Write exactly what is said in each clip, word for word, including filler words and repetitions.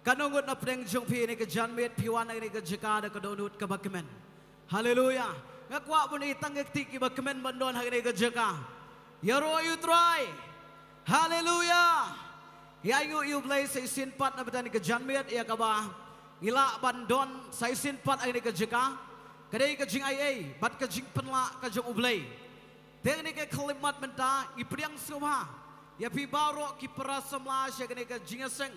Katno ngut na pdeng jong phi ha kane ka janmiet phi wan ha kane ka jaka da ka dohnud kaba kmen? Haleluya. Nga kwah ban ïohi tang ka kti kiba kmen ban don ha kane ka jaka. Ïaroh ïa u Trai. Haleluya. Ïa ainguh ïa u Blei sa shisien pat na bynta kane ka janmiet ïa kaba ngi lah ban don sa shisien pat ha kane ka jaka. Ka dei ka jingaiei bad ka jingpynlah ka jong u Blei. Te ha kane ka khyllipmat mynta ngi pdiang sngewbha ïa phi baroh ki para samla sha kane ka jingïaseng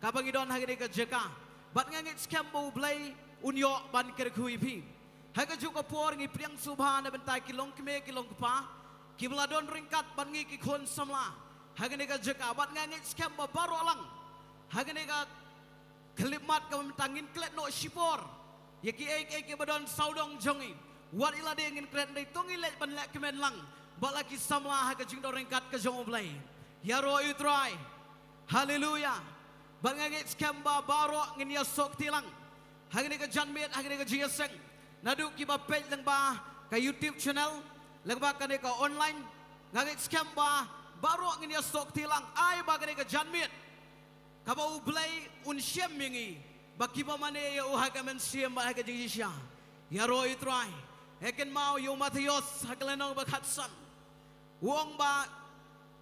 kaba ngi don ha kane ka jaka. Bad nga ngeit skhem ba u Blei un ïoh ban kyrkhu ïa phi. Ha kajuh ka por ngi pdiang sngewbha na bynta ki longkmie ki longkpa kiba la don ryngkat bad ngi ki khun samla ha kane ka jaka. Bad nga ngeit skhem ba baroh lang ha kane ka khyllipmat kaba mynta ngin klet noh shipor ïa kiei kiei kiba don sawdong jong ngi. Wat ïa lade ngin klet, hynrei to ngin leit ban leh kmen lang bad la ki samla ha ka jingdon ryngkat ka jong u Blei. Ïaroh ïa u Trai. Haleluya. Bad nga ngeit skhem ba baroh ngin ïasoh kti lang ha kane ka janmiet, ha kane ka jingïaseng, naduh kiba peit lyngba ka YouTube channel, lyngba kane ka online. Nga ngeit skhem ba baroh ngin ïasoh kti lang, ai ba kane ka janmiet kaba u Blei un shem ïa ngi ba kiba mane ïa u ha ka mynsiem bad ha ka jingshisha. Ïaroh ïa u Trai. Hynrei kynmaw ïa u Mathaios ha ka lynnong ba khatsan, u ong ba,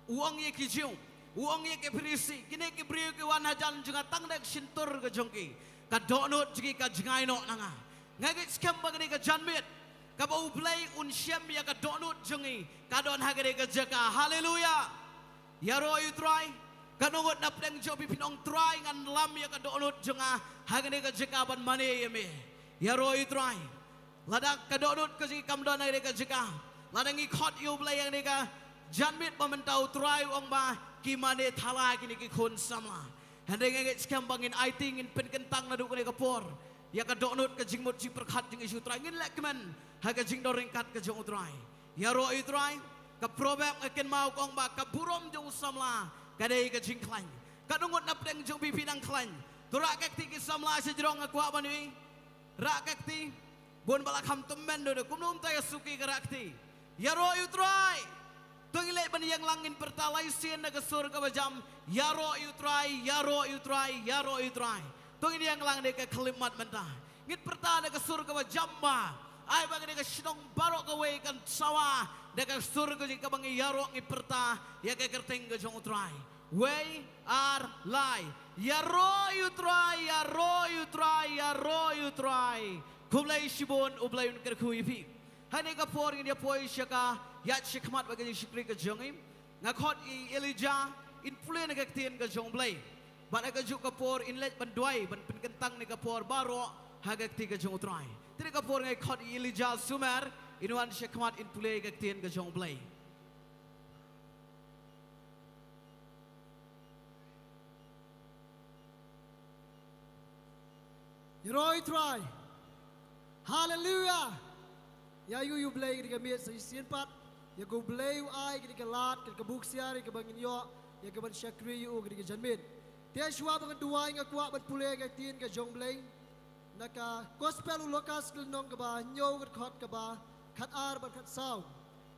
u ong ïa ki Jiw, u ong ïa ki Pharisi, kine ki briew ki wan hajan jong nga tang da ka shyntur ka jong ki, ka dohnud jong ki ka jngai noh na nga. Nga ngeit skhem ba kane ka janmiet kaba u Blei un shem ïa ka dohnud jong ngi ka don ha kane ka jaka. Haleluya. Ïaroh ïa u Trai. Katno ngut na pdeng jong phi phin ong, Trai, ngan lam ïa ka dohnud jong nga ha kane ka jaka ban mane ïa me? Ïaroh ïa u Trai. Lada ka dohnud ka jong ngi kam don ha kane ka jaka, lada ngi khot ïa u Blei ha kane ka janmiet ba mynta, u Trai u ong ba ki mane thala kine ki khun samla. Hynrei nga ngeit skhem ba ngin aiti, ngin pynkyntang naduh kane ka por ïa ka dohnud ka jingmut jingpyrkhat jong ngi sha u Trai, ngin leh kmen ha ka jingdon ryngkat ka jong u Trai. Ïaroh ïa u Trai. Ka Proverb nga kynmaw ka ong ba ka burom jong u samla ka dei ka jingkhlaiñ. Katno ngut na pdeng jong phi phi dang khlaiñ? To rah ka kti ki samla sha jrong, nga kwah ban ïohi. Rah ka kti. Bun ba la kham tymmen, duna kumno mynta ïa suki ka rah kti. Ïaroh ïa u Trai. To ngin leit ban ïeng lang, ngin pyrta lai sien na ka sur kaba jam. Ïaroh ïa u Trai, ïaroh ïa u Trai, ïaroh ïa u Trai. To ngin ïeng lang da ka khyllipmat mynta. Ngin pyrta da ka sur kaba jam ba, ai ba kane ka shnong baroh kawei kan sawa da ka sur ka jong ngi kaba ngi ïaroh, ngi pyrta ïa ka kyrteng ka jong u Trai. Wei, ar, lai. Ïaroh ïa u Trai, ïaroh ïa u Trai, ïaroh ïa u Trai. Khublei shibun, u Blei un kyrkhu ïa phi. Ha kane ka por ngin ïa poi sha ka ïaid shakhmat bad ka jingshakri ka jong ngi. Nga khot ïa i Elijah in pule na ka ktien ka jong u Blei. Bad ha kajuh ka por in leit ban duwai ban pynkyntang kane ka por baroh ha ka kti ka jong u Trai. Te kane ka por nga khot ïa i Elijah Sumer in wan shakhmat in pule ka ktien ka jong u Blei. Ïaroh ïa u Trai. Haleluya. Ïa u, ïa u Blei ka dei ka miet sa shisien pat. Ïa ka u Blei u ai ka dei ka lad, ka dei ka buk siar ïa kaba ngin ïoh ïa kaban shakri ïa u ka dei ka janmiet. Te shuwa ba ngan duwai nga kwah ban pule ka ktien ka jong u Blei na ka Gospel u Lukas ka lynnong kaba hynñiew, ka dkhot kaba khatar bad khatsaw.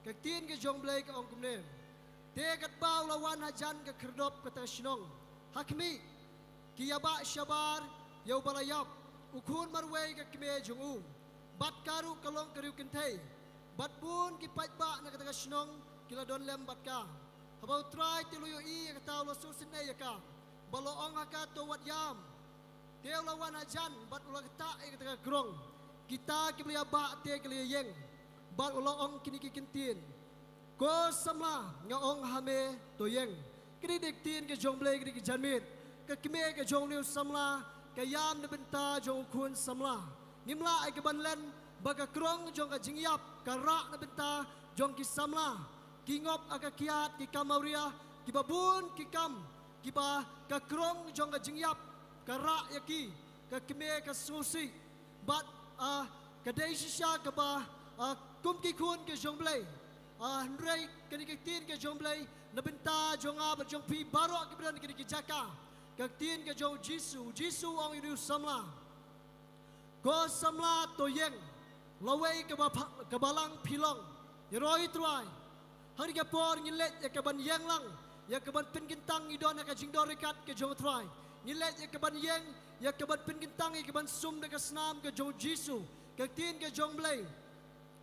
Ka ktien ka jong u Blei ka ong kumne. Te katba u la wan hajan ka khyrdop kata ka shnong, ha khmih, ki ïabah shabar ïa uba la ïap, u khun marwei ka kmie jong u. Bad ka ruh ka long ka riewkynthei. Bad bun ki paidbah na kata ka shnong ki la don lem bad ka. Haba u Trai te u la ïohi ïa kata u la sngewsynei ïa ka. Bad u la ong ha ka, to wat ïam. Te u la wan hajan bad u la ktah ïa kata ka krong. Kita kiba la ïabah te ki la ïeng bad u la ong kine ki ktien. Ko samla, nga ong ha me, to ïeng. Ka dei ka ktien ka jong u Blei ka dei ka janmiet. Ka kmie ka jong une u samla ka ïam na bynta jong u khun samla. Ngim lah ïa kaban len ba ka krong jong ka jingïap ka rah na bynta jong ki samla. Ki ngop ha ka kiad, ki kam awria, kiba bun ki kam kiba ka krong jong ka jingïap ka rah ïa ki. Ka kmie ka sngewsih. Bad, ah, ka dei shisha kaba, ah, kum ki khun ka jong u Blei. Ah, hynrei ka dei ka ktien ka jong u Blei na bynta jong nga bad jong phi baroh kiba don ha kine ki jaka. Ka ktien ka jong u Jisu, u Jisu u ong ïa une u samla. Ko samla, to ïeng. Lawei kaba pha-, ka balang phi long. Ïaroh ïa u Trai. Ha kane ka por ngin leit ïa kaban ïeng lang, ïa kaban pynkyntang, ngi don ha ka jingdon ryngkat ka jong u Trai. Ngi leit ïa kaban ïeng, ïa kaban pynkyntang, ïa kaban sum da ka snam ka jong u Jisu, ka ktien ka jong u Blei.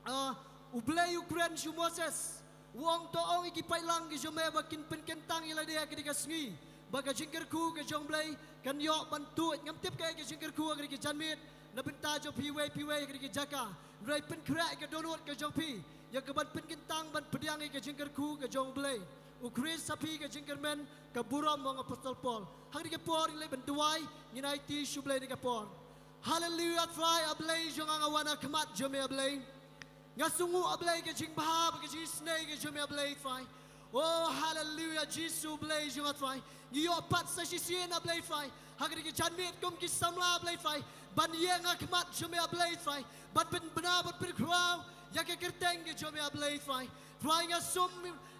Ah, u Blei u kren sha u Moses, u ong to ong ïa ki paidlang ki jong me ba kin pynkyntang ïa lade ha kane ka sngi, ba ka jingkyrkhu ka jong u Blei kan ïoh ban tuid. Ngam tip kaei ka jingkyrkhu ha kane ka janmiet na bynta jong phi wei phi wei ha kane ka jaka. Hynrei pynkhreh ïa ka dohnud ka jong phi ïa kaban pynkyntang ban pdiang ïa ka jingkyrkhu ka jong u Blei. U Khrist ha phi ka jingkyrmen, ka burom u ong u Apostol Paul. Ha kane ka por ngi leit ban duwai, ngin aiti sha u Blei ha kane ka por. Haleluia, Trai, A Blei jong nga, nga wan ha khmat jong me, A Blei. Nga sngewnguh, A Blei, ka jingbha bad ka jingisynei ka jong me, A Blei, Trai. Oh, haleluia, Jisu, Blei jong nga, Trai. Ngi ïoh pat sa shisien, A Blei, Trai, ha kane ka janmiet kum ki samla, A Blei, Trai, ban ïeng ha khmat jong me, A Blei, Trai, ban pynbna, ban pynkhraw ïa ka kyrteng ka jong me, A Blei, Trai. Trai, nga sum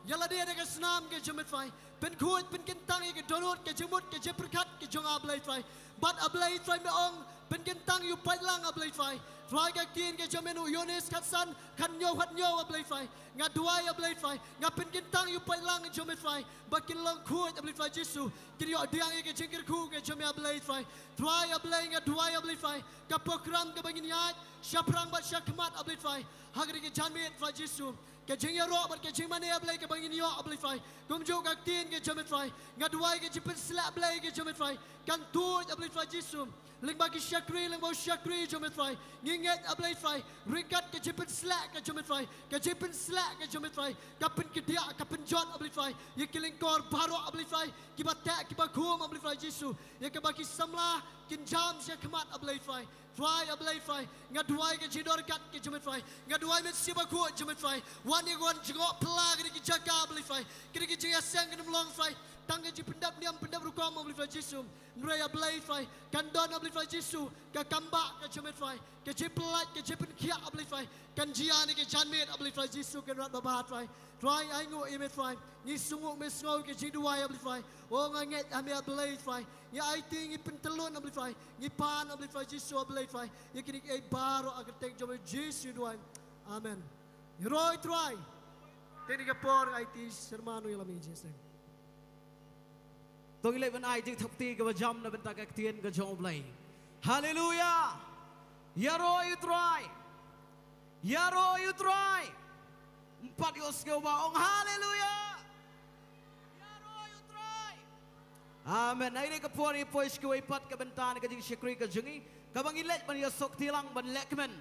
ïa lade da ka snam ka jong me, Trai. Pynkhuid, pynkyntang ïa ka dohnud, ka jingmut, ka jingpyrkhat ka jong nga, A Blei, Trai. Bad, A Blei, Trai, me ong, pynkyntang ïa u paidlang, A Blei, Trai. Trai, ka ktien ka jong me na u Ïoannis khatsan, khathynñiew, khathynñiew, A Blei, Trai. Nga duwai, A Blei, Trai, nga pynkyntang ïa u paidlang ka jong me, Trai, ba kin long khuid, A Blei, Trai Jisu. Kin ïoh pdiang ïa ka jingkyrkhu ka jong me, A Blei, Trai. Trai, A Blei, nga duwai, A Blei, Trai, ka program kaba ngin ïaid shaphrang bad shakhmat, A Blei, Trai, ha kane ka janmiet, Trai Jisu. Ka jingïaroh bad ka jingmane, A Blei, kaba ngin ïoh, A Blei, Trai, kumjuh ka ktien ka jong me, Trai. Nga duwai ka jingpynshlur, A Blei, ka jong me, Trai, kan tuid, A Blei, Trai Jisu. Lyngba ki shakri, lyngba u shakri jong me, Trai. Ngi ngeit, A Blei, Trai, ryngkat ka jingpynshlur ka jong me, Trai, ka jingpynshlur ka jong me, Trai, ka pynkdiah, ka pynjot, A Blei, Trai, ïa ki lyngkor baroh, A Blei, Trai, kiba teh, kiba khum, A Blei, Trai Jisu, ïa kaba ki samla kin jam shakhmat, A Blei, Trai. Trai, A Blei, Trai, nga duwai ka jingdon ryngkat ka jong me, Trai. Nga duwai Mynsiem Bakhuid jong me, Trai, wan ïa ka, wan jngoh pla kane ka jaka, A Blei, Trai. Kane ka jingïaseng kan ym long, Trai, tang ka jingpyndep niam pyndep rukom, A Blei, Trai Jisu. Hynrei, A Blei, Trai, kan don, A Blei, Trai Jisu, ka kambah ka jong me, Trai, ka jingpyllait, ka jingpynkhiah, A Blei, Trai, kan jia ha kane ka janmiet, A Blei, Trai Jisu, Kynrad babha, Trai. Trai, ainguh ïa me, Trai. Ngi sngewnguh, me sngew ka jingduwai, A Blei, Trai. Oh, nga ngeit ha me, A Blei, Trai. Ngi aiti, ngi pyntyllun, A Blei, Trai. Ngi pan, A Blei, Trai Jisu, A Blei, Trai, ïa kine kiei baroh ha ka kyrteng jong me, Jisu, ngi duwai. Amen. Ïaroh ïa u Trai. Te ha kane ka por ngi aiti sermon ïa la me, Jisu. To ngin leit ban ai jingthap kti kaba jam na bynta ka ktien ka jong U Blei. Haleluia. Ïaroh ïa u Trai. Ïaroh ïa u Trai. Ym pat ïohsngew ba ong haleluia. Ïaroh ïa u Trai. Amen. Ha kane ka por ngi poi sha kawei pat ka bynta na ka jingshakri ka jong ngi, kaba ngin leit ban ïasoh kti lang ban lehkmen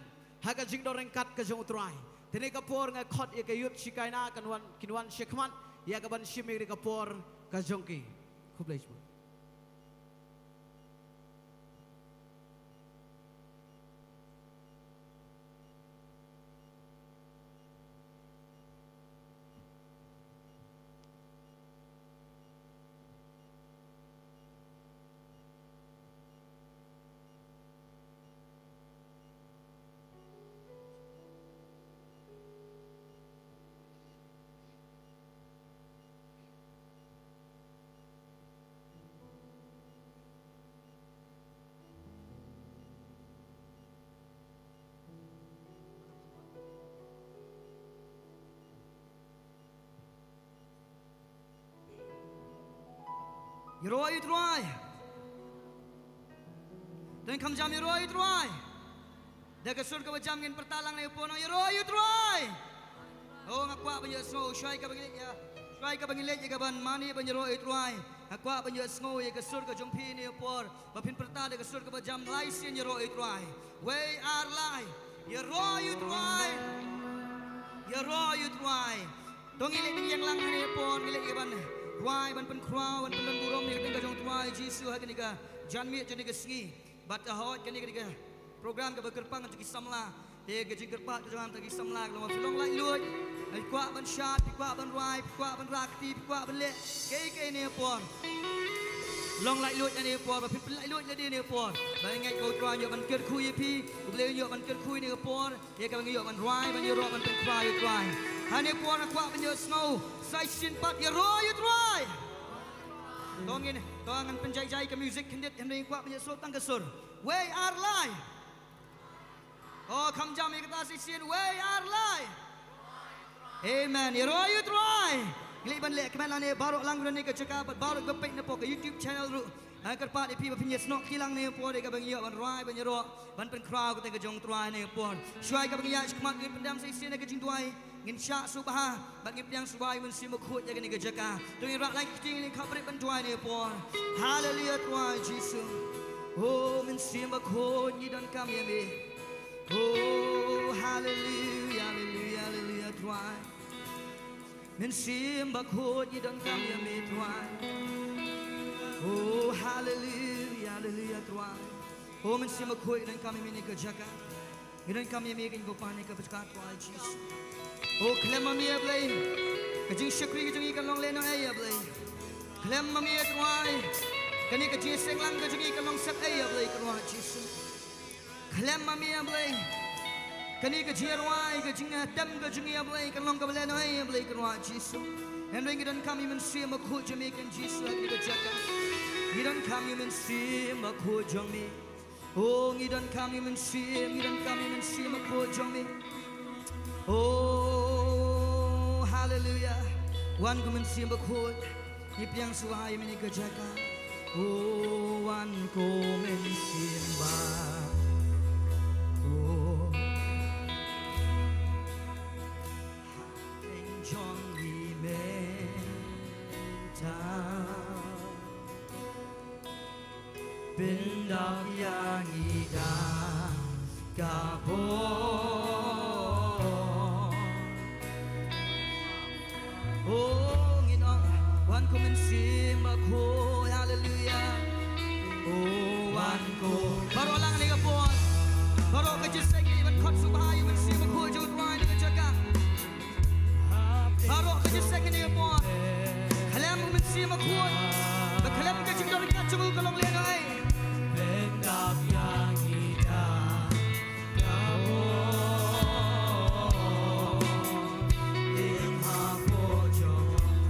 ha ka jingdon ryngkat ka jong u Trai. Te ha kane ka por nga khot ïa ka youth Shekinah kan wan, kin wan shakhmat ïa kaban shim ïa kane ka por ka jong ki. Khublei shibun. Ïaroh ïa u Trai. Don kham jam ïaroh ïa u Trai. Da ka sur kaba jam ngin pyrta lang na ïa u Trai, ïaroh ïa u Trai. Oh, nga kwah ban ïohsngew, shwa kaba ngin leit ïa, shwa kaba ngin leit ïa kaban mane ban ïaroh ïa u Trai, nga kwah ban ïohsngew ïa ka sur ka jong phi na ïa u por. Ba phin pyrta da ka sur kaba jam lai sien, ïaroh ïa u Trai. Wei ar lai. Ïaroh ïa u Trai. Ïaroh ïa u Trai. To ngin leit ban ïeng lang ha kane ka por, ngin leit ïa kaban rwai, ban pynkhraw, ban pynbun burom ïa ka kyrteng ka jong u Trai Jisu ha kane ka janmiet, ha kane ka sngi. Bad ha hoi kane ka, kane ka program kaba kyrpang jong ki samla. Te ka jingkyrpad ka jong nga na ki samla ka long ba phi long laitluid. Phi kwah ban shad, phi kwah ban rwai, phi kwah ban rah kti, phi kwah ban leh kaei kaei ha kane ka por. Long laitluid ha kane ka por, ba phin pynlaitluid lade ha kane ka por. Ba ngin ngeit ba u Trai un ïoh ban kyrkhu ïa phi, U Blei un ïoh ban kyrkhu ïa kane ka por. Ïa kaba ngin ïoh ban rwai, ban ïaroh, ban pynkhraw ïa u Trai. Ha kane ka por nga kwah ban ïohsngew sa shisien pat, ïaroh ïa u Trai. To ngin, to ngan pynjai jai ka music khyndiat, hynrei nga kwah ban ïohsngew tang ka sur. Wei ar lai. Oh, kham jam ïa kata sa shisien, wei ar lai. Amen. Ïaroh ïa u Trai. Ngi leit ban lehkmen lang na baroh lang ruh na kane ka jaka bad baroh kiba peit na poh ka YouTube channel ruh. Nga kyrpad ïa phi ba phin ïa snoh kti lang ha kane ka por, ïa kaba ngi ïoh ban rwai, ban ïaroh, ban pynkhraw ïa ka jong U Trai ha kane ka por. Shuwa ïa kaba ngi ïaid shakhmat, ngin pyndem sa shisien ïa ka jingduwai. Ngin shah sngewbha bad ngin pdiang sngewbha ïa U Mynsiem Bakhuid ïa kane ka jaka. To ngin rah lang ki kti, ngin khapbrip ban duwai ha kane ka por. Haleluya Trai Jisu. O Mynsiem Bakhuid, ngi donkam ïa me. O haleluya, haleluya, haleluya Trai. Mynsiem Bakhuid, ngi donkam ïa me Trai. O haleluya, haleluya Trai. O Mynsiem Bakhuid, ngi donkam ïa me ha kane ka jaka. Ngi donkam ïa me, kane ka bynta, kane ka bynta Trai Jisu. O khlem ma me, A Blei, ka jingshakri ka jong ngi kan long lehnohei, A Blei. Khlem ma me, Trai, kane ka jingseng lang ka jong ngi kan long sepei, A Blei, Trai Jisu. Khlem ma me, A Blei, kane ka jingrwai, ka jingtem ka jong ngi, A Blei, kan long kaba lehnohei, A Blei, Trai Jisu. Hynrei ngi donkam ïa U Mynsiem Bakhuid jong me, Trai Jisu, ha kane ka jaka. Ngi donkam ïa U Mynsiem Bakhuid jong me. O ngi donkam ïa U Mynsiem, ngi donkam ïa U Mynsiem Bakhuid jong me. O haleluya. Wan ko Mynsiem Bakhuid. Ngi pdiang sngewbha ïa me ha kane ka jaka. O wan ko Mynsiem Bakhuid. Hapdeng jong ngi mynta. Pyndap ïa ngi da ka bor. O ngin ong, wan ko Mynsiem Bakhuid, haleluya. O wan ko. Baroh lang ha kane ka por. Baroh ka jingïaseng, ngi ban khot sngewbha ïa U Mynsiem Bakhuid jong U Trai ha kane ka jaka. Baroh ka jingïaseng ha kane ka por. Khlem U Mynsiem Bakhuid, ba khlem ka jingdonkam jong U ka long lehnohei.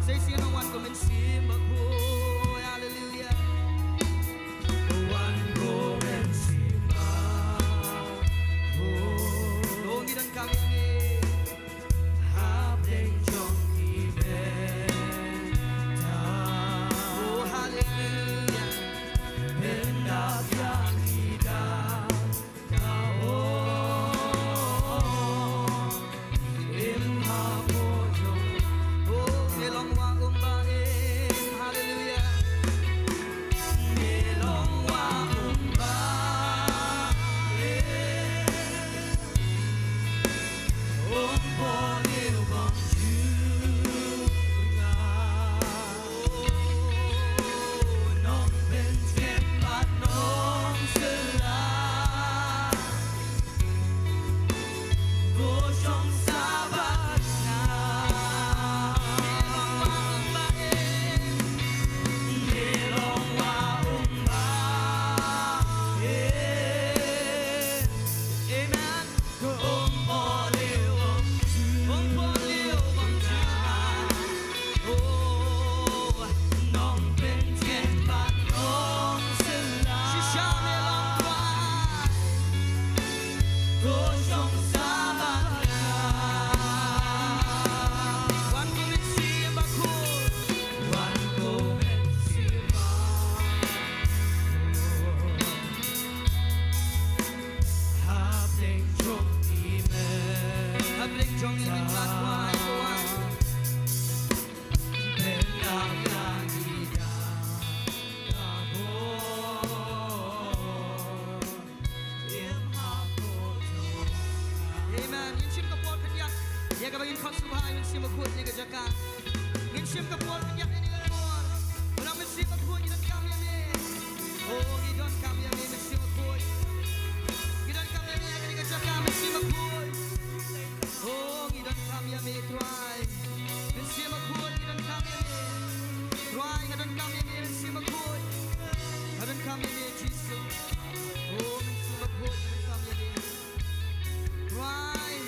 Sa shisien, wan ko Mynsiem Bakhuid, haleluya. Wan ko Mynsiem Bakhuid. O ngi donkam ïa me. Hapdeng jong ngi mynta. O haleluya. Pyndap ïa ngi da ka bor. Im ha bor jong. O ngi long wah um ba im. Haleluya. Ngi long wah um ba im. Amen. Hapdeng jong ngi mynta Trai, Trai. Amen. Ngin shim ka por khyndiat ïa kaba ngin khot sngewbha ïa U Mynsiem Bakhuid ha kane ka jaka. Ngin shim ka por khyndiat ïa kane ka por. Wan ko Mynsiem Bakhuid, ngi donkam ïa me. O ngi donkam ïa me Mynsiem Bakhuid. Ngi donkam ïa me ha kane ka jaka Mynsiem Bakhuid. O ngi donkam ïa me Trai. Mynsiem Bakhuid, ngi donkam ïa me. Trai, nga donkam ïa me Mynsiem Bakhuid. Nga donkam ïa me Jisu. O Mynsiem Bakhuid, nga donkam ïa me. Trai,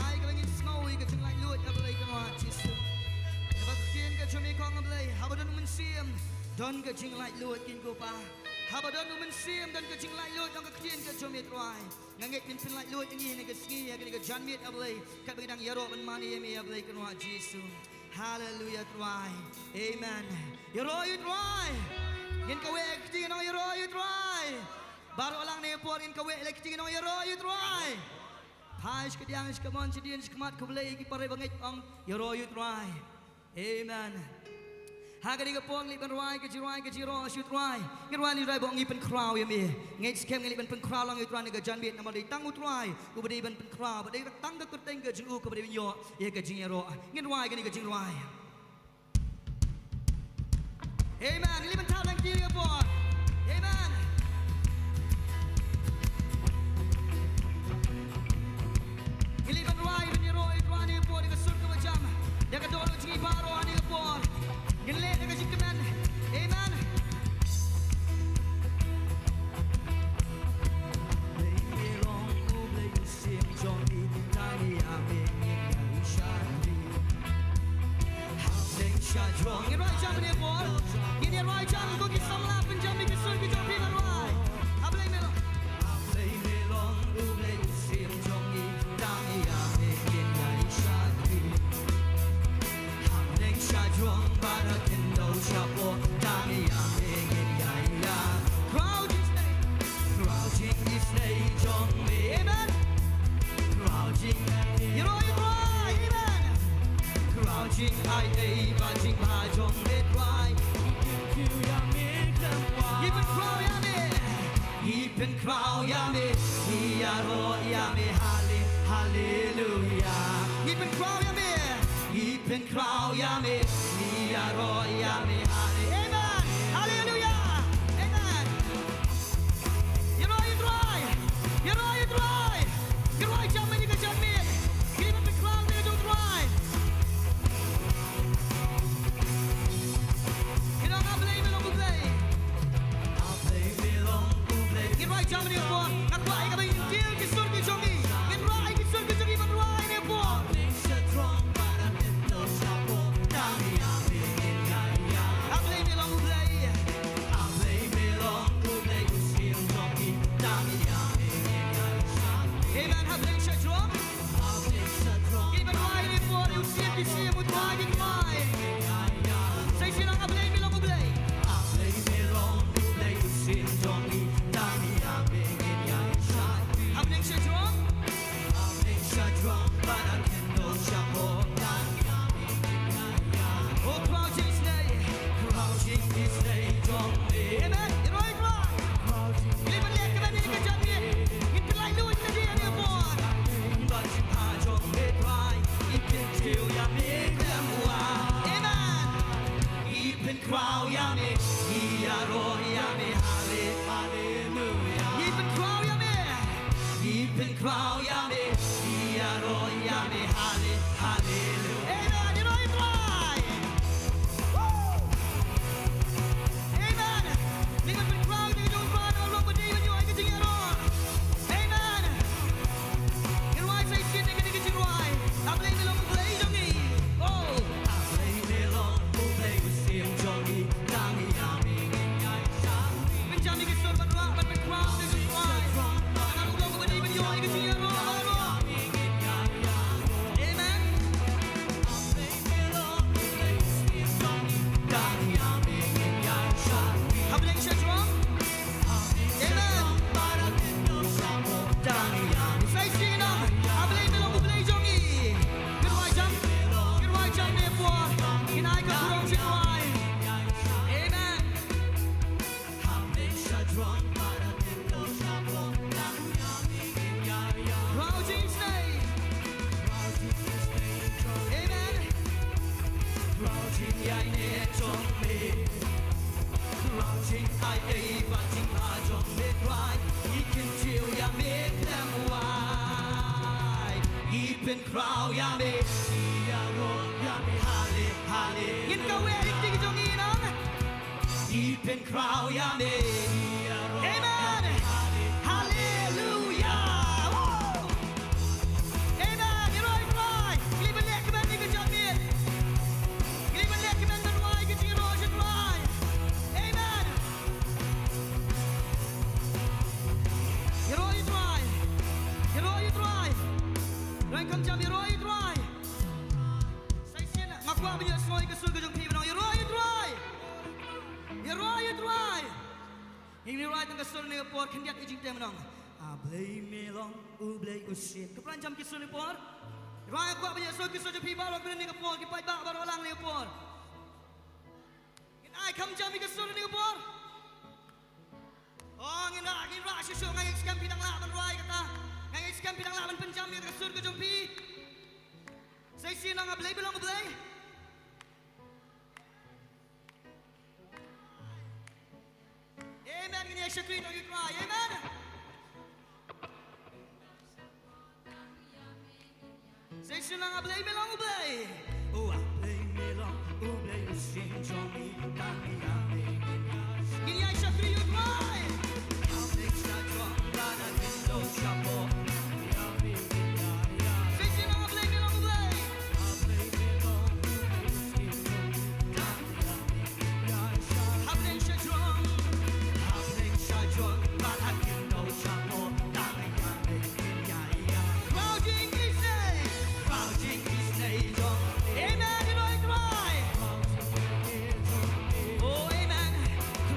ai kaba ngin sngew ïa ka jinglaitluid, A Blei Kynrad Jisu. Kaba ka ktien ka jong me ka ong, A Blei, haba don u mynsiem, don ka jinglaitluid, kynrad ko Pa. Haba don u mynsiem, don ka jinglaitluid, don ka ktien ka jong me Trai. Nga ngeit men pynlaitluid ïa ngi ha kane ka sngi, ha kane ka janmiet, A Blei, katba ngi dang ïaroh ban mane ïa me, A Blei Kynrad Jisu. Haleluya Trai. Amen. Ïaroh ïa U Trai. Ngin kaweh ka jingïaroh ïa u Trai. Baroh lang ne por ngin kaweh ka jingïaroh ïa u Trai. Phai sha kadiang, sha kamon, sha dien, sha khmat, khublei ïa ki para bangeit, ong ïaroh ïa u Trai. Amen. Ha kane ka por ngi leit ban rwai ka jingrwai ka jingïaroh sha u Trai. Ngi rwai ïa u Trai ba ngi pynkhraw ïa me. Ngeit skhem ngi leit ban pynkhraw lang ïa u Trai na ka janmiet namar dei tang u Trai uba dei ban pynkhraw, ba dei tang ka kyrteng ka jong u kaba dei ban ïoh ïa ka jingïaroh. Ngin rwai kane ka jingrwai. Amen. Ngi leit ban thap lang ki ka por. Amen. Ngi leit ban rwai ban ïaroh ïa u Trai ha kane ka por da ka sur kaba jam, da ka dohnud jong ngi baroh ha kane ka por. Ngin leh da ka jingkmen. Amen. Ngin rwai jam ne por. Ngin ïa rwai jam ko ki samla pynjam ïa ki sur ki jong phi ban rwai. A Blei me long. Khraw jingisynei, khraw jingisynei jong me. Amen. Khraw jing, ïaroh ïa u Trai. Amen. Khraw jingai ei bad jingbha jong me Trai. Ngi pynkhraw ïa me. Ngi pynkhraw ïa me, ngi ïaroh ïa me, halle-, haleluya. Ngi pynkhraw ïa me. Ngi pynkhraw ïa me, ngi ïaroh ïa me, halle-, amen. Haleluya. Amen. Ïaroh ïa u Trai. Ïaroh ïa u Trai. Ngi rwai jam mynta ka janmiet. Ngi pynkhraw ïa u Trai. Ngi ong A Blei me long U Blei. Ngi rwai jam ïa u Blei. Nga kwah ïa kaba ngin kiew ki sur ki jong ngi. Ngin rwai ki sur ki jong ngi ban rwai ïa u Blei. A Blei me long U Blei. Amen. Ha Blei sha jrong. Ki ban rwai ïa u Blei, u Syiem ki syiem, u Trai ki trai. Sa shisien ong A Blei me long U Blei. Ha Blei sha jrong. O khraw jingisynei. Amen. Ïaroh ïa u Trai. Ngi leit ban leh kmen ïa ka janmiet. Ngin pynlait lut ïa ka janmiet. Amen. Ngi pynkhraw ïa me, ngi ïaroh ïa me, halle-, haleluya. Ngi pynkhraw ïa me. Ngi pynkhraw ïa me, ngi ïaroh ïa me, halle-, haleluya. Amen. Ïaroh ïa u Trai. Woo. Amen. Ngi pynkhraw ïa u Trai, u long ba dei ban ïoh ïa ka jingïaroh. Amen. Ngi rwai sa shisien ïa kane ka jingrwai. A Blei me long U Blei jong ngi. Oh. A Blei me long U Blei u Syiem jong ngi. Tang ïa me ngin ïaishah. Pynjam ïa ki sur ban rwai, ban pynkhraw ïa u Trai. Ngan ong u long ba dei ban ïoh ïa ka jingïaroh. Amen. Ha Blei sha jrong. Amen. Sa shisien ong, A Blei me long U Blei jong ngi. Ngin rwai jam, ngin rwai jam ne por. Ngin ai ka burom sha u Trai. Amen. Khraw jingisynei. Amen. Khraw jingai ei bad jingbha jong me Trai. Ngi kyntiew ïa me khlem wai. Ngi pynkhraw ïa me. Ngi ïaroh ïa me. Halle-, halle-, ngin kaweh ïa ki jong ngi nong. Ngi pynkhraw ïa me. Amen. Haleluya. Woo. Amen. Ïaroh ïa u Trai. Ngi leit ban leh kmen ïa ka janmiet. Ngi leit ban leh kmen ban rwai ka jingïaroh sha u Trai. Amen. Ïaroh ïa u Trai. Ïaroh ïa u Trai. Rwai kham jam, ïaroh ïa u Trai. Sa shisien nga kwah ban ïohsngew ïa ka sur ka jong phi ban ong ïaroh ïa u Trai. Ïaroh ïa u Trai. Ngin ïa rwai tang ka sur ne ka por khyndiat ïa jingteng nong. A Blei me long U Blei u sien. Ka plan jam ki sur ne por. Rwai kwah ba ïa sur ki sur jong phi baroh kane ne ka por ki paidbah baroh lang ne ka por. Ngin ai kham jam ïa ka sur ne ka por. Oh, ngin rah, ngin rah shuh shuh, nga ngeit skhem phi dang lah ban rwai kata. Nga ngeit skhem phi dang lah ban pynjam ïa ka sur ka jong phi. Sa shisien nong, A Blei me long U Blei. Amen. Ngin ïa shakri noh ïa u Trai. Amen. Sa shisien nong, A Blei me long U Blei. Oh, A Blei me long U Blei u sien jong ngi, tang ïa me ngin ïa shakri. Ngin ïa shakri ïa u Trai. Sa shisien nong, A Blei me long U Blei. Hapdeng shajrong, hapdeng shajrong, bad ha khyndew shapor, tang ïa me ngin ïa ïa. Khraw jingisynei, khraw jingisynei jong. Amen, ïa u Trai. Oh, amen.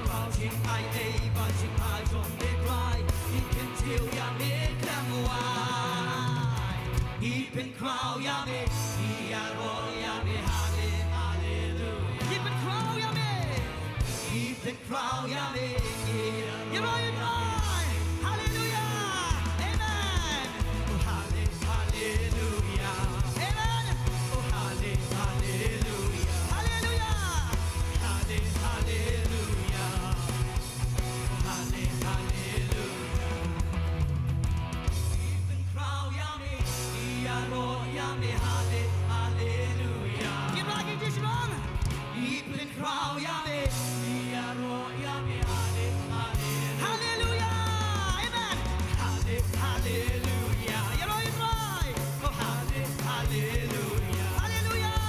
Khraw jingai ei bad jingaiei jong me Trai, ngi kyntiew ïa me khlem wai. Ngi pyn khraw ïa me, ngi ïaroh ïa me, halle-, hallelujah. Ngi pynkhraw ïa me. Ngi pynkhraw ïa me, ngi ïaroh ïa me. Hallelujah. Amen. Oh, halle-, hallelujah. Amen. Oh, halle-, hallelujah. Hallelujah. Halle-, hallelujah. Halle-, hallelujah. Ngi pynkhraw ïa me, ngi ïaroh ïa me, halle-, hallelujah. Ngi ba ki jishnong. Ngi pynkhraw ïa me, ngi ïaroh ïa me, halle-, hallelujah. Hallelujah. Amen. Halle-, hallelujah. Ïaroh ïa u Trai. Oh, halle-, hallelujah. Hallelujah.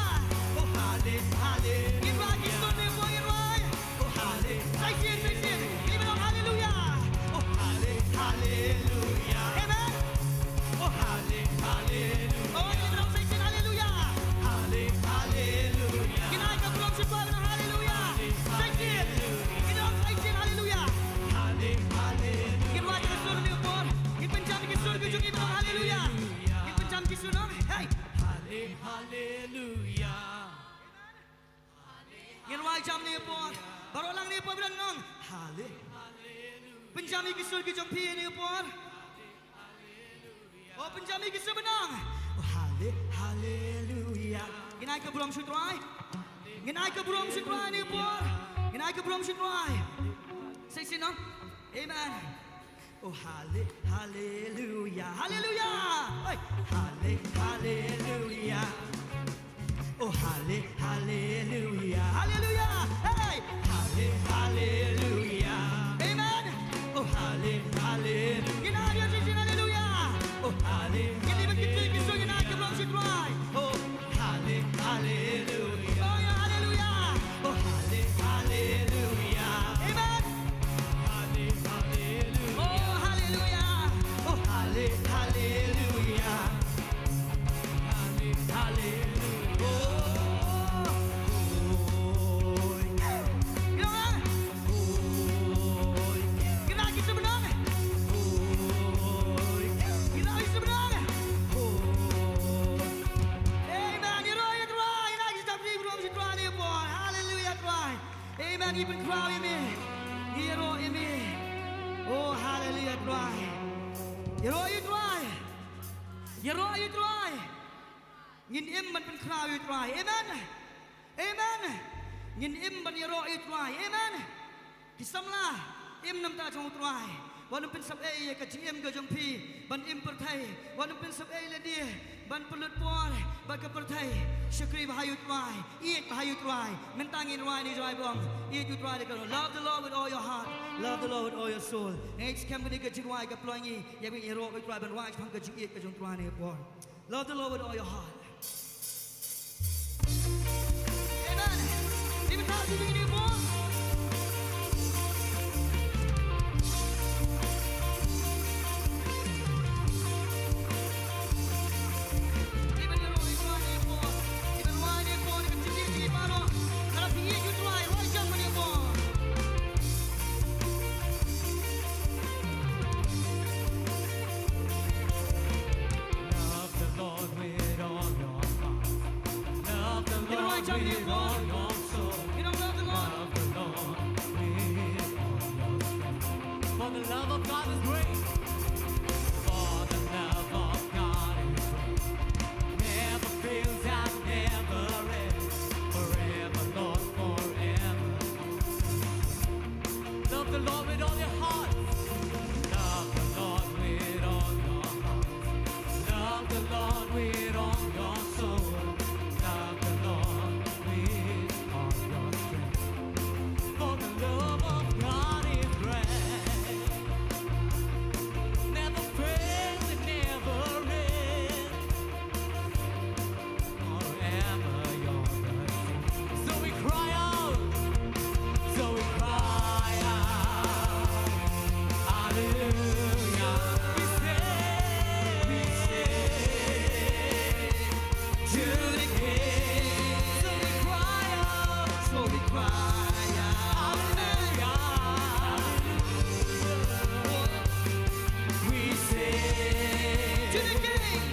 Oh, halle-, hallelujah. Ngi ba ki jishnong ne ba ngi rwai. Oh, halle-, sa shisien, sa shisien. Ngi ba long hallelujah. Oh, halle-, hallelujah. Amen. Oh, halle-, hallelujah. Oh, ngi ba long sa shisien hallelujah. Halle-, hallelujah. Ngin ai ka burom sha u Trai ba long hallelujah. Sa shisien. Ngi ba long sa shisien hallelujah. Halle-, hallelujah. Ngin rwai ka sur ne ka por. Ngin pynjam ki sur ki jong ngi ba long hallelujah. Ngin pynjam ki sur nong. Hey. Halle-, hallelujah. Ngin rwai jam ne ka por. Baroh lang ne ka por ba don nong. Halle-, pynjam ïa ki sur ki jong phi ne ka por. Oh, pynjam ïa ki sur ba nong. Oh, halle-, hallelujah. Ngin ai ka burom sha u Trai. Ngin ai ka burom sha u Trai ne ka por. Ngin ai ka burom sha u Trai. Sa shisien nong. Amen. Oh, halle-, hallelujah, hallelujah. Hey, halle-, hallelujah. Oh, halle-, hallelujah, hallelujah. Hey, halle-, hallelujah. Amen. Oh, halle-, hallelujah. Ngin ai ïa u Trai hallelujah. Oh, halle-, ngin ïa ki sur ki sur, ngin ai ka burom sha u Trai. Oh, halle-, hallelujah. Oh, yeah, hallelujah. Oh, halle-, hallelujah. Amen. Halle-, hallelujah. Oh, hallelujah. Oh, halle-, hallelujah. Halle-, hallelujah. Oh, oh, yeah. Bilang, ah. Oi. Ngin ai ki sur ba nong. Oi. Ngin ai ki sur ba nong. Oi. Amen. Ïaroh ïa u Trai. Ngin ai ki sur ba nong. Ïaroh ïa u Trai. Hallelujah, Trai. Amen. Ngi pynkhraw ïa me. Ngi ïaroh ïa me. Oh, hallelujah, Trai. Ïaroh ïa u Trai. Ïaroh ïa u Trai. Ngin im ban pynkhraw ïa u Trai. Amen. Amen. Ngin im ban ïaroh ïa u Trai. Amen. Ki samla, im na ka bynta jong u Trai. Wat nym pynsep ei ïa ka jingim ka jong phi ban im pyrthei. Wat nym pynsep ei lade ban pynlut por bad ka pyrthei. Shakri bha ïa u Trai. Ïeit bha ïa u Trai. Mynta ngin rwai ne jai bong. Ïeit ïa u Trai da ka, love the Lord with all your heart. Love the Lord with all your soul. Nga ngeit skhem kane ka jingrwai ka pynlong ïa ngi, ïa ngi ïaroh ïa u Trai ban rwai shaphang ka jingïeit ka jong u Trai ne por. Love the Lord with all your heart. Amen. Even now, you can do more. Even though it's not there for, even why there for, even to get you, Father, and I can hear you cry, right, jump on your ball. You don't love the Lord? Love the Lord with all your strength. For the love of God is great. For the love of God is great. Never fails and never ends. Forever, Lord, forever. Love the Lord with all your heart. Love the Lord with all your heart. Love the Lord with all your soul. Love the Lord with all your strength. For the love of God is great. Never fails and never ends. Forever you're the same. So we cry out. So we cry out. Hallelujah. We say, we say, to the King. So we cry out. So we cry out. Hallelujah. Hallelujah. We say to the King,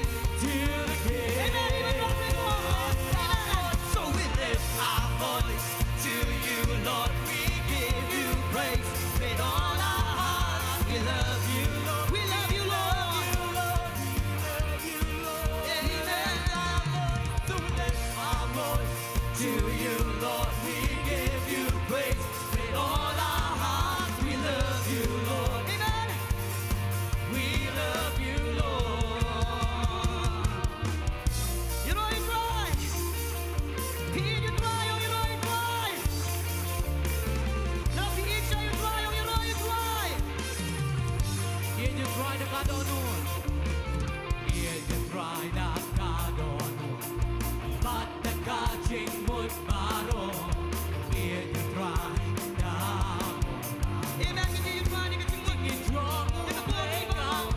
to the King. Amen. Amen. So we lift our voice to you, Lord. We give you praise with all our hearts. We love you, Lord. We love you, Lord. Amen. So we lift our voice to you, Lord. We give you praise. With all our hearts, we love you, Lord. Amen. We love you, Lord. Ïaroh ïa U Trai. Phi ïeit ïa U Trai, ong ïaroh ïa U Trai. Lada phi ïeit ïa U Trai, ong ïaroh ïa U Trai. Ïeit ïa U Trai da ka dohnud. Ïeit ïa U Trai da ka dohnud. Bad da ka jingmut baroh. Ïeit ïa U Trai da. Amen. Ïeit ïa U Trai da ka jingmut. Jingmut baroh.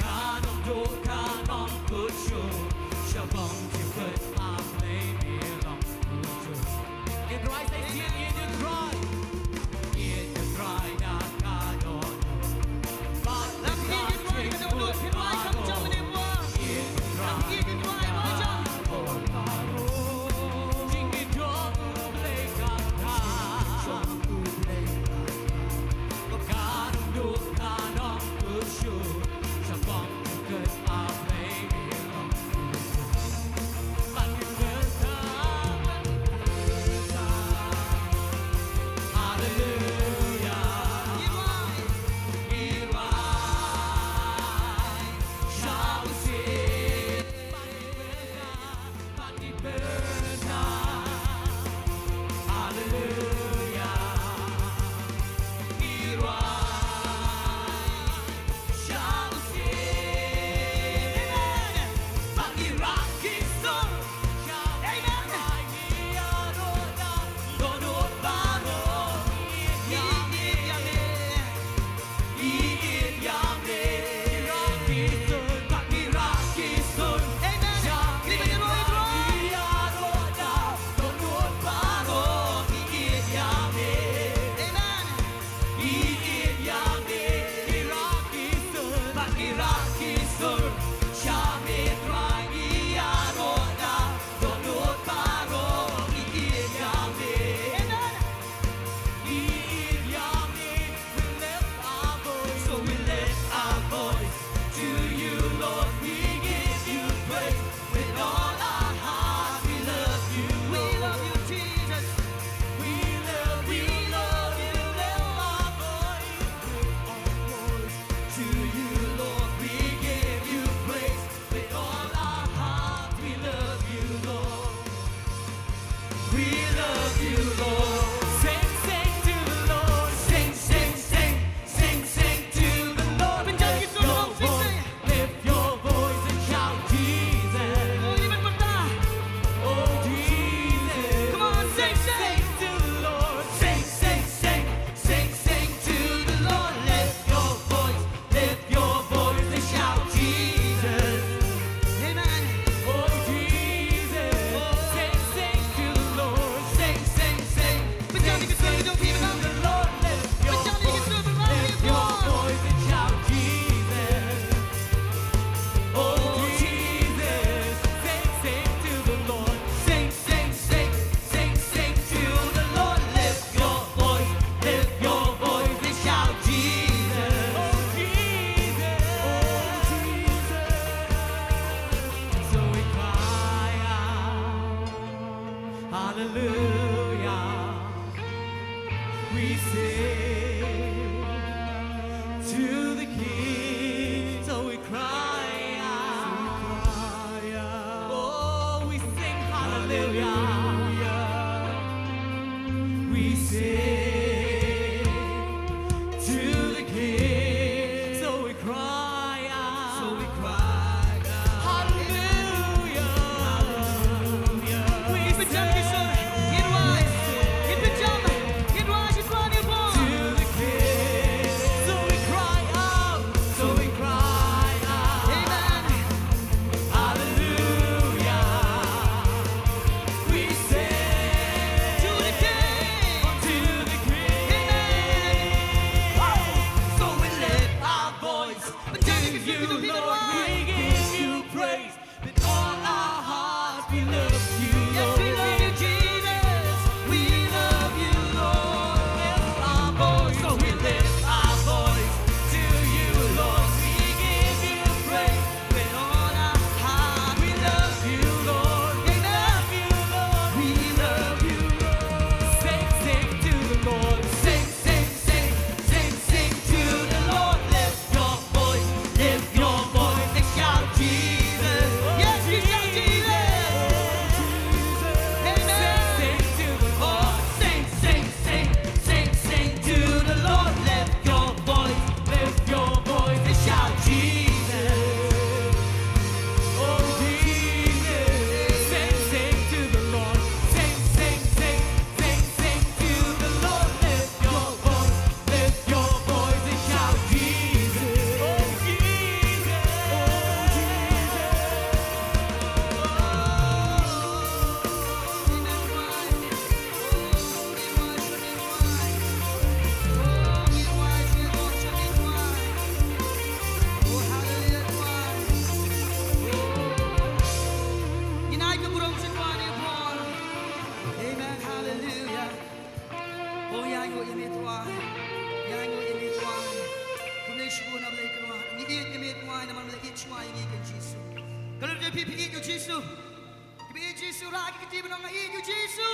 Ka nongduh ka nongkhuid shuh, shaphang jingkhuid A Blei me long khuid shuh. Ïeit ïa U Trai, sa shisien, ïeit ïa U Trai. Ïeit ïa U Trai da ka dohnud. Bad da ka jingmut baroh. Ïeit ïa U Trai. Jingmut baroh. Jingmut baroh. Ka nongduh ka nongkhuid shuh, shaphang jingkhuid A Blei me long khuid shuh. Hallelujah. We sing to the King, so we cry out. Oh, we sing hallelujah. We sing to the King, so we cry out. So we cry out. Hallelujah. Hallelujah. We sing. Ngin pynjam ki sur, ngin pynjam, ngin rai shi kwah ni bor. To the King. So we cry out. So we cry out. Amen. Hallelujah. We sing to the King. To the King. Amen. So we lift our voice. Give you, Lord, we give you praise. With all our hearts, we love you, Lord. Yes, we love you, Jesus. We love you, Lord. Lift our voice, so we lift our voice to you, Lord. We give you praise with all our heart. We love you, Lord. We love you, Lord. We love you, Lord. Sing, sing to the Lord. Sing, sing, sing, sing, sing to the Lord. Lift your voice, lift your voice and shout Jesus. Yes, we shout Jesus. Amen. Sing, sing to the Lord. Sing, sing, sing, sing, sing to the Lord. Lift your voice, lift your voice and shout Jesus. Oh, Jesus. Sing, sing to the Lord. Sing, sing, sing, sing, sing to the Lord. Lift your voice, lift your voice and shout Jesus. Oh, Jesus. Oh, Jesus. Amen. Hallelujah. Oh, ïa ngi ïa me Trai. Ïa ngi ïa me Trai. Kumne shibun ap lei Trai. Ngi ïeit ïa me Trai namar me la ïeit shuwa ïa ngi Kynrad Jisu. Ka lor jong phi phi ïeit ïa u Jisu. Phi ïeit Jisu, rah ki kti ban ong nga ïeit ïa u Jisu.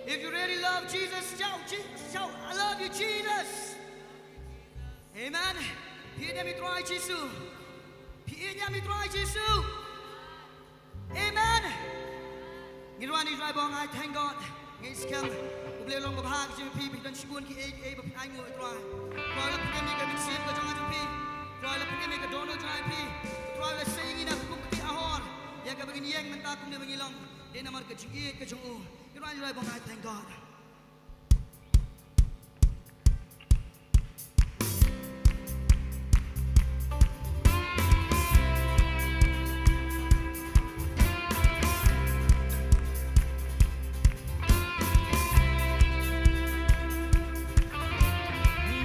If you really love Jesus, shout Jesus, shout I love you Jesus. Amen. Phi ïeit ïa me Trai Jisu. Phi ïeit ïa me Trai Jisu. Amen. Ngin wan ïa Trai bong, I thank God. Ngi skhem U Blei long babha ka jingphi, phi don shibun kiei kiei ba phin ainguh ïa Trai. Trai la pynïaid ïa ka mynsiem ka jong nga jong phi. Trai la pynïaid ïa ka dohnud jong nga ïa phi. Trai la sei ïa ngi na ka kum ka tih ahor ïa kaba ngin ïeng mynta kumne ba ngi long. Dei namar ka jingïeit ka jong u. Ngin wan ïa Trai bong, I thank God.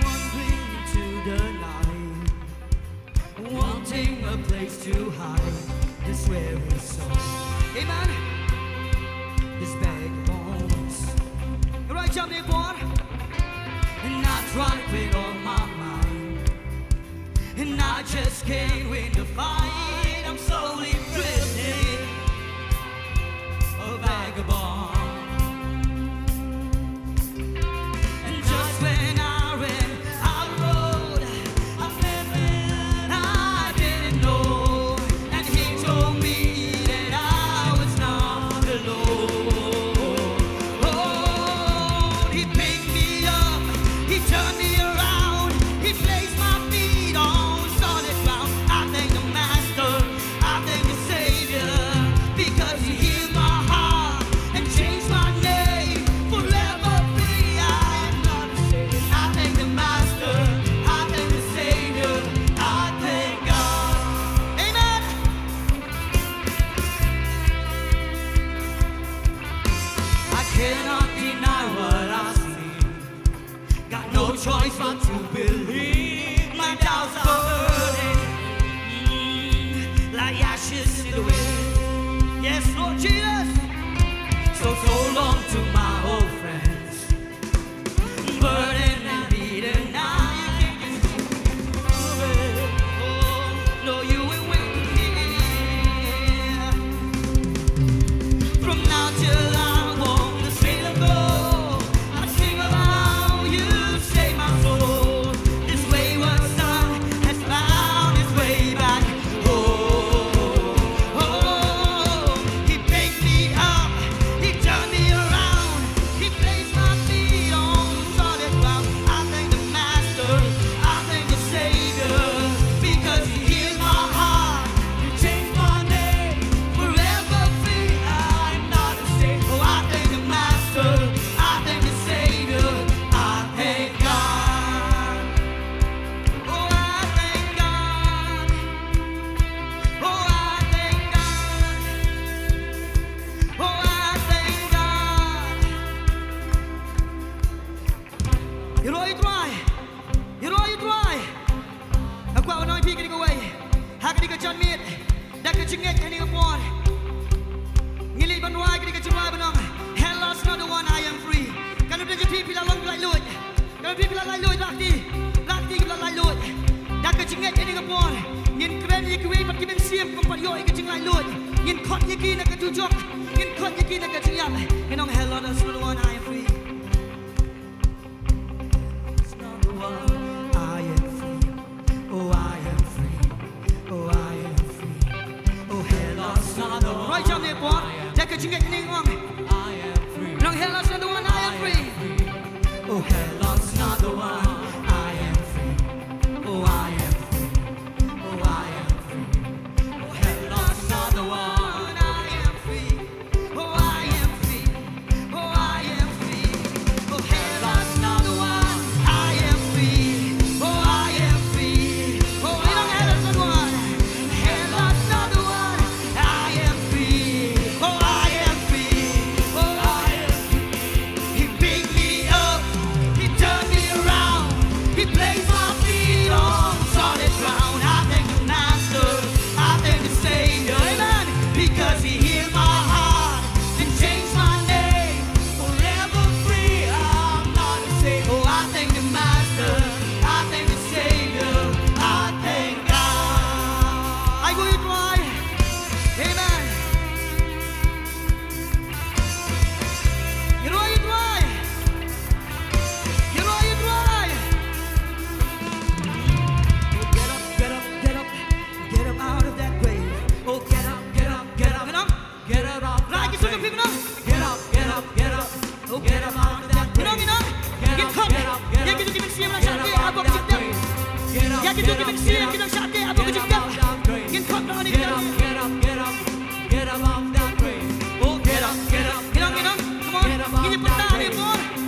Wandering into the night, wanting a place to hide this weary soul. Amen. This bag of bones. Right, jump in, boy. And I try to put on my mind. And I just can't win the fight. I'm slowly drifting, a vagabond. And just when I ran out of road, I met a man I didn't know, and he told me that I was not alone. Oh, he picked me up, he turned me around, he placed my feet on solid ground. I thank the Master, I thank the Savior, because he healed my heart and changed my name. Forever free, I am not ashamed. I thank the Master, I thank the Savior, I thank God. Amen. I cannot deny what I see. Got no choice but to believe. My doubts are burning like ashes in the wind. Yes, Lord Jesus. So, so long to my old friends. Burdened and beaten, I can't get through it. Oh, no, you ain't with me. From now till I walk the street of gold, I sing about Ïaroh ïa u Trai. Ïaroh ïa u Trai. Nga kwah ban ong ïa phi kane kawei. Ha kane ka janmiet, da ka jingngeit ha kane ka por, ngi leit ban wai kane ka jingrwai ban ong, Hell lost not the one, I am free. Kan don jong phi, phi la long laitluid. Kan don jong phi, phi la laitluid, la kti. La kti, phi la laitluid. Da ka jingngeit ha kane ka por, ngin kren ïa kiwei pat ki mynsiem kim pat ïoh ïa ka jinglaitluid. Ngin khot ïa ki na ka dujok. Ngin khot ïa ki na ka jingïap. Ngin ong, Hell lost not the one, I am free. I am free. Oh, I am free. Oh, I am free. Oh, hell lost not the one. Roi jam ne por. Da ka jingngeit ngin ong, I am free. Nong, hell lost not the one, I am free. Oh, hell lost not the one. I am free. Oh, I am free. Oh, I am free. Oh, hell lost not the one. I am free. Oh, I am free. Oh, I am free. Oh, hell lost not the one. I am free. Oh, I am free. Oh, hell lost not the one. Hell lost not the one. I am free. Oh, I am free. Oh, I am free. He picked me up, he turned me around, he placed my feet on solid ground. I thank the Master, I thank the Savior, amen, because he healed my heart and changed my name. Forever free, I'm not the same. Oh, I thank the Master, I thank the Savior, I thank God. Ai, ïaroh ïa u Trai. Amen. Ïaroh ïa u Trai. Ïaroh ïa u Trai. Oh, get up, get up, get up. Get up out of that grave. Oh, get up, get up, get up. Get up. Get up out of that grave. Get up, get up, get up. Oh, get up out of that grave. Ngin khot ïa kito ki mynsiem ki dang shah teh hapoh ka jingtep. Ïa kito ki mynsiem ki dang shah teh hapoh ka jingtep. Ngin khot ïa kine. Get up, get up, get up. Get up out of that grave. Oh, get up, get up, get up. Come on. Get up out of that grave.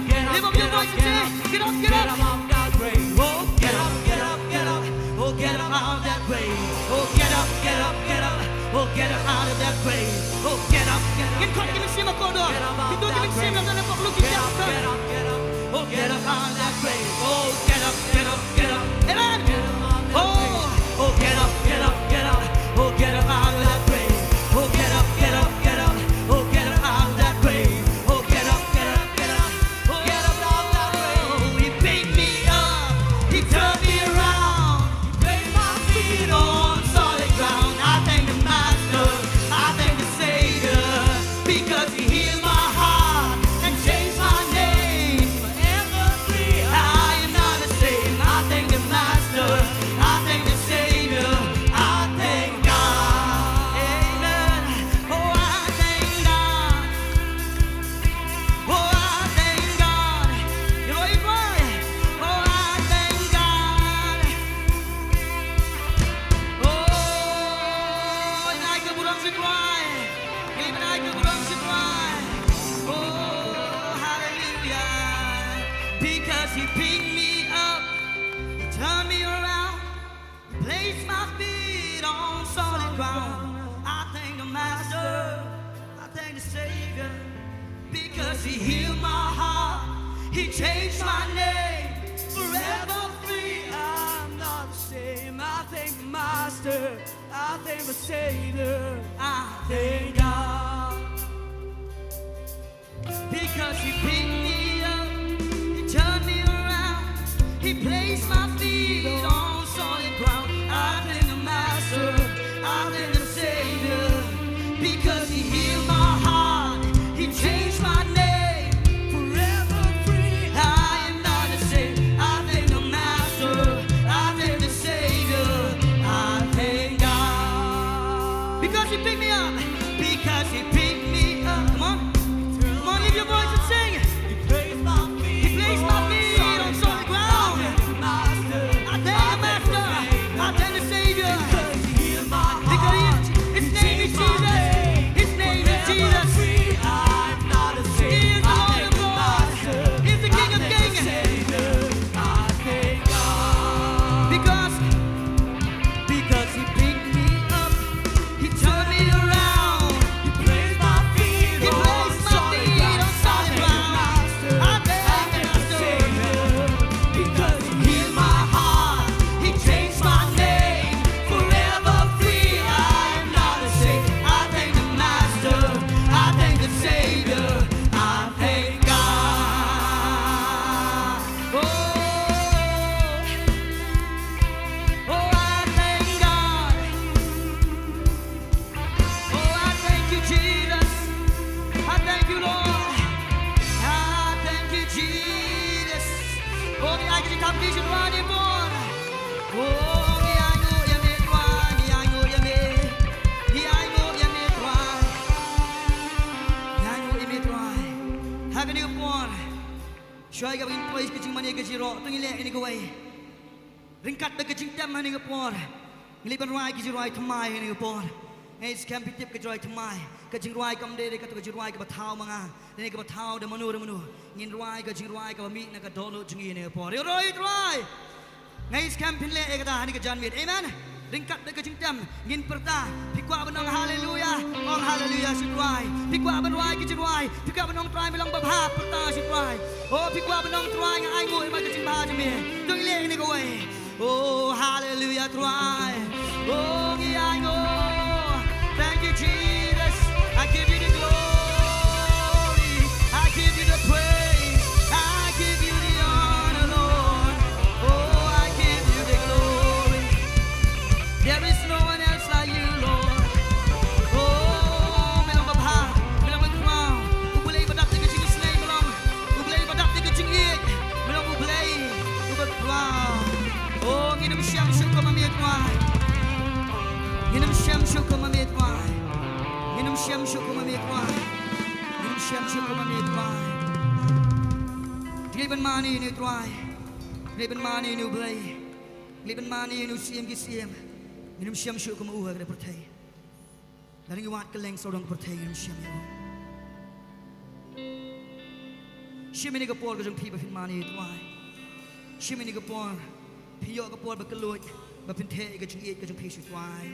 Get up, get up, get up. Get up, get up. Get up out of that grave. Oh, get up, get up, get up. Oh, get up out of that grave. Oh, get up, get up, get up. Oh, get up out of that grave. Oh, get up, get up. Ngin khot ïa ki mynsiem ha kordor. Kito ki mynsiem lada na pop luk ki jam. Get up, get up. Oh, get up out of that grave. Oh, get up, get up, get up. Amen. Oh, oh, get up, get up, get up. Oh, get up out of that grave. Oh, get up, get up, get up. Oh, get up out of that grave. Oh, get up, get up, get up. Oh, get up out of that grave. He picked me up. He turned me around. Place my feet on solid ground. I thank the Master, I thank the Savior, because He healed my heart and changed my name. Forever free, I am not the same. I thank the Master, I thank the Savior, I thank God. Amen. Oh, I thank God. Oh, I thank God. Ïaroh ïa u Trai. Oh, I thank God. Oh, ai ka burom sha u Trai. Ai ka burom sha u Trai. Oh, hallelujah. Because He picked me up, He turned me around. Place my feet on solid ground. I thank the Master, I thank the Savior, because He healed my heart, He changed my name. Forever free, I'm not the same. I thank the Master, I thank the Savior, I thank God. Because He picked me up, He turned me around, He placed my feet on solid ground. I thank the Master, I thank the Savior, because He healed my heart, He changed my name. Forever free, I am not the same. I thank the Master, I thank the Savior, I thank God. Because He picked me up, because He picked me up. Come on. Come on, lift your voice and sing. He placed my feet on solid ground. Ngi shu duwai ïa me Trai. Oh, ngi ainguh ïa me Trai, ngi ainguh ïa me. Ngi ainguh ïa me Trai. Ngi ainguh ïa me Trai. Ha kane ka por, shuwa kaba ngin poi ka jingmane ka jingïaroh, to ngin leh ïa kane kawei. Ryngkat bad ka jingtem ha kane ka por, ngi leit ban rwai ka jingrwai thymmai ha kane ka por. Nga ngeit skhem phi tip ka jingrwai thymmai, ka jingrwai kam dei re kato ka jingrwai kaba thaw ma nga, ne kaba thaw da mano re mano. Ngin rwai ka jingrwai kaba mih na ka dohnud jong ngi ha kane ka por. Ïaroh ïa u Trai. Nga ngeit skhem phin leh ïa kata ha kane ka janmiet. Amen. Ryngkat bad ka jingtem ngin pyrta. Phi kwah ban ong haleluya? Ong haleluya sha u Trai. Phi kwah ban rwai ka jingrwai? Phi kwah ban ong Trai me long babha? Pyrta sha u Trai. Oh, phi kwah ban ong Trai nga ainguh ïa ka jingbha jong me? To ngin leh ïa kane kawei. Oh, haleluya Trai. Oh, ngi ainguh. Thank you, Jesus. I give you the glory. I give you the praise. I give you the honor, Lord. Oh, I give you the glory. There is no one else like you, Lord. Oh, me long babha, me long bakhraw. U Blei ba dap ïa ka jingisynei me long. U Blei ba dap ïa ka jingïeit me long, U Blei uba khraw. Oh, ngin ym shem shuh kum ma me Trai. Ngin ym shem shuh kum ma me Trai. Ngin ym shem shuh kum ma me Trai. Ngin ym shem shuh kum ma me Trai. Ngi leit ban mane ïa u Trai. Ngi leit ban mane ïa u Blei. Ngi leit ban mane ïa u Syiem ki syiem. Ngin ym shem shuh kum ma u ha kane ka pyrthei. Lada ngi wad kylleng sawdong ka pyrthei ngin ym shem ïa u. Shim ïa kane ka por ka jong phi ba phin mane ïa u Trai. Shim ïa kane ka por phin ïoh ka por ba kylluid ba phin theh ïa ka jingïeit ka jong phi sha u Trai.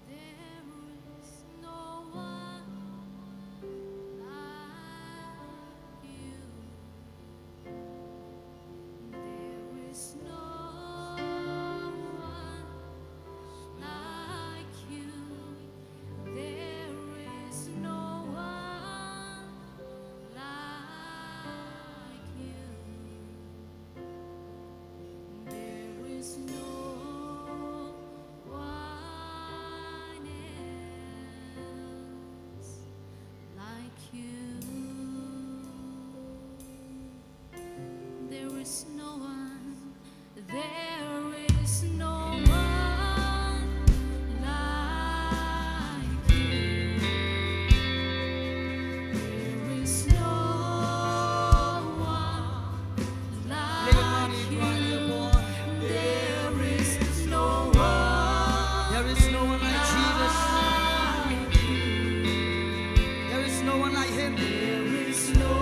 There is no one like you. There is no one like you. There is no one like you. There is no one else like you. There is no one, there is no one like you. There is no one like you. There is no one. There is no one like Jesus. There is no one like him. There is no.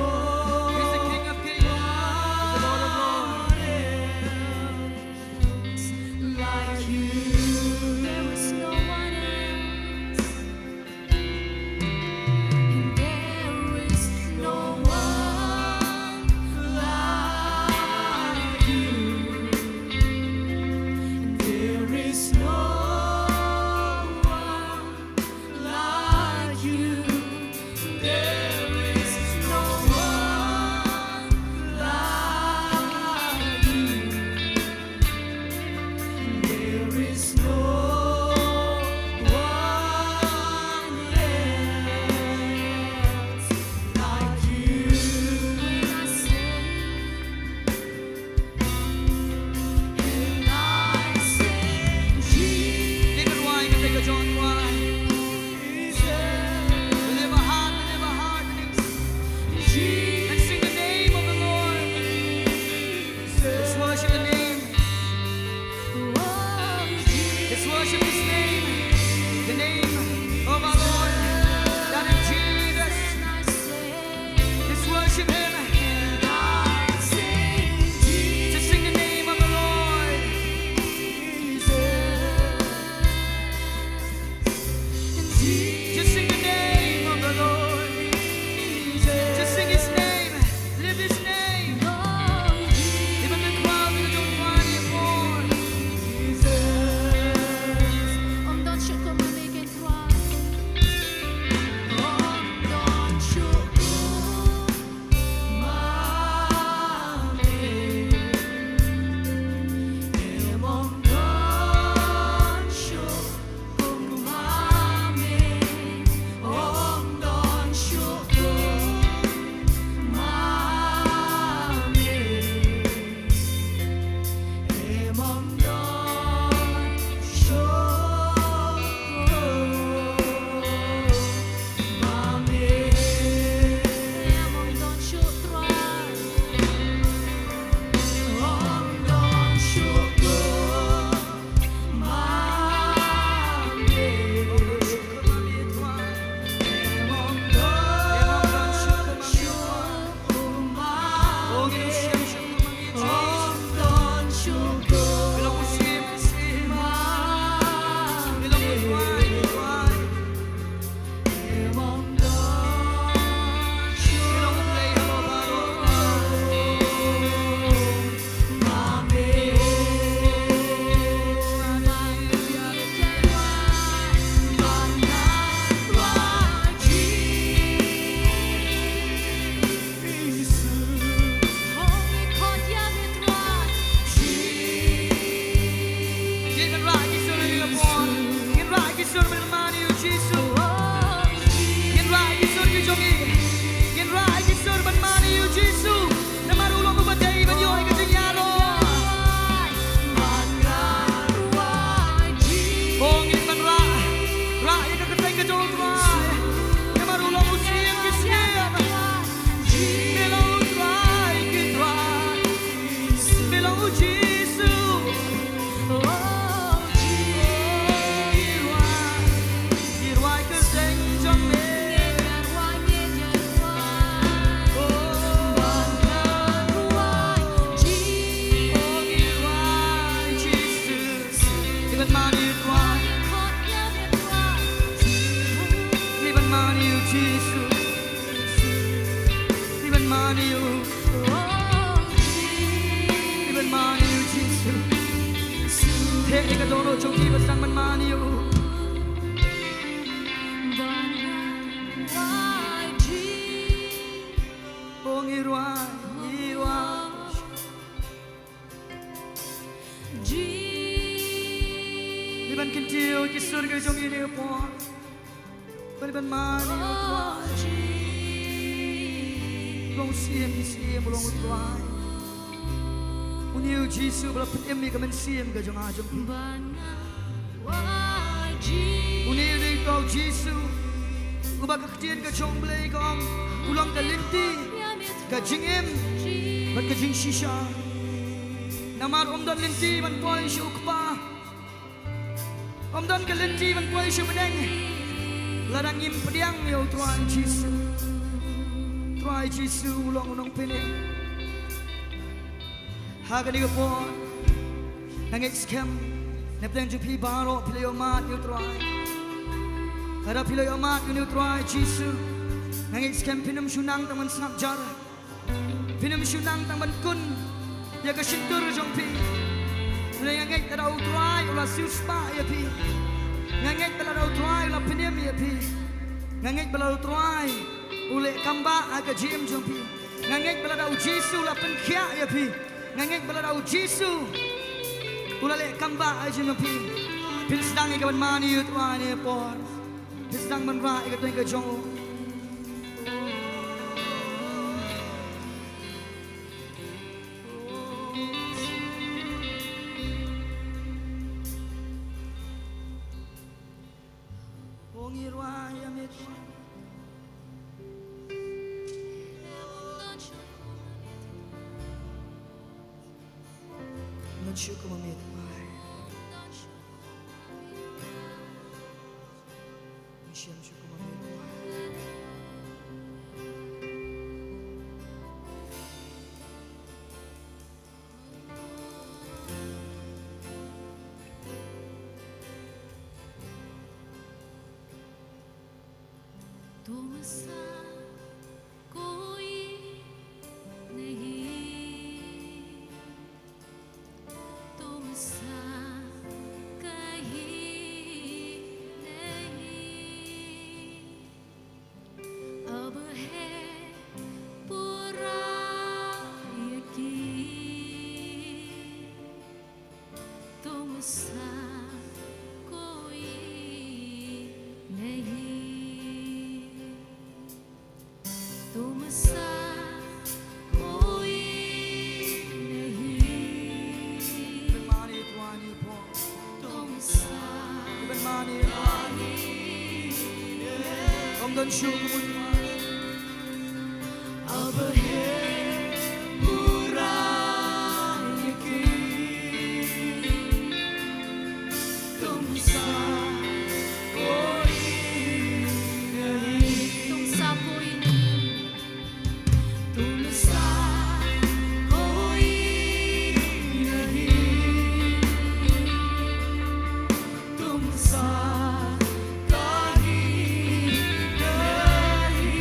He's the King of kings. He's the Lord of lords. Like you. There is no one else. And there is no one like you. And there is no one like you. There is no one like you. There is no one else like you. And I sing Jesus. Lift it wide and take a joy wide. Lift a heart, lift a heart, and sing the name of the Lord. Let's worship the name. Let's worship his name. The name of our Lord. That is Jesus. Let's worship him. Just sing the name of the Lord. Just sing the name of the Lord. Just sing his name. Lift his name. Lift up the crowd with the joy of the Lord. Ym don shuh kum ma me Trai. Jisu. Ngin rah ïa ki sur ki jong ngi. Ngin rah ïa ki sur ban man ïa u Jisu. Namar u long uba dei ban ïoh ïa ka jingïaroh. Oh, ngin ban rah. Rah ïa ka kyrteng ka jong u Trai. Namar u long u Syiem ki syiem. Me long u Trai ki trai. Me long u Jisu. Oh, Jisu. Ngi rwai ka seng jong me. Oh, ngi rwai Jisu. Ngi ban man ïa u Trai. Ngi ban man ïa u Jisu. Ngi ban man ïa u. Ngi ban man ïa u Jisu. Te ïa ka dohnud jong ngi ban sdang ban man ïa u. Oh, ngi rwai, ngi rwai. Ngi ban kyntiew ki sur ki jong ngi ha kane ka por. Ban, ban man ïa u Trai. U long u Syiem ki syiem, u long u Trai. Une u Jisu uba la pynim ïa ka mynsiem ka jong nga jong phi. Une, une u Jisu uba ka ktien ka jong u Blei ka ong u long ka lynti, ka jingim bad ka jingshisha. Namar ym don lynti ban poi sha u Kpa. Ym don ka lynti ban poi sha bneng lada ngim pdiang ïa u Trai Jisu. Trai Jisu u long u nongpynim. Ha kane ka por nga ngeit skhem na pdeng jong phi baroh phi la ïohmad ïa u Trai. Lada phi la ïohmad ïa une u Trai Jisu, nga ngeit skhem phin ym shu nang tang ban sngap jar. Phin ym shu nang tang ban kun ïa ka shyntur jong phi. Hynrei nga ngeit lada u Trai u la siewspah ïa phi. Nga ngeit ba lada u Trai u la pynim ïa phi. Nga ngeit ba lada u Trai u leh kam bah ha ka jingim jong phi. Nga ngeit ba lada u Jisu u la pynkhiah ïa phi. Nga ngeit ba lada u Jisu u la leh kam bah ha ka jingim jong phi. Phin sdang ïa ka ban man ïa u Trai ha kane ka por. Phin sdang ban rah ïa ka kyrteng ka jong u. तुम सा कोई नहीं, तुम सा कहीं नहीं। अब है पूरा यकीन, तुम सा कोई नहीं, तुम सा कोई नहीं, तुम सा अब है पूरा यकीन, तुम सा कोई नहीं, तुम सा कोई नहीं, तुम सा कोई नहीं, तुम सा कहीं नहीं।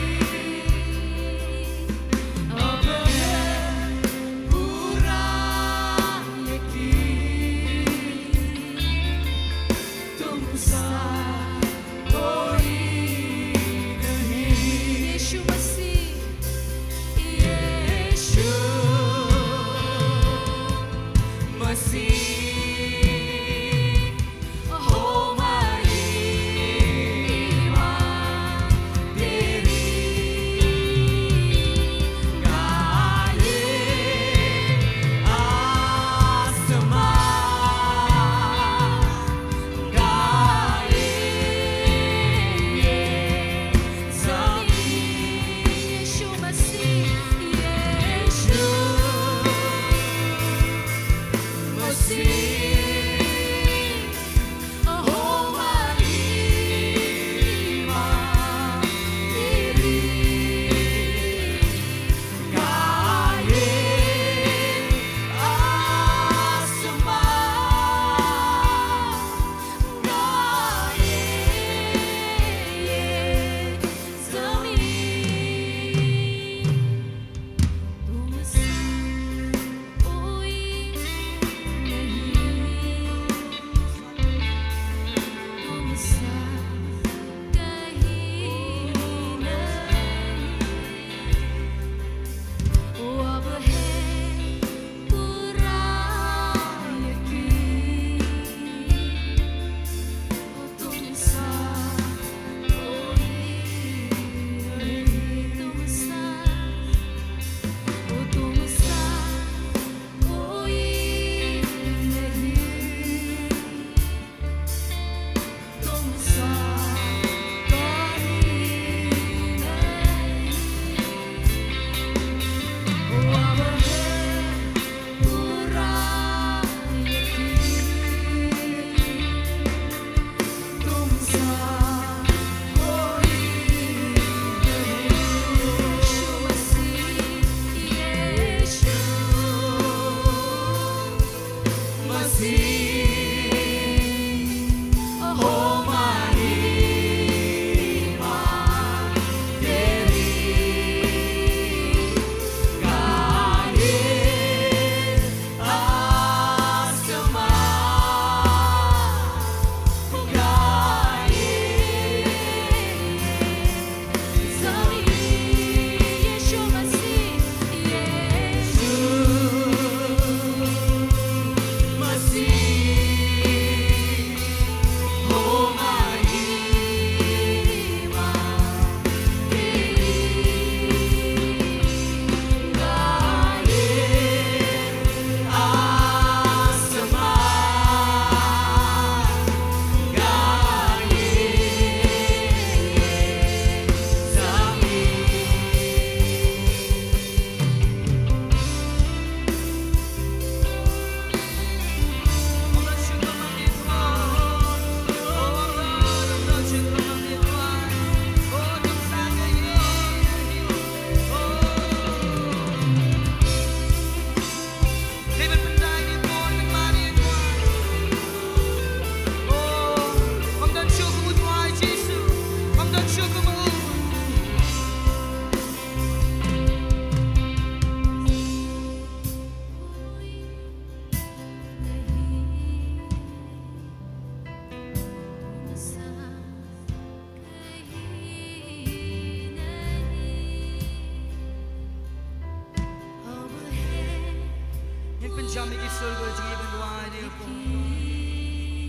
Sngewthuh ka jingim ban duwai ïa phi.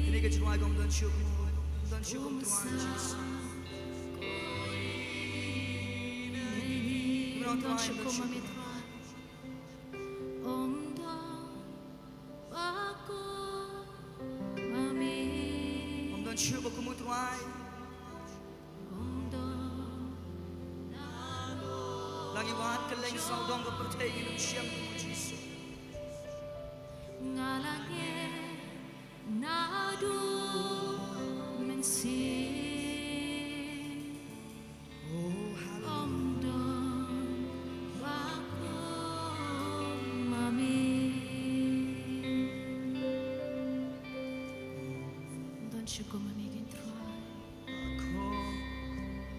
Kane ka jingrwai kong don shuh, don shuh kum Trai Jisu. Don shuh kum ma me Trai. Ym don ba kum ma me. Ym don shuh ba kum u Trai. Lang ïa u hat kylleng sawdong ka pyrthei, ngi nym shym kum u Jisu. Nga la ngeit naduh mynsiem. Oh, hallelujah. Ym don ba kum ma me. Don shuh kum ma me Trai. Kum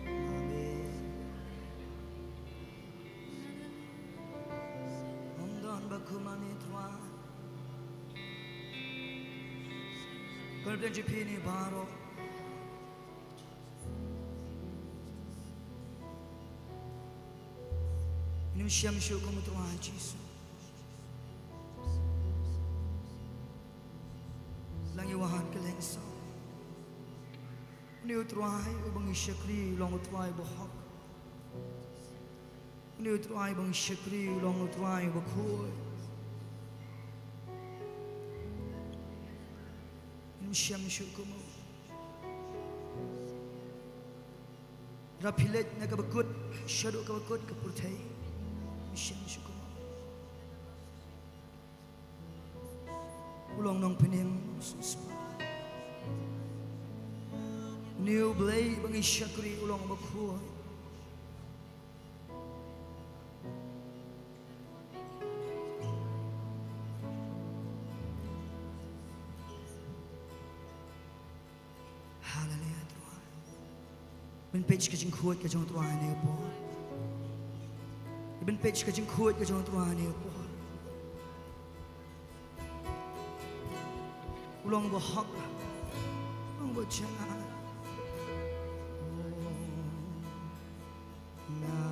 ma me. Ym don ba kum ma me Trai. Khublei ïa phi baroh. Ngi nym shym shuh kum u Trai Jisu. Lang ïa u hat kylleng sawdong. Une u Trai uba ngi shakri u long u Trai uba hok. Une u Trai uba ngi shakri u long u Trai uba khuid. Ngi nym shym shuh kum u. Lada phi leit na kaba kut, shaduh kaba kut ka pyrthei, ngi nym shym shuh kum u. U long nongpynim, u sngewsih. Une u Blei ba ngi shakri u long uba khuid. Haleluia, Trai. Ban peit ka jingkhuid ka jong u Trai ha kane ka por. Ban peit ka jingkhuid ka jong u Trai ha kane ka por. U long uba hok. U long uba janai. Nga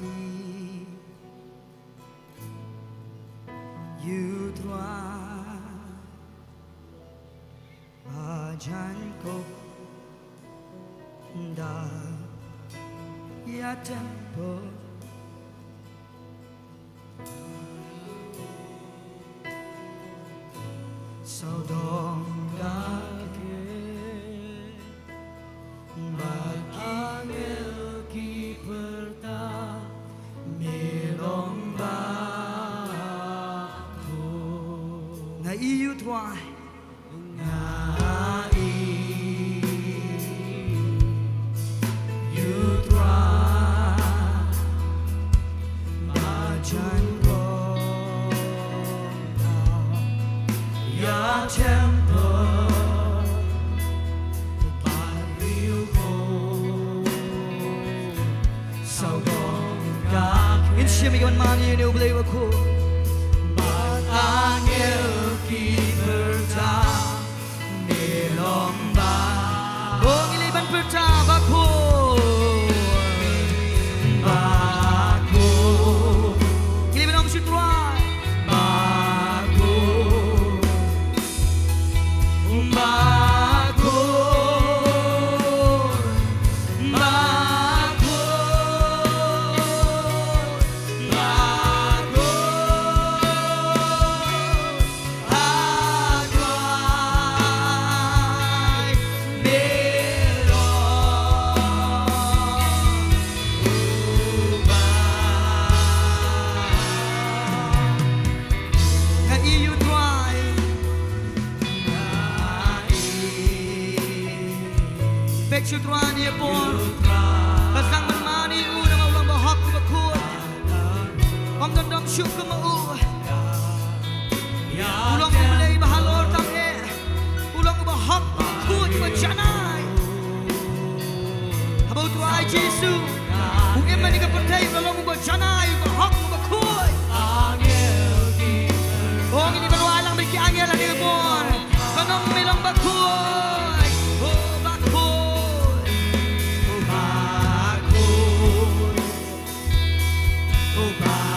ïeit ïa u Trai. Ba jan kop da ïa temple. Sawdong da ke ba ki angel ki pyrta, me long ba khuid. Nga ïeit ïa u Trai. Nga ïeit ïa u Trai. Ba jan kop da ïa temple. Ba riew ko sawdong ka. Ngin shim ïa ka ban mane ïa une u Blei bakhuid. Bad angel ki pyrta, me long ba. Oh, ngi leit ban pyrta bakhuid. Bakhuid. Ngi leit ban ong sha u Trai. Bakhuid. Bakhuid, bakhuid, bakhuid, bakhuid, me long uba. Nga ïeit ïa u Trai. Peit sha u Trai ha kane ka por. Ba sdang ban mane ïa u namar u long ba hok, uba khuid. Ym don dom shuh kum u. U long u Blei ba halor tam eh. U long uba hok, uba khuid, uba janai. Haba u Trai Jisu u im ha kane ka pyrthei, u long uba janai, uba hok, uba khuid. Oh, ngin ïa ban wai lang bad ki angel ha kane ka por. Ban ong me long bakhuid. Oh, bakhuid. Oh, bakhuid. Oh, bakhuid.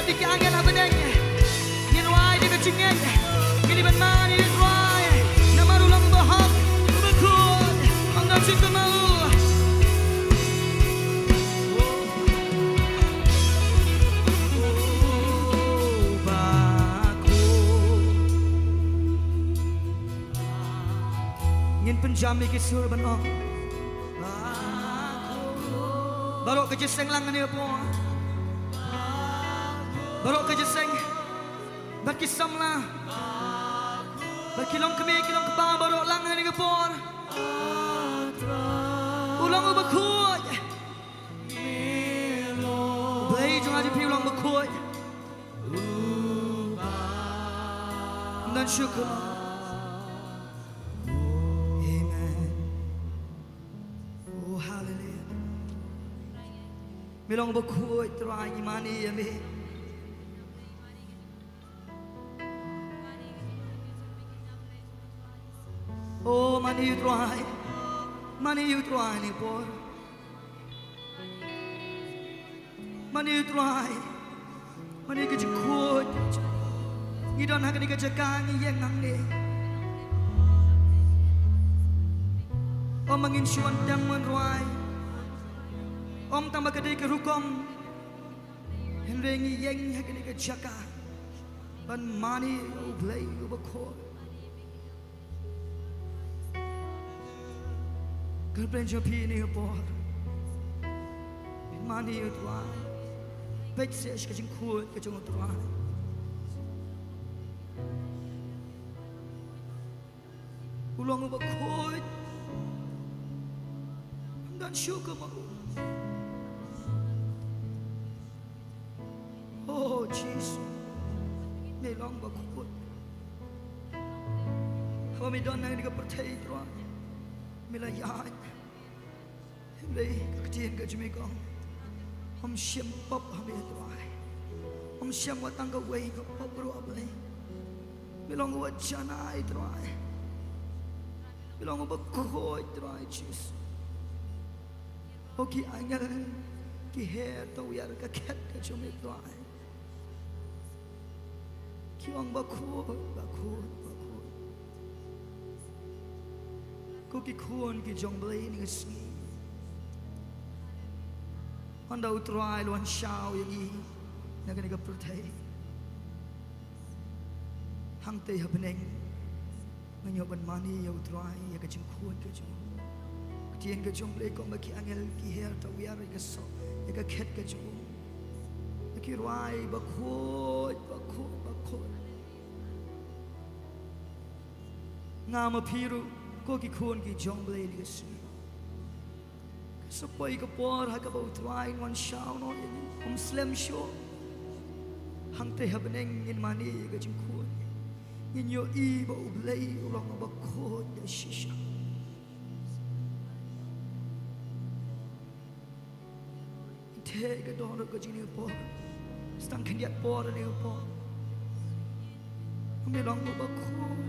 Ki angel ha bneng, ngin rwai da ka jingngeit. Ngin ïa ban mane ïa u Trai namar u long uba hok, uba khuid, ym don shuh kum u. Uba khuid. Ngin pynjam ïa ki sur ban ong. Baroh ka jingïaseng lang kane ka por. Baroh ka jingïaseng. Bad ki samla. Bad ki longkmie, ki longkpa, baroh lang kane ka por. U long uba khuid. Blei jong nga jong phi u long uba khuid. Ngan shukor. Amen. Oh, hallelujah. Me long uba khuid Trai, ngi mane ïa me. Oh, mane ïa u Trai. Mane ïa u Trai ne por. Mane ïa u Trai. Mane ïa ka jingkhuid. Ngi don ha kane ka jaka ngi ïeng hangne. Ym ma ngin shu wan dem wan rwai. Ym tang ba ka dei ka rukom. Hynrei ngi ïeng ha kane ka jaka ban mane ïa u Blei uba khuid. Kyrpang jong phi ne por. Mane ïa u Trai. Peit seh ka jingkhuid ka jong u Trai. U long uba khuid. Ym don shuh kum u. Oh, Jisu. Me long uba khuid. Haba me don ha kane ka pyrthei Trai, me la ïaid. Hynrei ka ktien ka jong me ka ong, ym shym pop ha me Trai. Ym shym wat tang kawei ka pop ruh Blei. Me long uba janai Trai. Me long uba khuid Trai Jisu. Oh, ki angel ki her tawiar ka khet ka jong me Trai. Ki ong bakhuid, bakhuid, bakhuid. Ko ki khun ki jong Blei ha kane ka sngi. Haba u Trai u la wan shaw ïa ngi na kane ka pyrthei. Hangtei ha bneng. Ngi ïoh ban mane ïa u Trai, ïa ka jingkhuid ka jong u. Ka ktien ka jong u Blei ka ong ba ki angel ki her tawiar ïa ka soh, ïa ka khet ka jong u. Ki rwai bakhuid, bakhuid, bakhuid. Nga ma phi ruh, ko ki khun ki jong u Blei ha kane ka sngi. Sa poi ka por ha kaba u Trai un wan shaw noh ïa ngi. Ym slem shuh. Hangtei ha bneng ngin mane ïa ka jingkhuid. Ngin ïohi ba u Blei u long uba khuid da shisha. Te ka don ruh ka jingkhuid por. Sa tang khyndiat por ha kane ka por. Me long uba khuid.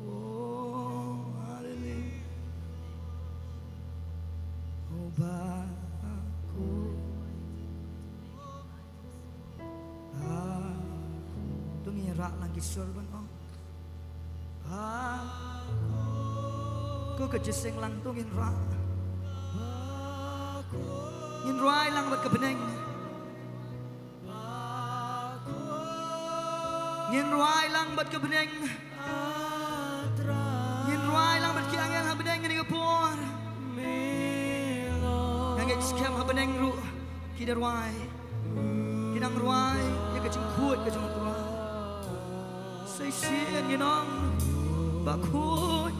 Oh, haleluya. Uba khuid. Ah, to ngin rah lang ki sur ban ong. Ah, ko ka jingïaseng lang to ngin rah. Ngin rwai lang bad ka bneng. Ngin rwai lang bad ka bneng. Ngin rwai lang bad ki angel ha bneng ha kane ka por. Nga ngeit skhem ha bneng ruh ki da rwai. Ki nang rwai ïa ka jingkhuid ka jong u Trai. Sa shisien ngin ong bakhuid.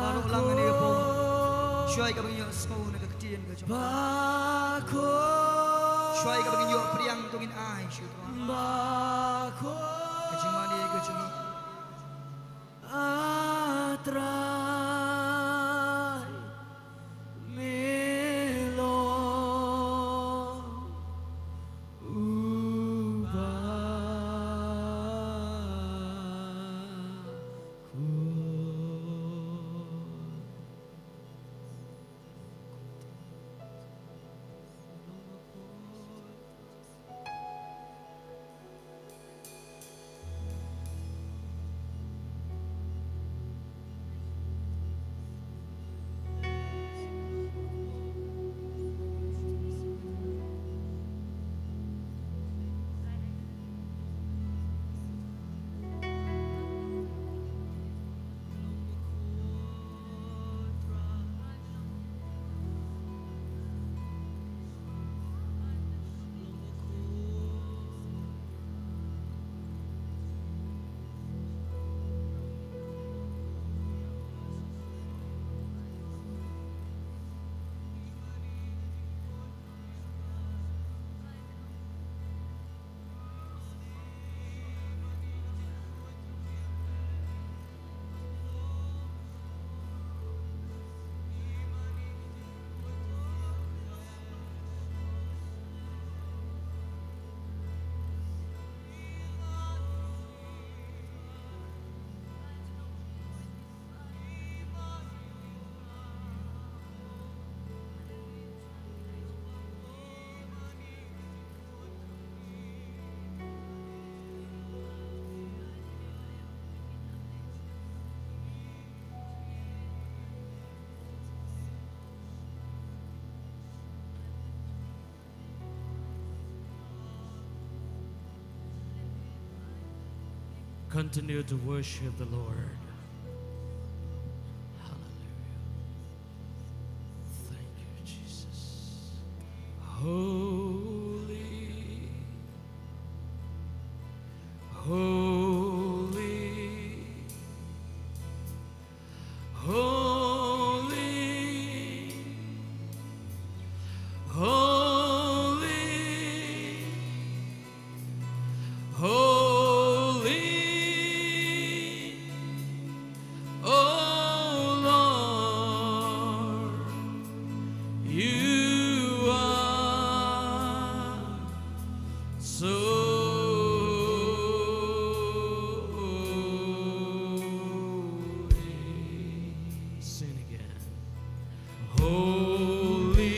Baroh lang hangne hapoh. Shuwa ïa kaba ngin ïohsngew na ka ktien ka jong U Trai. Shuwa ïa kaba ngin ïoh pdiang to ngin ai sha U Trai. Ka jingmane ka jong ngi. A Trai, me long uba khuid. Continue to worship the Lord. Hallelujah. Thank you, Jesus. Holy, holy, holy, holy, holy, oh Lord, you are so holy. Sing again. Holy,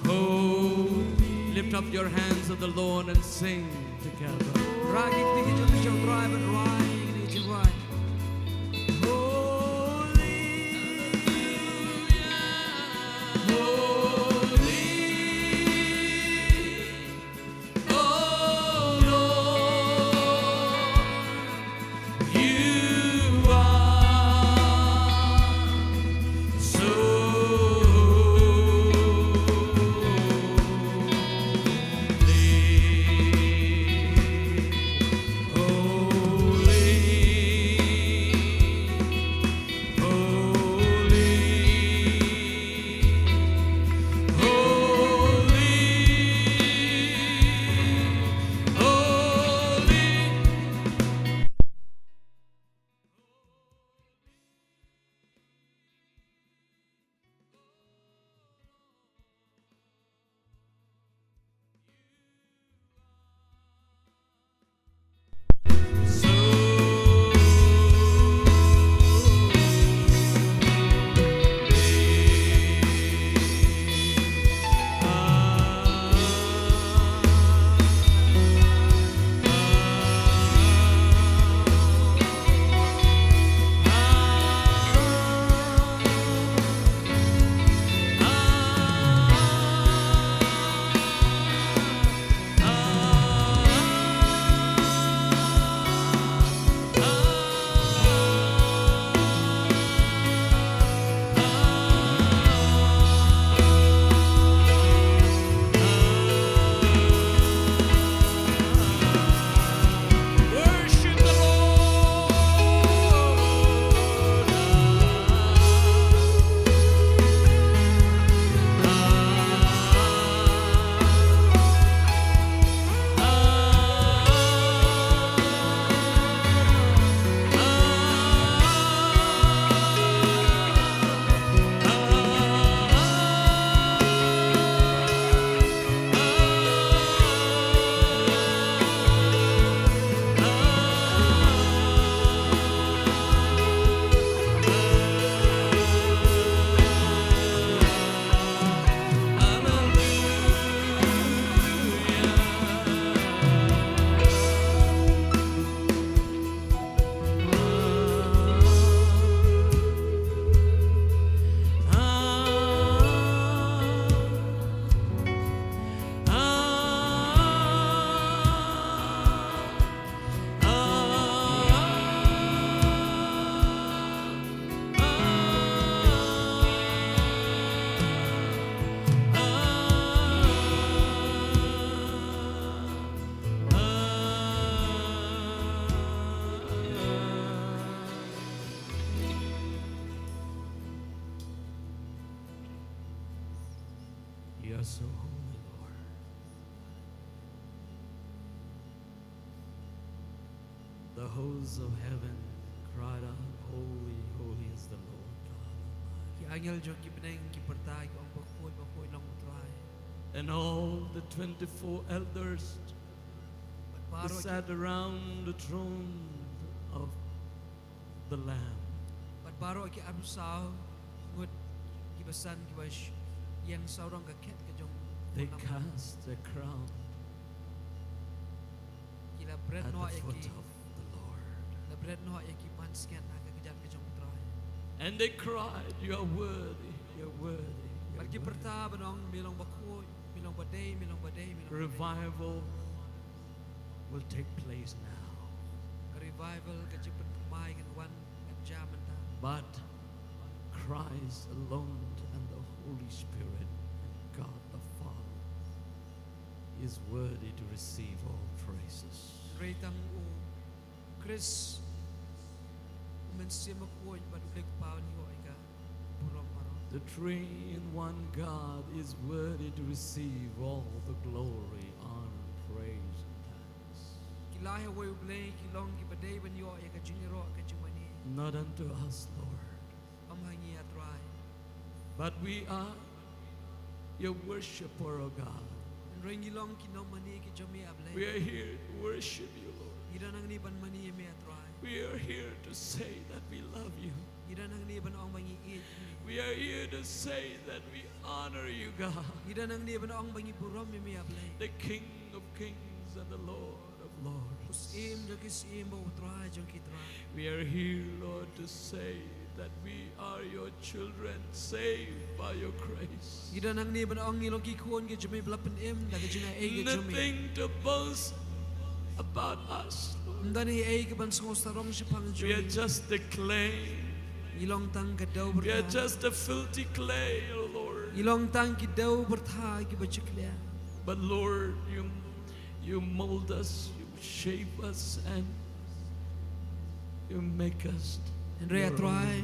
holy. Lift up your hands to the Lord and sing together. Rah ki kti ki jong phi sha U Trai bad rwai ïa kine ki jingrwai. Holy, holy, oh Lord, you are so holy, holy, You're so holy, Lord. The hosts of heaven cried out, "Holy, holy is the Lord God Almighty." Ki angel jong ki bneng ki pyrta, ki ong, "Bakhuid, bakhuid long U Trai." And all the twenty-four elders, bad who baroh ki sat around the throne of the Lamb, bad baroh ki arphew saw ngut ki basan kiba sh-, ïeng sawdong ka khet ka jong, they cast their crown, ki la bret at noh the ïa foot ki, of the Lord, la bret noh ïa ki pansngiat ha ka kjat ka jong U Trai. And they cried, "You are worthy, you are worthy, you are worthy." Bad ki pyrta ban ong, "Me long bakhuid, me long badei, me long badei, me long badei." Revival will take place now. Ka revival ka jingpynthymmai kan wan, kan jia mynta. But Christ alone and the Holy Spirit and God the Father is worthy to receive all praises. Hynrei tang U Khrist, U Mynsiem Bakhuid bad U Blei U Kpa un ïoh ïa ka burom baroh. The three in one God is worthy to receive all the glory, honor, praise, and thanks. Ki la ha uwei U Blei, ki long kiba dei ban ïoh ïa ka jingïaroh, ka jingmane. Not unto us, Lord. Ym ha ngi, A Trai. But we are your worshipper, O God. Hynrei ngi long ki nongmane ki jong me, A Blei. We are here to worship you, Lord. Ngi don hangne ban mane ïa me, A Trai. We are here to say that we love you. Ngi don hangne ban ong ba ngi ïeit ïa me. We are here to say that we honor you, God. Ngi don hangne ban ong ba ngi burom ïa me, A Blei. The King of kings and the Lord of lords. U Syiem jong ki syiem bad U Trai jong ki trai. We are here, Lord, to say that we are your children, saved by your grace. Ngi don hangne ban ong ngi long ki khun ki jong me ba la pynim da ka jingaiei ka jong me. Nothing to boast about us, Lord. Ym don ei ei kaban sngewsarong shaphang jong ngi. We are just the clay. Ngi long tang ka dew byrtha. We are just a filthy clay, O Lord. Ngi long tang ki dew byrtha kiba jiklia. But Lord, you, you mold us, you shape us, and you make us your own, Lord. Hynrei A Trai,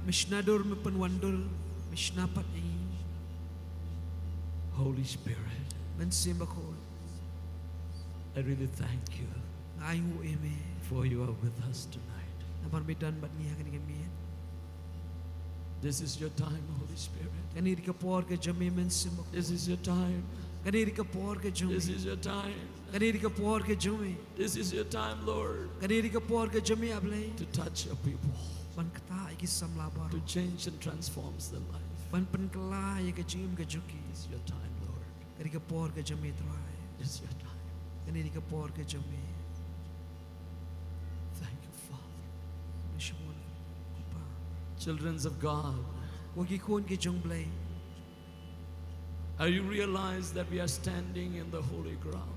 me shna dur, me pynwandur, me shna pat ïa ngi. Holy Spirit, Mynsiem Bakhuid, I really thank you, nga ainguh ïa me, for you are with us tonight. Namar me don bad ngi ha kane ka miet. This is your time, Holy Spirit. Kane dei ka por ka jong me, Mynsiem Bakhuid. This is your time. Kane dei ka por ka jong me. This is your time. Kane dei ka por ka jong me. This is your time, Lord. Kane dei ka por ka jong me, A Blei. To touch your people. Ban ktah ïa ki samla baroh. To change and transform their life. Ban pynkylla ïa ka jingim ka jong ki. This is your time, Lord. Kane dei ka por ka jong me, Trai. This is your time. Kane dei ka por ka jong me. Thank you, Father. Shibun, Kpa. Children of God. Ko ki khun ki jong U Blei. Are you realize that we are standing in the holy ground?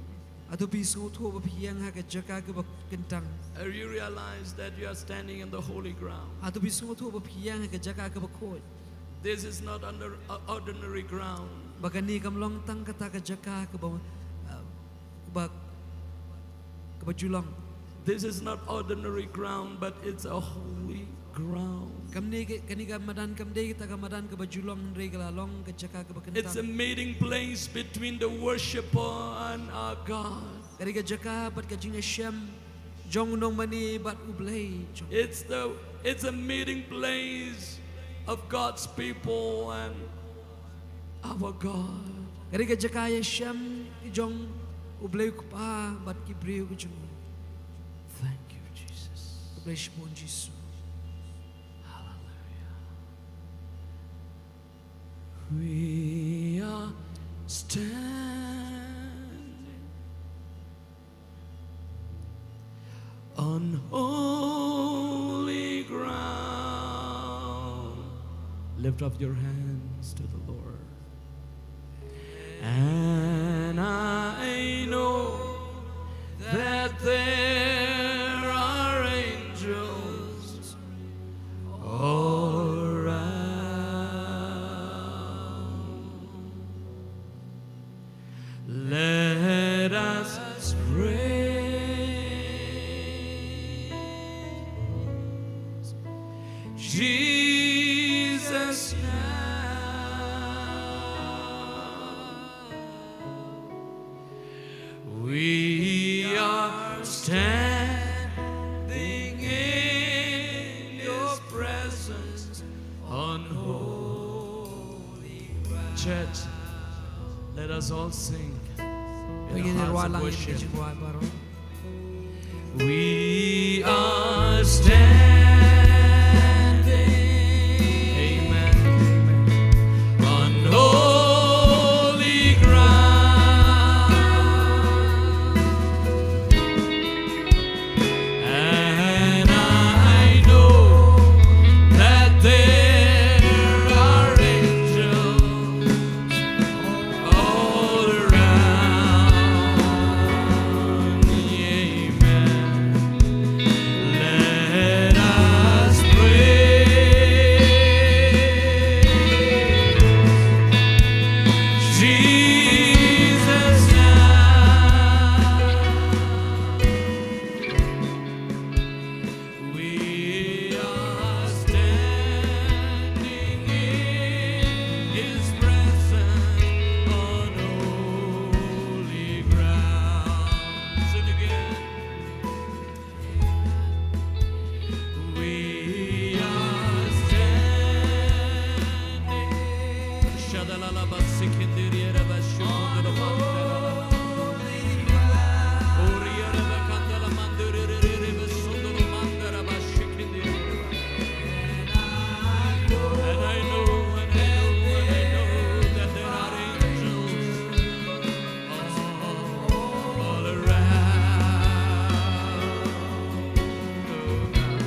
Hato phi sngewthuh ba phi ïeng ha ka jaka kaba kyntang? Are you realize that you are standing in the holy ground? Hato phi sngewthuh ba phi ïeng ha ka jaka kaba khuid? This is not under, uh, ordinary ground. Ba kane kam long tang kata ka jaka kaba, uh, kaba, kaba ju long. This is not ordinary ground, but it's a holy ground. Kane ka, kane ka madan kam dei kata ka madan kaba ju long, hynrei ka la long ka jaka kaba kyntang. It's a meeting place between the worshipper and our God. Ka dei ka jaka bad ka jingïashem jong u nongmane bad U Blei jong. It's the, it's a meeting place of God's people and our God. Ka dei ka jaka ïashem jong U Blei U Kpa bad ki briew ki jong u. Thank you, Jesus. Khublei shibun Jisu. Hallelujah. We are standing on holy ground. Lift up your hands to the Lord. And I know that there are angels all around. Let us praise Jesus now. Let's all sing in the hearts of worship. We are standing, amen, on holy ground. And I know that there are angels all around. Amen. Let us praise Jesus now. We are standing in His presence on holy ground. Sing again. We are standing. Shadalala basikindiri era bashukundala mandala. Ori era bakandala mandiri basundala mandara bashikindiri. And I know, and I know, and I know that there are angels all around. Oh God.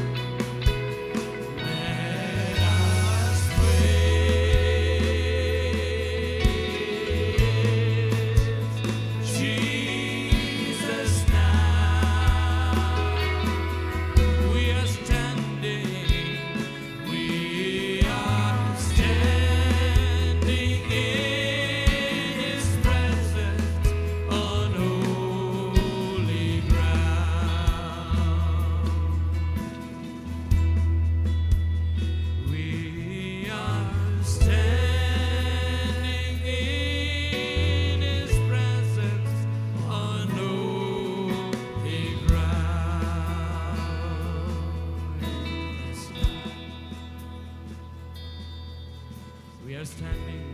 Let us praise Jesus now. We are standing, we are standing in His presence on holy ground. We are standing in His presence on holy ground. We are standing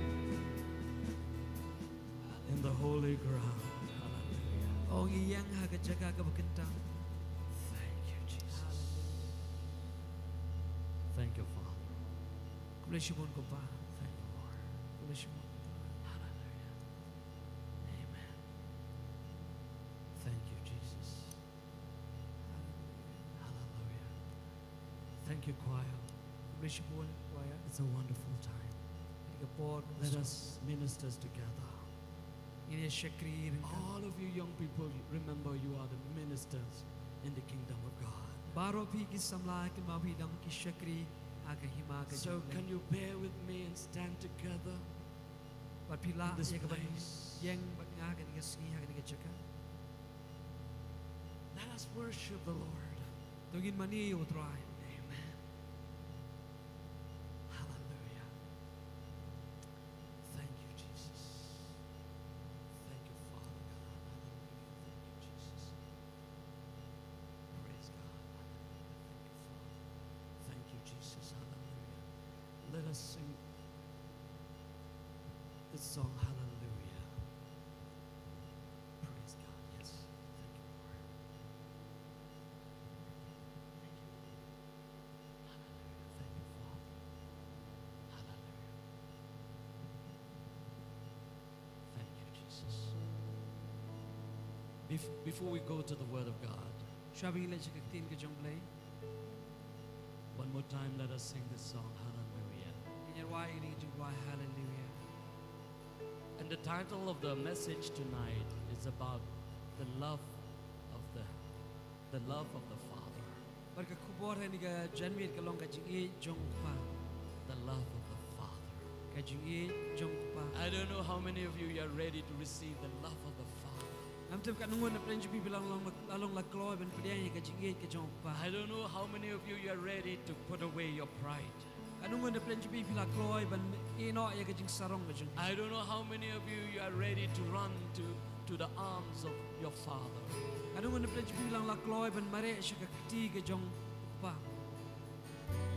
in the holy ground. Hallelujah. Ong ïeng ha ka jaka kaba kyntang. Thank you, Jesus. Hallelujah. Thank you, Father. Khublei shibun ko Pa. Thank you, Lord. Khublei shibun ko Pa. Hallelujah. Amen. Thank you, Jesus. Hallelujah. Thank you, choir. Khublei shibun, choir. It's a wonderful time. Ka por. Let us ministers together. Ngin ïa shakri ryngkat. All of you young people, remember you are the ministers in the kingdom of God. Baroh phi ki samla, kynmaw phi dang ki shakri ha ka hima ka jong U Blei. So can you bear with me and stand together? Bad phi lah ïa ka ban ïeng bad nga ha kane ka sngi ha kane ka jaka. Let us worship the Lord. To ngin mane ïa U Trai. Amen. Hallelujah. Thank you, Jesus. Thank you, Father God. Hallelujah. Thank you, Jesus. Praise God. Hallelujah. Thank you, Father. Thank you, Jesus. Hallelujah. Let us sing this song, Hallelujah. Praise God. Yes. Thank you, Lord. Thank you, Lord. Hallelujah. Thank you, Father. Hallelujah. Thank you, Jesus. Bef-, before we go to the Word of God, shuwa ba ngin leit sha ka ktien ka jong U Blei, one more time, let us sing this song, Hallelujah. Ngin ïa rwai ïa kane ka jingrwai, Hallelujah. And the title of the message tonight is about the love of the, the love of the Father. Bad ka khubor ha kane ka janmiet ka long ka jingïeit jong U Kpa. The love of the Father. Ka jingïeit jong U Kpa. I don't know how many of you, you are ready to receive the love of the Father. Ngam tip katno ngut na pdeng jong phi phi la long, la long la kloi ban pdiang ïa ka jingïeit ka jong U Kpa. I don't know how many of you, you are ready to put away your pride. Katno ngut na pdeng jong phi phi la kloi ban ïehnoh ïa ka jingsarong ka jong phi. I don't know how many of you, you are ready to run to, to the arms of your Father. Katno ngut na pdeng jong phi phi la long la kloi ban mareh sha ka kti ka jong U Kpa.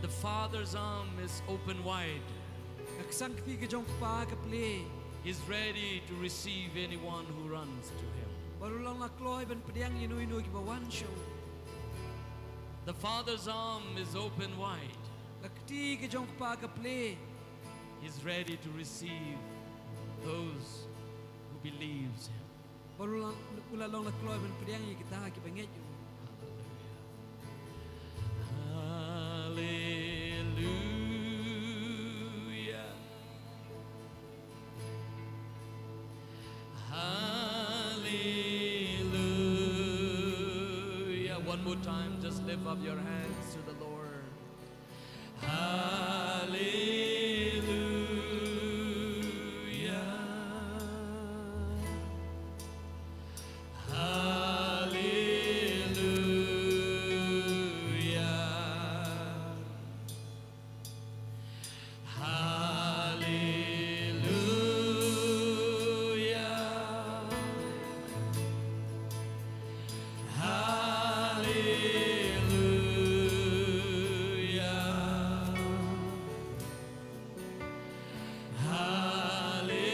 The Father's arm is open wide. Ka ksang kti ka jong U Kpa ka plie. He's ready to receive anyone who runs to him. Bad u long la kloi ban pdiang ïa uno uno kiba wan sha u. The Father's arm is open wide. La kti ka jong u Kpa ka plie. He's ready to receive those who believes him. Bad u long, u la long la kloi ban pdiang ïa kita kiba ngeit ïa u. Hallelujah. Hallelujah. One more time, just lift up your hands to the Lord. Hallelujah. Hallelujah. Hallelujah. Hallelujah.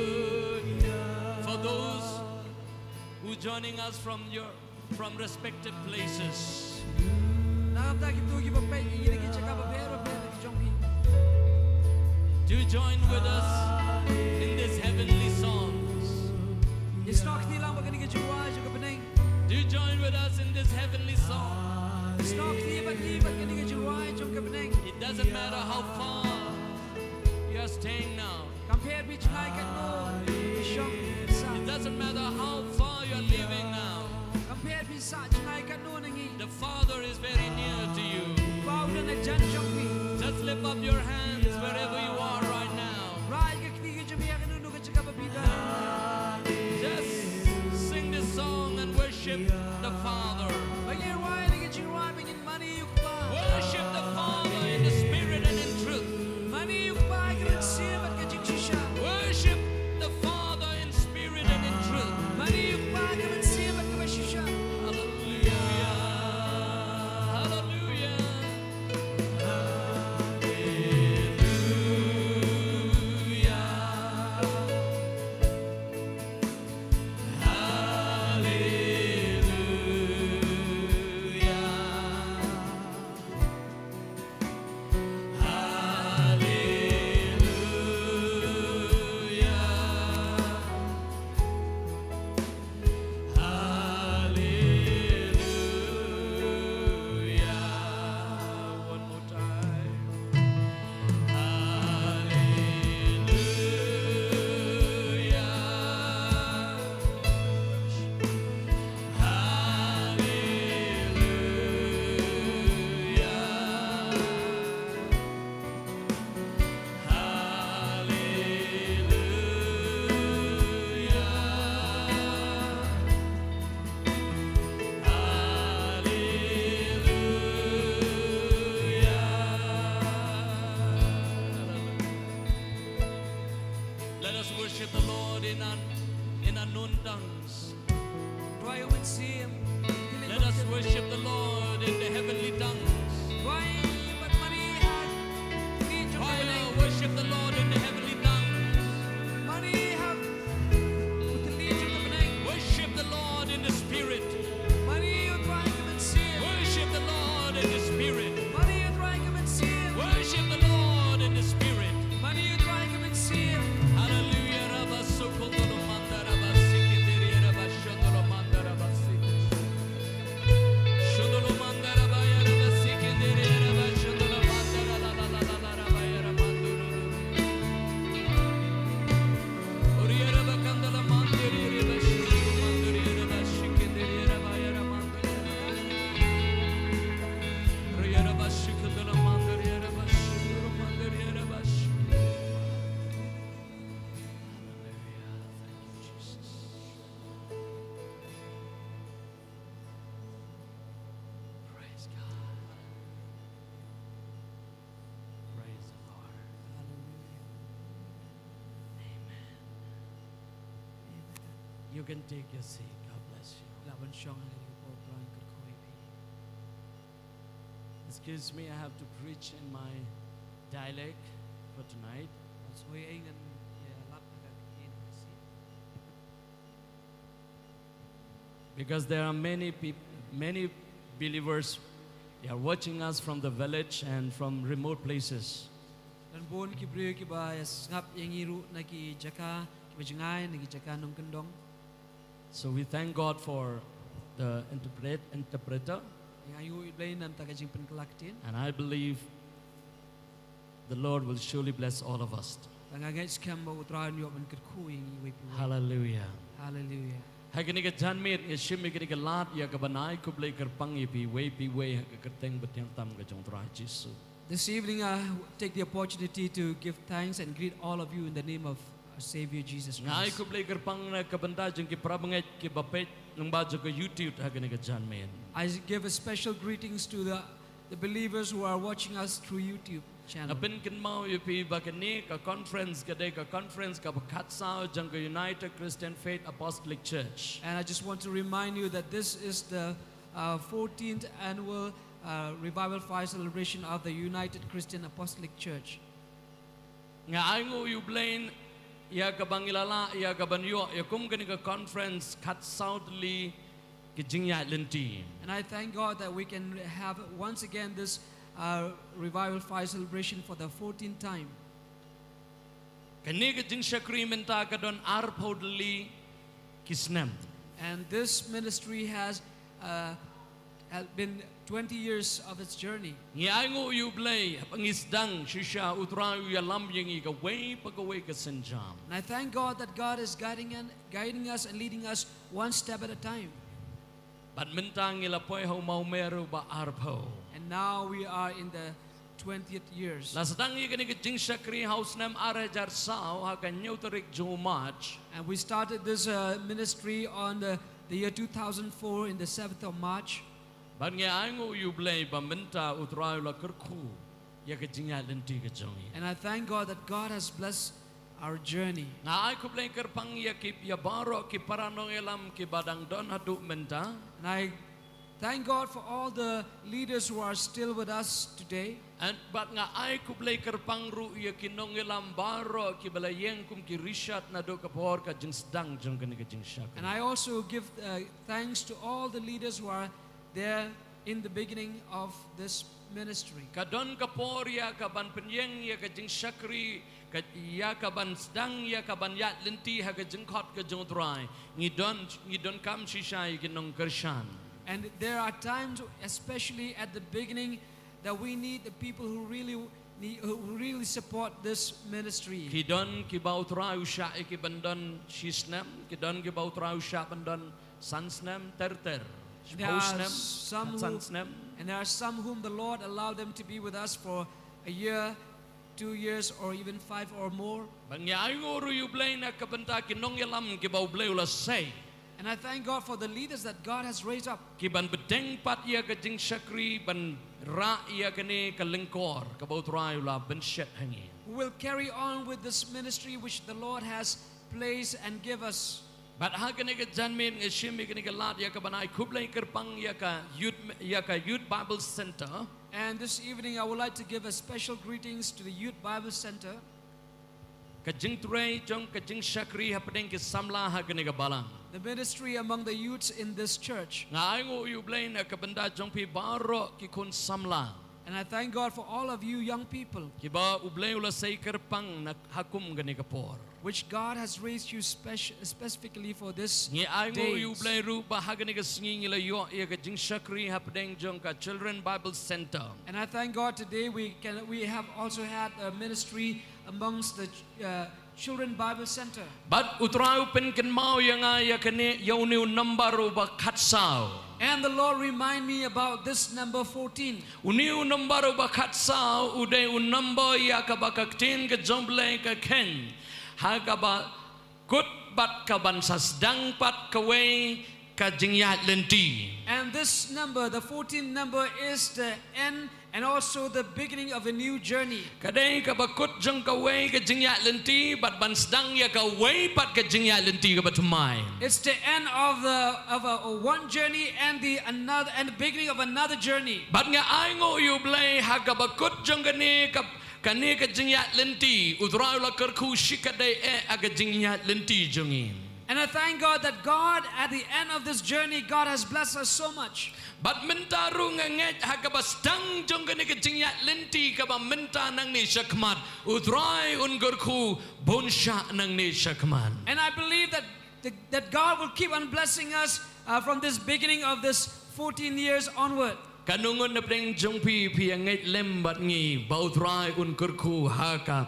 Hallelujah. For those who joining us from your, from respective places, na kata kito kiba peit ïa ngi na ki jaka bapher bapher na ki jong phi, do join with us in this heavenly songs. Ïa snoh kti lang bad kane ka jingrwai jong ka bneng. Do join with us in this heavenly song. Snoh kti bad ngi bad kane ka jingrwai jong ka bneng. It doesn't matter how far you are staying now. Kam pher phi jngai katno phi shong sah. It doesn't matter how far you are leaving now. Kam pher phi sah jngai katno na ngi. The Father is very near to you. U Kpa u don hajan jong phi. Just lift up your hands wherever you are right now. Raij ka kti ka jong phi ha kano kano ka jaka ba phi don. Just sing this song and worship the Father. Ba ngin rwai ïa ka jingrwai ba ngin mane ïa u Kpa. Worship the Father in the Spirit and in truth. Mane ïa u Kpa ha ka mynsiem bad ka jingshisha. Worship the Father in spirit and in truth. Mane ïa u Kpa ha ka mynsiem bad kaba shisha. Hallelujah. Hallelujah. Hallelujah. Hallelujah. Hallelujah. Hallelujah. One more time. Hallelujah. Hallelujah. Hallelujah. Hallelujah. Let us worship the Lord in un-, in unknown tongues. Rwai ha ka mynsiem. Let us worship the Lord in the heavenly tongues. Rwai bad mane ha ka ktien jong ka bneng. Choir, worship the Lord in the heavenly tongues. Mane ha ka ktien jong ka bneng. Worship the Lord in the Spirit. Mane ïa u Trai ha ka mynsiem. Worship the Lord in the Spirit. Mane ïa u Trai ha ka mynsiem. Worship the Lord in the Spirit. Mane ïa u Trai ha ka mynsiem. Hallelujah. Rabba sokotolo manda rabba sikindiri rabba shotolo manda rabba sikindiri. Shotolo manda rabba ya rabba sikindiri rabba shotolo manda rabba la la la la rabba ya rabba duru. Ori ya rabba kandala mandiri rabba shotolo mandiri rabba sikindiri rabba ya rabba. Praise God. Praise the Lord. Hallelujah. Amen. Amen. You can take your seat. God bless you. Lah ban shong ha ïing. Excuse me, I have to preach in my dialect for tonight. Sngewbha ïa ngan ïa lap ha ka ktien Khasi. Because there are many peop- many believers, they are watching us from the village and from remote places. Don bun ki briew kiba ïa sngap ïa ngi ruh na ki jaka kiba jngai, na ki jaka nongkyndong. So we thank God for the interpret- interpreter. Ngi ainguh ïa U Blei namar ka jingpynkylla ktien. And I believe the Lord will surely bless all of us. Bad nga ngeit skhem ba U Trai un ïoh ban kyrkhu ïa ngi iwei pa iwei. Hallelujah. Hallelujah. Ha kane ka janmiet nga shim ïa kane ka lad ïa kaban ai khublei kyrpang ïa phi iwei pa iwei ha ka kyrteng ba tyngeh tam ka jong U Trai Jisu. This evening, I take the opportunity to give thanks and greet all of you in the name of our Savior Jesus Christ. Nga ai khublei kyrpang na ka bynta jong ki parabangeit kiba peit lyngba jong ka YouTube ha kane ka janmiet. I give a special greetings to the, the believers who are watching us through YouTube channel. Nga pynkynmaw ïa phi ba kane ka conference ka dei ka conference kaba khatsaw jong ka United Christian Faith Apostolic Church. And I just want to remind you that this is the uh, fourteenth annual uh, Revival Fire Celebration of the United Christian Apostolic Church. Nga ainguh ïa U Blei ïa kaba ngi la lah ïa kaban ïoh ïa kum kane ka conference khatsaw tylli ki jingïaid lynti. And I thank God that we can have once again this uh, Revival Fire Celebration for the fourteenth time. Kane ka jingshakri mynta ka don arphew tylli ki snem. And this ministry has uh, has been twenty years of its journey. Ngi ainguh ïa U Blei haba ngi sdang shisha U Trai u ïalam ïa ngi kawei pa kawei ka sienjam. And I thank God that God is guiding and guiding us and leading us one step at a time. Bad mynta ngi la poi ha u mawmer uba arphew. And now we are in the twentieth years. La sdang ïa kane ka jingshakri ha u snem ar hajar saw ha ka hynñiew tarik jong u March. And we started this uh, ministry on the, the year two thousand four in the seventh of March. Bad ngi ainguh ïa U Blei ba mynta U Trai u la kyrkhu ïa ka jingïaid lynti ka jong ngi. And I thank God that God has blessed our journey. Nga ai khublei kyrpang ïa ki, ïa baroh ki para nongïalam kiba dang don haduh mynta. And I thank God for all the leaders who are still with us today. And bad nga ai khublei kyrpang ruh ïa ki nongïalam baroh kiba la ïeng kum ki rishad naduh ka por ka jingsdang jong kane ka jingshakri. And I also give uh, thanks to all the leaders who are there in the beginning of this ministry. Ka don ka por ïa kaban pynïeng ïa ka jingshakri, ka, ïa kaban sdang ïa kaban ïaid lynti ha ka jingkhot ka jong U Trai. Ngi don, ngi donkam shisha ïa ki nongkyrshan. And there are times, especially at the beginning, that we need the people who really need, who really support this ministry. Ki don kiba U Trai u shah ïa ki ban don shi snem, ki don kiba U Trai u shah ban don san snem ter ter. There are some who, san snem. And there are some whom the Lord allowed them to be with us for a year, two years, or even five or more. Bad ngi ainguh ruh ïa U Blei na ka bynta ki nongïalam kiba U Blei u la sei. And I thank God for the leaders that God has raised up. Kiban bteng pat ïa ka jingshakri ban rah ïa kane ka lyngkor kaba U Trai u la bynshet ha ngi. Who will carry on with this ministry which the Lord has placed and give us. Bad ha kane ka janmiet nga shim ïa kane ka lad ïa kaban ai khublei kyrpang ïa ka Youth, ïa ka Youth Bible Center. And this evening I would like to give a special greetings to the Youth Bible Center. Ka jingtrei jong ka jingshakri hapdeng ki samla ha kane ka balang. The ministry among the youths in this church. Nga ainguh ïa U Blei na ka bynta jong phi baroh ki khun samla. And I thank God for all of you young people. Kiba U Blei u la sei kyrpang na ha kum kane ka por. Which God has raised you speci- specifically for this. Ngi ainguh ïa U Blei ruh ba ha kane ka sngi ngi la ïoh ïa ka jingshakri hapdeng jong ka Children Bible Center. And I thank God today we can, we have also had a ministry amongst the uh, Children Bible Center. Bad U Trai u pynkynmaw ïa nga ïa kane, ïa une u number uba khatsaw. And the Lord remind me about this number fourteen. Une u number uba khatsaw u dei u number ïa kaba ka ktien ka jong U Blei ka kheiñ ha kaba kut bad kaban sa sdang pat kawei ka jingïaid lynti. And this number, the fourteenth number, is the end and also the beginning of a new journey. Ka dei kaba kut jong kawei ka jingïaid lynti bad ban sdang ïa kawei pat ka jingïaid lynti kaba thymmai. It's the end of the of a, a one journey and the another and the beginning of another journey. Bad nga ainguh ïa U Blei ha kaba kut jong kane ka, kane ka jingïaid lynti, U Trai u la kyrkhu shikatdei eh ha ka jingïaid lynti jong ngi. And I thank God that God, at the end of this journey, God has blessed us so much. Bad mynta ruh nga ngeit ha kaba sdang jong kane ka jingïaid lynti kaba mynta nangne shakhmat, U Trai un kyrkhu bun shah nangne shakhmat. And I believe that, that God will keep on blessing us uh, from this beginning of this fourteen years onward. Katno ngut na pdeng jong phi, phi ïa ngeit lem bad ngi ba U Trai un kyrkhu ha ka,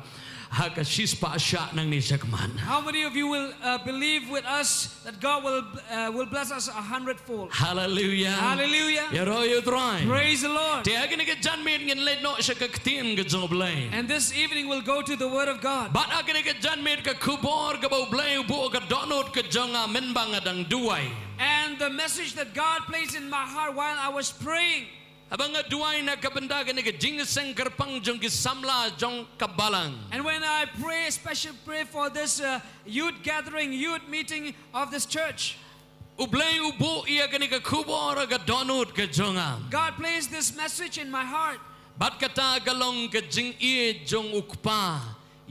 ha ka shispah shah nangne shakhmat? How many of you will uh, believe with us that God will, uh, will bless us a hundredfold? Hallelujah. Hallelujah. Ïaroh ïa U Trai. Praise the Lord. Te ha kane ka janmiet ngin leit noh sha ka ktien ka jong U Blei. And this evening we'll go to the Word of God. Bad ha kane ka janmiet ka khubor kaba U Blei u buh ha ka dohnud ka jong nga mynba nga dang duwai. And the message that God placed in my heart while I was praying. Haba nga duwai na ka bynta kane ka jingïaseng kyrpang jong ki samla jong ka balang. And when I pray, a special prayer for this uh, youth gathering, youth meeting of this church. U Blei u buh ïa kane ka khubor ha ka dohnud ka jong nga. God placed this message in my heart. Bad kata ka long ka jingïeit jong u kpa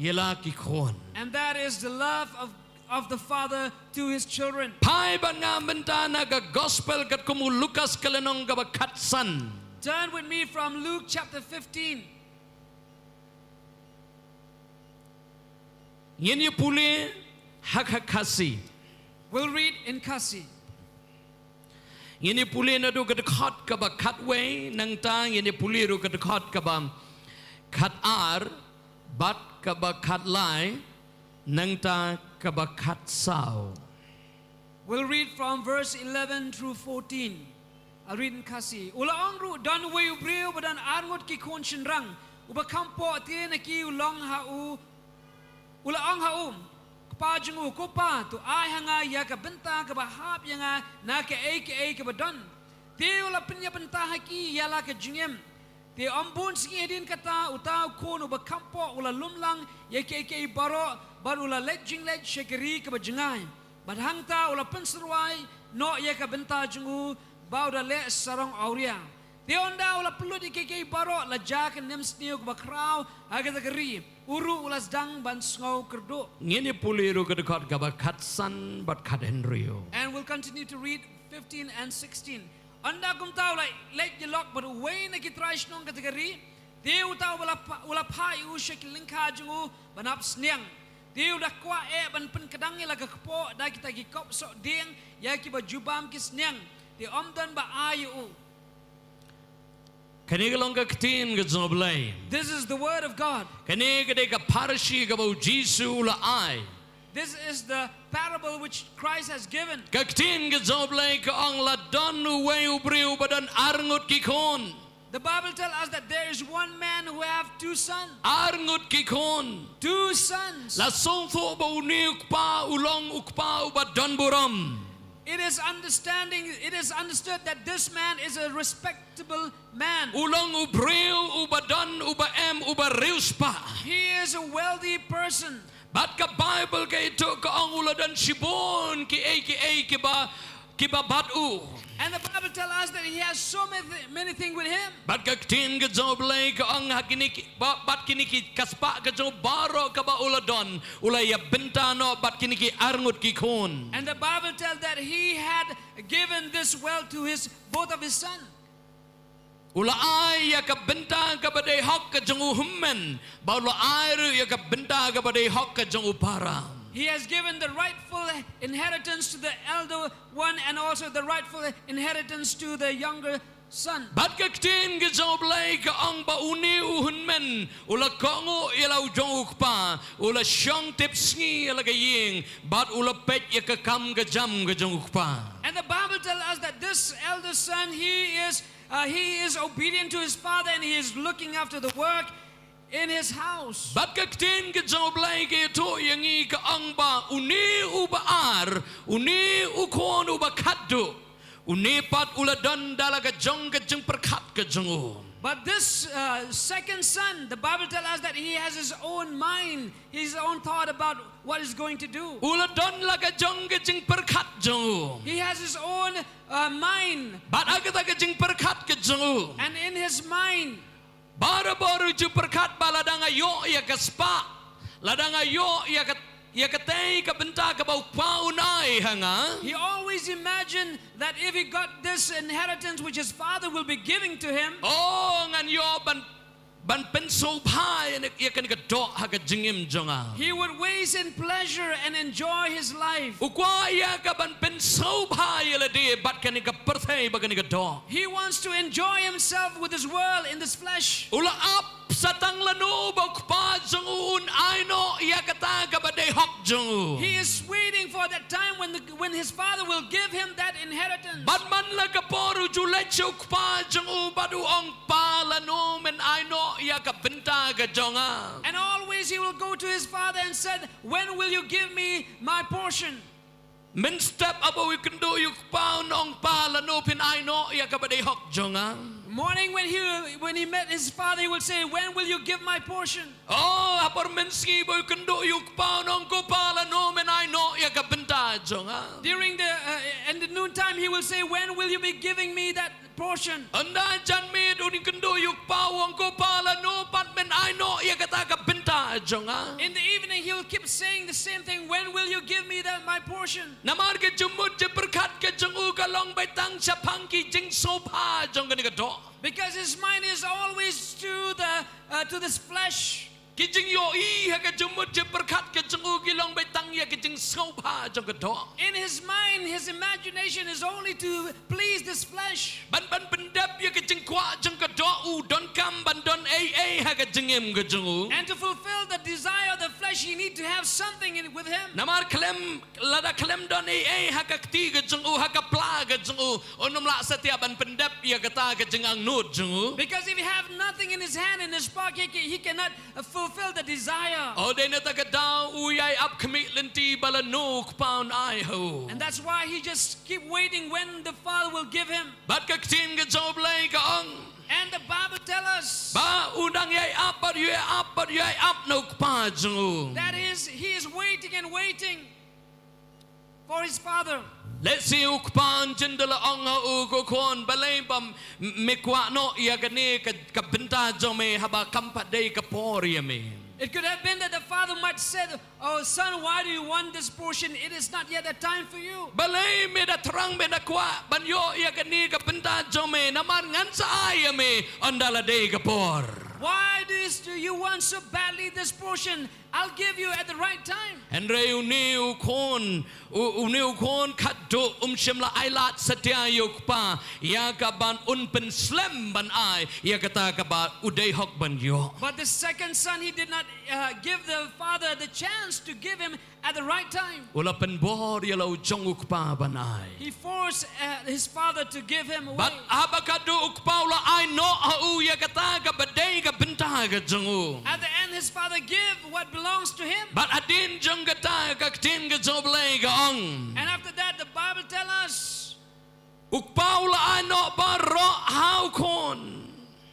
ïa la ki khun. And that is the love of, of the father to his children. Phai bad nga mynta na ka gospel katkum u Lukas ka lynnong kaba khatsan. Turn with me from Luke chapter fifteen. Ngin ïa pule ha ka Khasi. We'll read in Khasi. Ngin ïa pule naduh ka dkhot kaba khatwei, nangta ngin ïa pule ruh ka dkhot kaba khatar bad kaba khatlai, nangta kaba khatsaw. We'll read from verse eleven through fourteen. I'll read in Khasi. U la ong ruh, don uwei u briew ba don arngut ki khun shynrang, uba kham poh. Te na ki u long ha u, u la ong ha u kpa jong u, ko pa, to ai ha nga ïa ka bynta kaba hap ïa nga na kaei kaei kaba don. Te u la pynïabynta ha ki ïa la ka jingim. Te ym bun sngi hadien kata, uta u khun uba kham poh u la lum lang ïa kiei kiei baroh, bad u la leit jingleit sha ka ri kaba jngai. Bad hangta u la pynsyrwa noh ïa ka bynta jong u ba u da leh sarong awria. Te ynda u la pynlut ïa kiei kiei baroh, la jia ka nemsniew kaba khraw ha kata ka ri. U ruh u la sdang ban sngew kyrduh. Ngin ïa pule ruh ka dkhot kaba khatsan bad khathynriew. And we'll continue to read fifteen and sixteen. Ynda kumta u la leit ïalok bad uwei na ki trai shnong kata ka ri. Te uta u la pha-, u la phah ïa u sha ki lyngkha jong u ban ap sniang. Te u da kwah eh ban pynkdang ïa la ka kpoh da kita ki kop soh dieng ïa kiba ju bam ki sniang. Te ym don ba ai ïa u. Kane ka long ka ktien ka jong U Blei. This is the word of God. Kane ka dei ka parshi kaba U Jisu u la ai. This is the parable which Christ has given. Ka ktien ka jong U Blei ka ong, la don uwei u briew ba don arngut ki khun. The Bible tells us that there is one man who have two sons. Arngut ki khun. Two sons. La sngewthuh ba une u kpa u long u kpa uba don burom. It is understanding, it is understood that this man is a respectable man. U long u briew uba don, uba em, uba riewspah. He is a wealthy person. Bad ka Baibl ka ïathuh ka ong u la don shibun kiei kiei kiba, kiba bad u. And the Bible tells us that he has so many, many things with him. Bad ka ktien ka jong U Blei ka ong ha kine ki, ba, bad kine ki, ka spah ka jong u baroh kaba u la don, u la ïa bynta noh bad kine ki arngut ki khun. And the Bible tells that he had given this wealth to his, both of his sons. U la ai ïa ka bynta kaba dei hok ka jong u hynmen, bad u la ai ruh ïa ka bynta kaba dei hok ka jong u para. He has given the rightful inheritance to the elder one and also the rightful inheritance to the younger son. Bad ka ktien ka jong U Blei ka ong ba une u hynmen u la kohnguh ïa la u jong u kpa, u la shong tipsngi ïa la ka ïing, bad u la peit ïa ka kam ka jam ka jong u kpa. And the Bible tells us that this elder son, he is Uh, he is obedient to his father and he is looking after the work. in his house. Bad ka ktien ka jong U Blei ka ïathuh ïa ngi ka ong ba une uba ar, une u khun uba khatduh, une pat u la don da la ka jong ka jingpyrkhat ka jong u. But this uh, second son, the Bible tells us that he has his own mind, his own thought about what he's going to do. U la don la ka jong ka jingpyrkhat jong u. He has his own uh, mind. Bad ha kata ka jingpyrkhat ka jong u. And in his mind, Barabor u ju pyrkhat ba lada nga ïoh ïa ka spah, lada nga ïoh ïa ka, ïa katei ka bynta kaba u kpa un ai ha nga. He always imagined that if he got this inheritance which his father will be giving to him, Oh, ngan ïoh ban, ban pynsngewbha ïa kane, ïa kane ka doh ha ka jingim jong nga. He would waste in pleasure and enjoy his life. U kwah ïa ka ban pynsngewbha ïa lade bad kane ka pyrthei bad kane ka doh. He wants to enjoy himself with this world in this flesh. U la ap sa tang lano ba u kpa jong u un ai noh ïa kata kaba dei hok jong u. He is waiting for that time when, the, when his father will give him that inheritance. Bad man la ka por u ju leit sha u kpa jong u bad u ong, "Kpa, lano men ai noh ïa ka bynta ka jong nga?" And always he will go to his father and said, "When will you give me my portion?" Mynstep haba u ïakynduh ïa u kpa un ong, "Kpa, lano phin ai noh ïa kaba dei hok jong nga?" Morning when he when he met his father, he would say, "When will you give my portion?" Oh, ha por mynsngi ba u ïakynduh ïa u kpa un ong, "Ko pa, lano men ai noh ïa ka bynta jong nga?" During the uh, in the noontime, he will say, "When will you be giving me that portion?" Ynda jan miet un ïakynduh ïa u kpa u ong, "Ko pa, lano pat men ai noh ïa kata ka bynta jong nga?" In the evening, he will keep saying the same thing, "When will you give me that my portion?" Namar ka jingmut jingpyrkhat ka jong u ka long beit tang shaphang ki jingsngewbha jong kane ka doh. Because his mind is always to the uh, to this flesh. Ki jingïohi ha ka jingmut jingpyrkhat ka jong u ki long beit tang ïa ki jingsngewbha jong ka doh. In his mind, his imagination is only to please this flesh. Ban ban pyndep ïa ka jingkwah jong ka doh u donkam ban don ei ei ha ka jingim ka jong u. And to fulfill the desire of the flesh, he need to have something in, with him. Namar khlem, lada khlem don ei ei ha ka kti ka jong u, ha ka pla ka jong u, un ym lah satia ban pyndep ïa kata ka jingangnud jong u. Because if he have nothing in his hand, in his pocket, he cannot uh, fulfill the desire. Oh, dei na kata ka daw u ïai ap khmih lynti ba lano u kpa un ai ha u. And that's why he just keep waiting when the father will give him. Bad ka ktien ka jong U Blei ka ong, And the Bible tells us ba u dang ïai ap bad u ïai ap bad u ïai ap na u kpa jong u. That is, he is waiting and waiting for his father. Lehse u kpa un jin da la ong ha u, "Ko khun, balei ba m-, me kwah noh ïa kane ka, ka bynta jong me haba kam pat dei ka por ïa me?" It could have been that the father might said, "Oh son, why do you want this portion? It is not yet the time for you." Balei me da thrang, me da kwah ban ïoh ïa kane ka bynta jong me, namar ngan sa ai ïa me ynda la dei ka por. Why do you, do you want so badly this portion? I'll give you at the right time. Hynrei une u khun, u, une u khun khatduh um shym la ailad satia ïa u kpa ïa ka ban un pynslem ban ai ïa kata kaba u dei hok ban ïoh. But the second son, he did not uh, give the father the chance to give him at the right time. U la pynbor ïa la u jong u kpa ban ai. He forced uh, his father to give him away. Bad haba khatduh u kpa u la ai noh ha u ïa kata kaba dei ka bynta ka jong u. At the end, his father gave what belongs to him. Bad hadien jong kata ka ktien ka jong U Blei ka ong, And after that, the Bible tells us u kpa u la ai noh baroh ha u khun.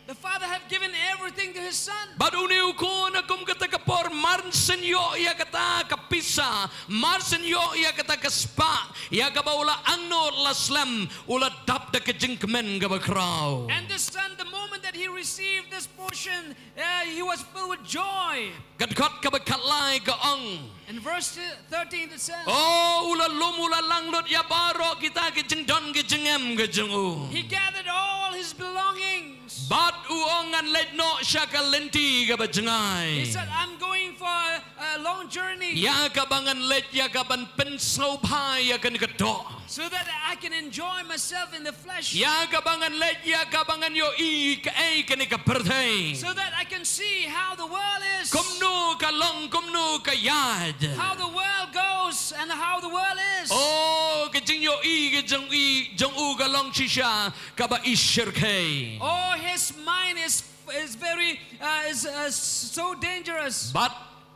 The father had given everything to his son. Bad une u khun ha kum kata ka por mar syn ïoh ïa kata ka pisa, mar syn ïoh ïa kata ka spah ïa kaba u la angnud la slem, u la dap da ka jingkmen kaba khraw. And this son, the moment that he received this portion, uh, he was filled with joy. Ka dkhot kaba khatlai ka ong, In verse thirteen it says, oh, u la lum u la lang lut ïa baroh kita ki jingdon ki jingem ka jong u. He gathered all his belongings. Bad u ong, ngan leit noh sha ka lynti kaba jngai. He said, "I'm going for a, a long journey Ïa kaba ngan leit ïa ka ban pynsngewbha ïa kane ka doh. So that I can enjoy myself in the flesh. Ïa kaba ngan leit ïa kaba ngan ïohi kaei kane ka pyrthei. So that I can see how the world is. Kumno ka long, kumno ka ïaid. How the world goes and how the world is. Oh, ka jingïohi ka jong i, jong u ka long shisha kaba i shyrkhei. Oh, his mind is is very uh, is uh, so dangerous. Bad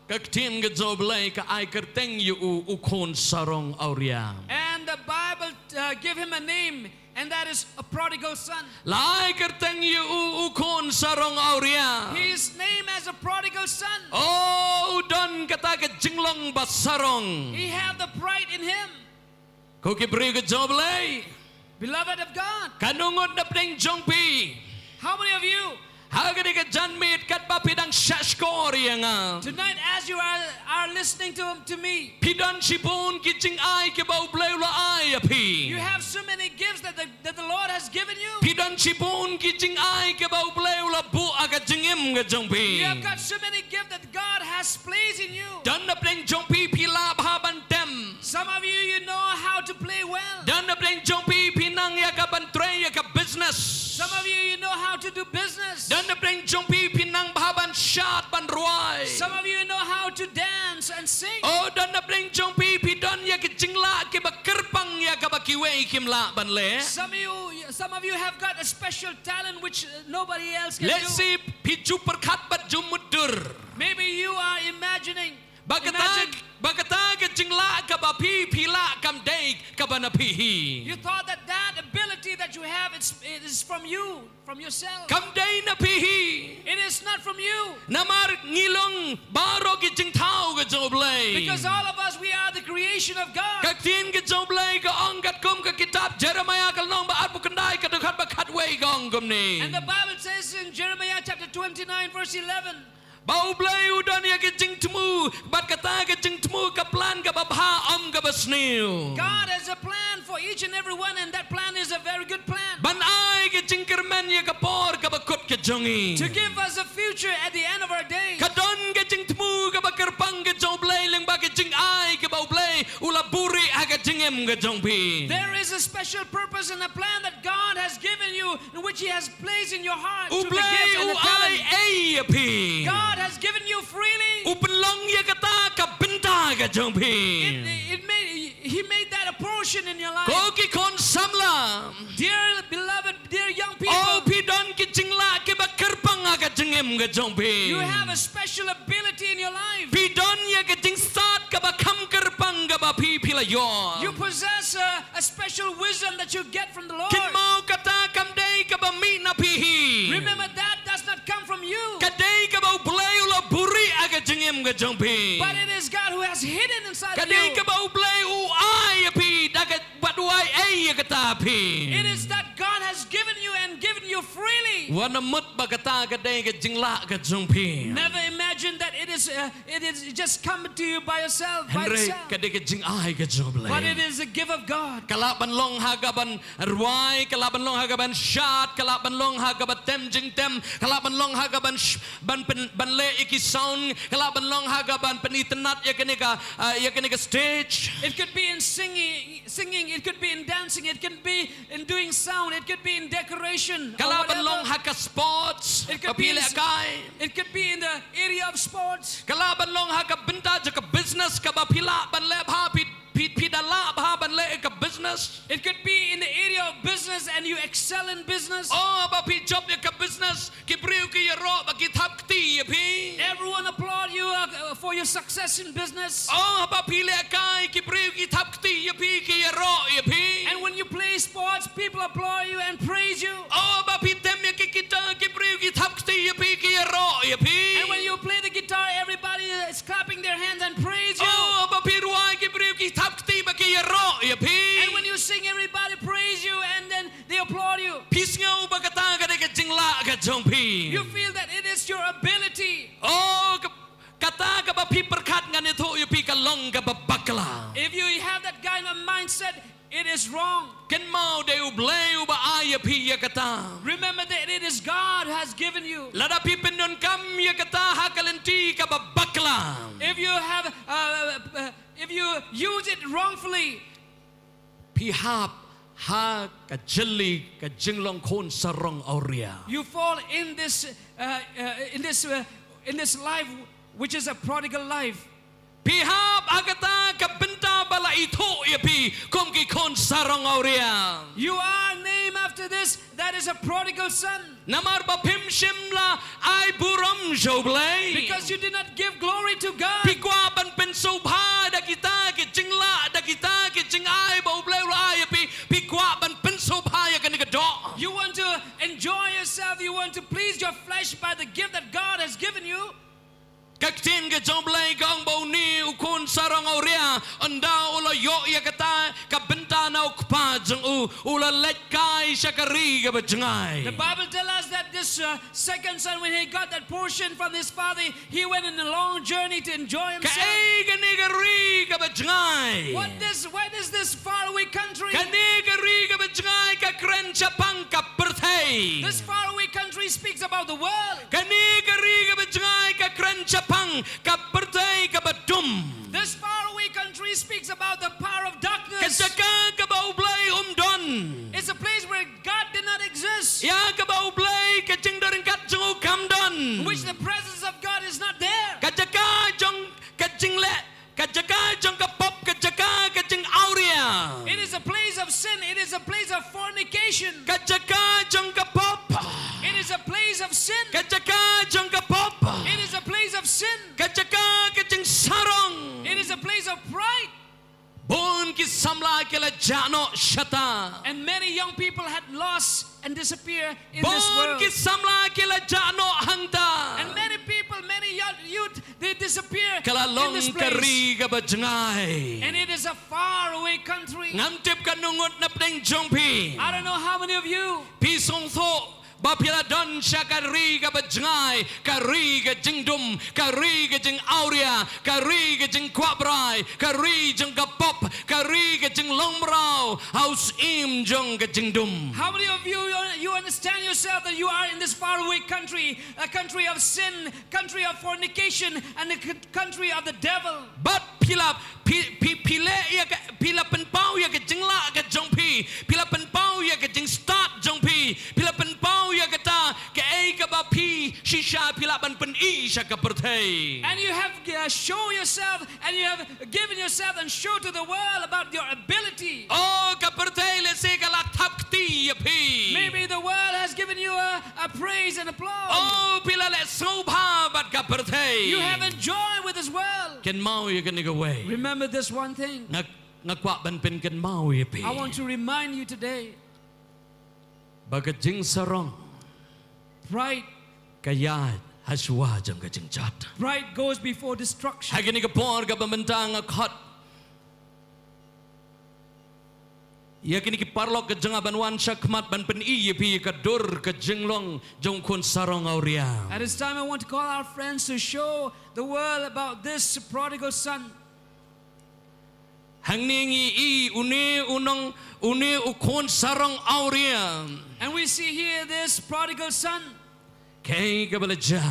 ka ktien ka jong U Blei ka ai kyrteng ïa u u khun sarong awria. And the Bible uh, give him a name, and that is a prodigal son. La ai kyrteng ïa u u khun sarong awria. His name as a prodigal son. Oh, u don kata ka jinglong ba sarong. He have the pride in him. Ko ki briew ka jong U Blei. Beloved of God. Katno ngut na pdeng jong phi? How many of you? Ha kane ka janmiet katba phi dang shah shkor ïa nga. Tonight, as you are, are listening to, to me, phi don shibun ki jingai kiba U Blei u la ai ïa phi. You have so many gifts that the, that the Lord has given you. Phi don shibun ki jingai kiba U Blei u la buh ha ka jingim ka jong phi. You have got so many gifts that God has placed in you. Don na pdeng jong phi phi lah bha ban tem. Some of you, you know how to play well. Don na pdeng jong phi phi nang ïa ka ban trei ïa ka business. Some of you, you know how to do business. Don na pdeng jong phi phi nang bha ban shad ban rwai. Some of you know how to dance and sing. Oh, don na pdeng jong phi phi don ïa ki jinglah kiba kyrpang ïa kaba kiwei kim lah ban leh. Some of you, some of you have got a special talent which uh, nobody else can do. Lehse phi ju pyrkhat bad ju mutdur. Maybe you are imagining ba kata, imagine, ba kata ka jinglah kaba phi phi lah kam dei kaba na phi hi. You thought that that ability that you have, it's, it is from you, from yourself. Kam dei na phi hi. It is not from you. Namar ngi long baroh ki jingthaw ka jong U Blei. Because all of us, we are the creation of God. Ka ktien ka jong U Blei ka ong katkum ka kitab Jeremiah ka lynnong ba arphew khyndai ka dkhot ba khatwei ka ong kumne. And the Bible says in Jeremiah chapter twenty-nine, verse eleven, ba U Blei u don ïa ka jingthmu bad kata ka jingthmu ka plan kaba bha, ym kaba sniew. God has a plan for each and every one, and that plan is a very good plan. Ban ai ka jingkyrmen ïa ka por kaba kut ka jong ngi. To give us a future at the end of our days. Ka don ka jingthmu kaba kyrpang ka jong U Blei lyngba ka jingai kaba U Blei u la buhrieh ha ka jingim ka jong phi. There is a special purpose and a plan that God has given you, in which He has placed in your heart to the gift and the talent. U Blei u ai ei ïa phi. God has given you freely. U pynlong ïa kata ka bynta ka jong phi. It, it made, He made that a portion in your life. Ko ki khun samla. Dear beloved, dear young people. Oh, phi don ki jinglah kiba kyrpang ha ka jingim ka jong phi. You have a special ability in your life. Phi don ïa ka jingstad kaba kham kyrpang kaba phi phi la ïoh. You possess a, a special wisdom that you get from the Lord. Kynmaw kata kam dei kaba mih na phi hi. Remember, that does not come from you. Ka dei kaba U Blei u la buhrieh ha ka jingim ka jong phi. But it is God who has hidden inside of you. Ka dei kaba U Blei u ai ïa phi da ka, bad u ai ei ïa kata ha phi. It is that God has given you and given you freely. Wat mut ba kata ka dei ka jinglah ka jong phi. Never imagine that it is, uh, it is just come to you by yourself, by itself. Hynrei ka dei ka jingai ka jong U Blei. But it is a gift of God. Ka lah ban long ha ka ban rwai, ka lah ban long ha ka ban shad, ka lah ban long ha ka ban tem jingtem, ka lah ban long ha ka ban sh-, ban pyn-, ban leh ïa ki sound, ka lah ban long ha ka ban pynitynnad ïa kane ka, uh, ïa kane ka stage. It could be in singing, singing, it could be in dancing, it could be in doing sound, it could be in decoration, or whatever. Ka lah ban long ha ka sports, it could be in, ba phi lehkai. It could be in the area of sports. Ka lah ban long ha ka bynta jong ka business kaba phi lah ban leh bha, phi, phi, phi da lah bha ban leh ka business. It could be in the area of business and you excel in business. Oh, ba phi jop ïa ka business, ki briew ki ïaroh bad ki thap kti ïa phi. Everyone applaud you, uh, for your success in business. Oh, ba phi lehkai, ki briew ki thap kti ïa phi, ki ïaroh ïa phi. And when you play sports, people applaud you and praise you. Oh, ba phi tem ïa ki guitar, ki briew ki thap kti ïa phi, ki ïaroh ïa phi. And when you play the guitar, everybody is clapping their hands and praise you. Oh, ba phi rwai, ki briew ki thap kti bad ki ïaroh ïa phi. And when you sing, everybody praise you and then they applaud you. Phi sngew ba kata ka dei ka jinglah ka jong phi. You feel that it is your ability. Oh, ka, kata kaba phi pyrkhat ngan ïathuh ïa phi ka long kaba bakla. If you have that kind of mindset, it is wrong. Kynmaw dei U Blei uba ai ïa phi ïa kata. Remember that it is God who has given you. Lada phi pyndonkam ïa kata ha ka lynti kaba bakla. If you have, uh, uh, if you use it wrongfully, phi hap ha ka jylli ka jinglong khun sarong awria. You fall in this, uh, uh, in this, uh, in this life, which is a prodigal life. Phi hap ha kata ka bynta ba la ithuh ïa phi kum ki khun sarong awria. You are named of to this, that is a prodigal son. Namar ba phim shym la ai burom sha U Blei. Because you did not give glory to God. Phi kwah ban pynsngewbha da kita ki jinglah, da kita ki jingai ba U Blei u la ai ïa phi. Phi kwah ban pynsngewbha ïa kane ka doh. You want to enjoy yourself, you want to please your flesh by the gift that God has given you. Ka ktien ka jong U Blei ka ong ba une u khun sarong awria, ynda u la ïoh ïa kata ka bynta na u kpa jong u, u la leit kai sha ka ri kaba jngai. The Bible tells us that this uh, second son, when he got that portion from his father, he went in a long journey to enjoy himself. Kaei kane ka ri kaba jngai? What this, what is this faraway country? Kane ka ri kaba jngai ka kren shaphang ka pyrthei. This faraway country speaks about the world. Kane ka ri kaba jngai ka kren shaphang ka pyrthei kaba dum. This faraway country speaks about the power of darkness. Ka jaka kaba U Blei um don. It's a place where God did not exist. Ïa kaba U Blei ka jingdon ryngkat jong u kam don. Which the presence of God is not there. Ka jaka jong ka jingleh, ka jaka jong ka pop, ka jaka ka jingawria. It is a place of sin. It is a place of fornication. Ka jaka jong ka pop. It is a place of sin. Ka jaka jong ka pop. It is a place of sin. Ka jaka ka jingsarong. It is a place of pride. Bun ki samla ki la jah noh shata. And many young people had lost and disappear in this world. Bun ki samla ki la jah noh hangta. And many people, many young youth, they disappear in this place. Ka la long ka ri kaba jngai. And it is a faraway country. Ngam tip katno ngut na pdeng jong phi. I don't know how many of you. Phi sngewthuh ba phi la don sha ka ri kaba jngai, ka ri ka jingdum, ka ri ka jingawria, ka ri ka jingkwah brai, ka ri jong ka pop, ka ri ka jinglong mraw ha u syiem jong ka jingdum. How many of you, you, you understand yourself that you are in this faraway country, a country of sin, country of fornication, and a c-, country of the devil? Bad phi la, phi, phi, phi leh ïa ka, phi la pynpaw ïa ka jinglah ka jong phi, phi la pynpaw ïa ka jingstad jong phi, phi la pynpaw ïa kata kaei kaba phi shisha phi lah ban pyni sha ka pyrthei. And you have, uh, show yourself, and you have given yourself and show to the world about your ability. Oh, ka pyrthei lehse ka la thap kti ïa phi. Maybe the world has given you a, a praise and applause. Oh, phi la leh sngewbha bad ka pyrthei. You have enjoyed with this world. Kynmaw ïa kane kawei. Remember this one thing. Nga, nga kwah ban pynkynmaw ïa phi. I want to remind you today. Ba ka jingsarong. Pride. Ka ïaid hashuwa jong ka jingjot. Pride goes before destruction. Ha kane ka por kaba mynta nga khot ïa kine ki paralok ka jong nga ban wan shakhmat ban pyni ïa phi ka dur ka jinglong jong u khun sarong awria. At this time, I want to call our friends to show the world about this prodigal son. Hangne ngi i une u nong, une u khun sarong awria. And we see here this prodigal son. Kaei kaba la jia?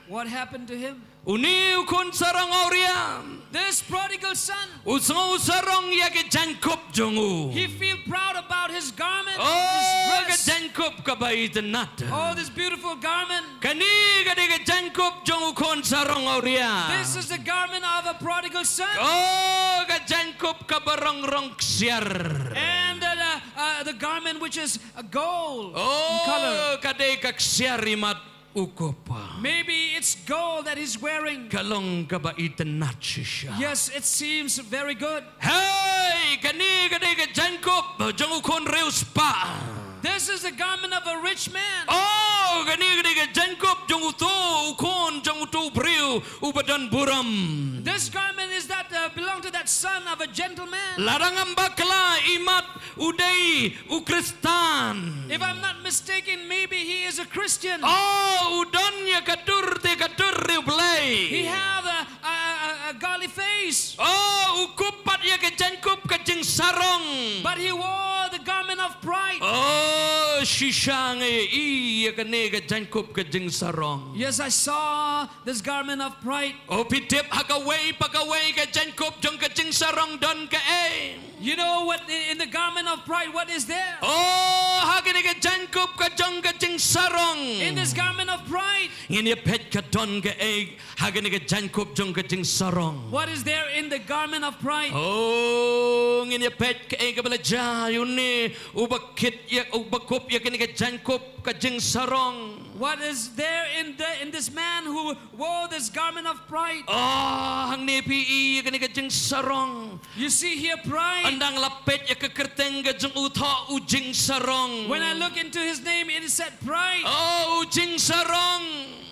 What happened to him? Une u khun sarong awria. This prodigal son. U sngew sarong ïa ka jaiñkup jong u. He feel proud about his garment, oh, his dress. Ka jaiñkup kaba itynnad. Oh, this beautiful garment. Kane ka dei ka jaiñkup jong u khun sarong awria. This is the garment of a prodigal son. Oh, ka jaiñkup kaba rong rong ksiar. And, uh, uh, the garment which is, uh, gold in color. Oh, ka dei ka ksiar imat u kup. Maybe it's gold that he's wearing. Ka long kaba itynnad shisha. Yes, it seems very good. Hei, kane ka dei ka jaiñkup jong u khun riewspah. This is the garment of a rich man. Oh, kane ka dei ka jaiñkup jong uto u khun jong uto u briew uba don burom. This garment is that, uh, belong to that son of a gentleman. Lada ngam bakla imat u dei u Khristan. If I'm not mistaken, maybe he is a Christian. Oh, u don ïa ka dur te ka dur riewblei. He have a, a, a, a godly face. Oh, u kup pat ïa ka jaiñkup ka jingsarong. But he wore the garment of pride. Oh, shisha nga ïohi ïa kane ka jaiñkup ka jingsarong. Yes, I saw this garment of pride. Oh, phi tip ha kawei pa kawei ka jaiñkup jong ka jingsarong don kaei? You know what, in the garment of pride, what is there? Oh, ha kane ka jaiñkup ka jong ka jingsarong. In this garment of pride, Ngin ïa peit ka don kaei ha kane ka jaiñkup jong ka jingsarong. What is there in the garment of pride? Oh, ngin ïa peit kaei kaba la jia ïa une uba kit ïa, uba kup ïa kane ka jaiñkup ka jingsarong. What is there in the in this man who wore this garment of pride? Oh, hangne phi i ïa kane ka jingsarong. You see here pride. Ynda nga la peit ïa ka kyrteng ka jong u, thoh u jingsarong. When I look into his name, it is said pride. Oh, u jingsarong.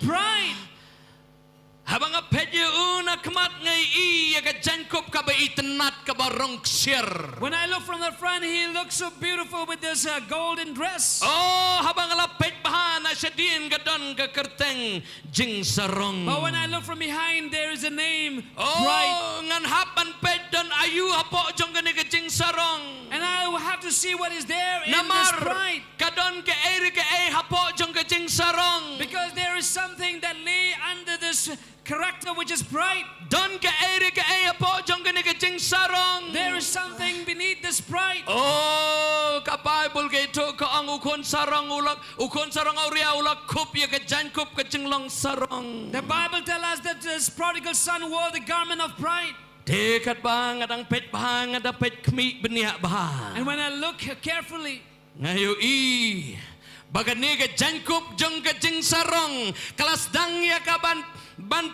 Pride. Haba nga peit ïa u na khmat nga i ïa ka jaiñkup kaba itynnad kaba rong ksiar. When I look from the front, he looks so beautiful with this uh, golden dress. Oh, haba nga la peit bha na shadien ka don ka kyrteng jingsarong. But when I look from behind, there is a name, pride. Oh, ngan hap ban peit don aïu hapoh jong kane ka jingsarong. And I will have to see what is there in this Namar pride. Ka don kaei re kaei hapoh jong ka jingsarong. Because there is something that lay under this character, which is pride. Don kaei re kaei hapoh jong kane ka jingsarong. There is something beneath this pride. Oh, ka Baibl ka ïathuh ka ong u khun sarong u la, u khun sarong awria u la kup ïa ka jaiñkup ka jinglong sarong. The Bible tells us that this prodigal son wore the garment of pride. Te katba nga dang peit bha, nga dang peit khmih bniah bha. And when I look carefully, Nga ïohi ba kane ka jaiñkup jong ka jingsarong ka la sdang ïa ka ban, ban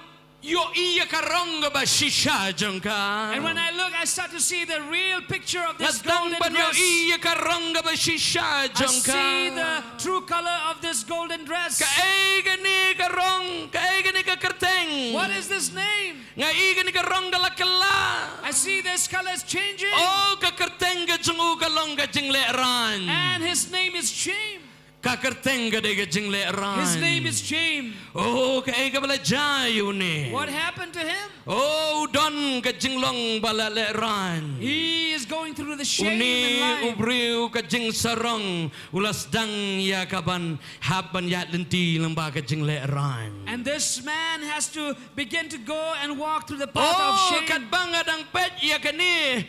ïohi ïa ka rong kaba shisha jong ka. And when I look, I start to see the real picture of Nga this sdang golden ban dress. ïohi ïa ka rong kaba shisha I jong ka. See the true color of this golden dress. Kaei kane ka rong, kaei kane ka kyrteng. What is this name? Nga i kane ka rong ka la kylla. I see this color is changing. Oh, ka kyrteng ka jong u ka long ka jinglehrain. And his name is Shame. Ka kyrteng ka dei ka jinglehrain. His name is Shame. Oh, kaei kaba la jia ïa une. What happened to him? Oh, u don ka jinglong ba la lehrain. He is going through the shame in Une u life. briew ka jingsarong u la sdang ïa ka ban hap ban ïaid lynti lyngba ka jinglehrain. And this man has to begin to go and walk through the path of Oh, shame. Katba nga dang peit ïa kane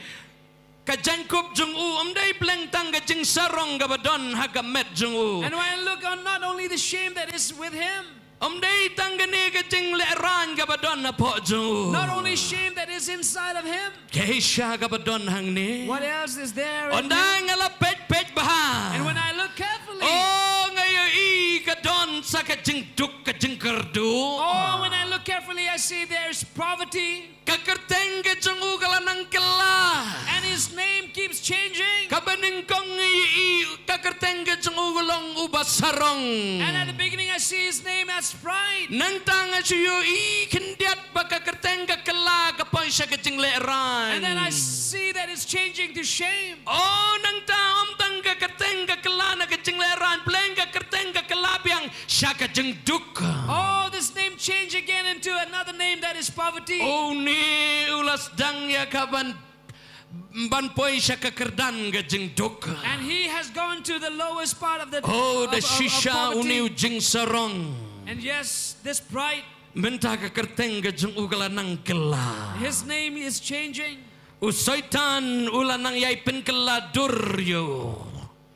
ka jaiñkup jong u, ym dei pleng tang ka jingsarong kaba don ha ka met jong u. And when I look on not only the shame that is with him, Ym dei tang kane ka jinglehrain kaba don hapoh jong u. Not only shame that is inside of him, Kaei sha kaba don hangne. What else is there in Ynda him? Nga la peit peit bha. And when I look carefully, Oh, nga ïohi ka don sa ka jingduk ka jingkyrduh. Oh, when I look carefully, I see there's poverty. Ka kyrteng ka jong u ka la nang kylla. And his name keeps changing. Kaba nyngkong nga ïohi ka kyrteng ka jong u ka long uba sarong. And at the beginning, I see his name as pride. Nangta nga shu ïohi khyndiat ba ka kyrteng ka kylla ka poi sha ka jinglehrain. And then I see that it's changing to shame. Oh, nangta ym tang ka kyrteng ka kylla na ka jinglehrain, pleng ka kyrteng ka kylla biang sha ka jingduk. Oh, this name changed again into another name that is poverty. Oh, une u la sdang ïa ka ban, ban poi sha ka kyrdan ka jingduk. And he has gone to the lowest part of the Oh, of, da of, of shisha poverty. Une u jingsarong. And yes, this pride, Mynta ka kyrteng ka jong u ka la nang kylla. His name is changing. U Soitan u la nang ïai pynkylla dur ïa u.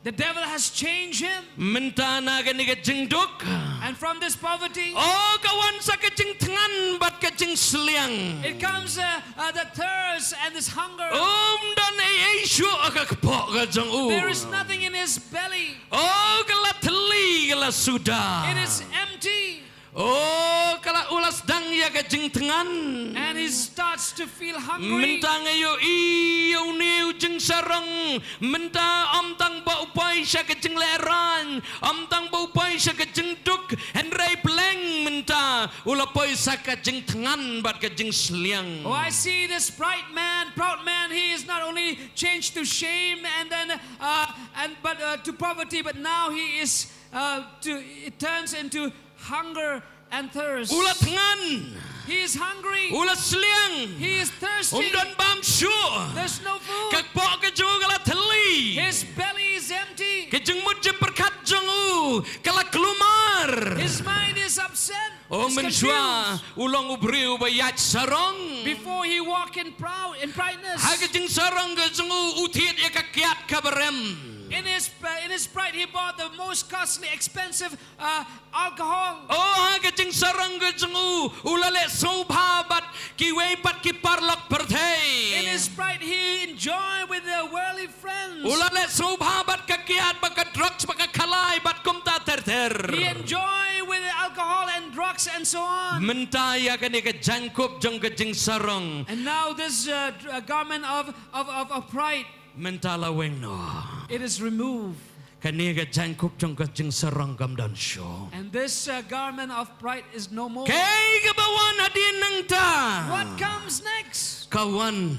The devil has changed him. Mynta na kane ka jingduk. And from this poverty, Oh, ka wan sa ka jingthngan bad ka jingsliang. It comes uh, uh, the thirst and this hunger. Ym don ei ei shuh ha ka kpoh ka jong u. There is nothing in his belly. Oh, ka la thylli, ka la suda. It is empty. Oh, ka la, u la sdang ïa ka jingthngan. And he starts to feel hungry. Mynta nga ïohi ïa une u jingsarong. Mynta ym tang ba u poi sha ka jinglehrain, ym tang ba u poi sha ka jingduk, hynrei pleng mynta u la poi sa ka jingthngan bad ka jingsliang. Oh, I see this pride man, proud man. He is not only changed to shame and then, uh, and but uh, to poverty, but now he is uh, to it turns into hunger and thirst. U la thngan. He is hungry. U la sliang. He is thirsty. Um don bam shuh. There's no food. Ka kpoh ka jong u ka la thylli. His belly is empty. Ka jingmut jingpyrkhat jong u ka la kulmar. His mind is upset. Oh, He's mynshuwa confused. U long u briew ba ïaid sarong. Before he walk in proud, in prideness. Ha ka jingsarong ka jong u, u thied ïa ka kiad kaba rem. In his, uh, in his pride, he bought the most costly, expensive uh, alcohol. Oh, ha ka jingsarong ka jong u, u la leh sngewbha bad kiwei pat ki paralok pyrthei. In his pride, he enjoyed with the worldly friends. U la leh sngewbha bad ka kiad bad ka drugs bad ka khalai bad kumta ter ter. He enjoyed with alcohol and drugs and so on. Mynta ïa kane ka jaiñkup jong ka jingsarong. And now this uh, garment of, of, of, of pride. Mynta la weng noh. It is removed. Kane ka jaiñkup jong ka jingsarong kam don shuh. And this uh, garment of pride is no more. Kaei kaba wan hadien nangta? What comes next? Ka wan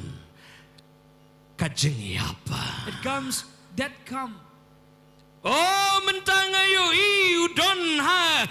ka jingïap. It comes, death come. Oh, mynta nga ïohi u don ha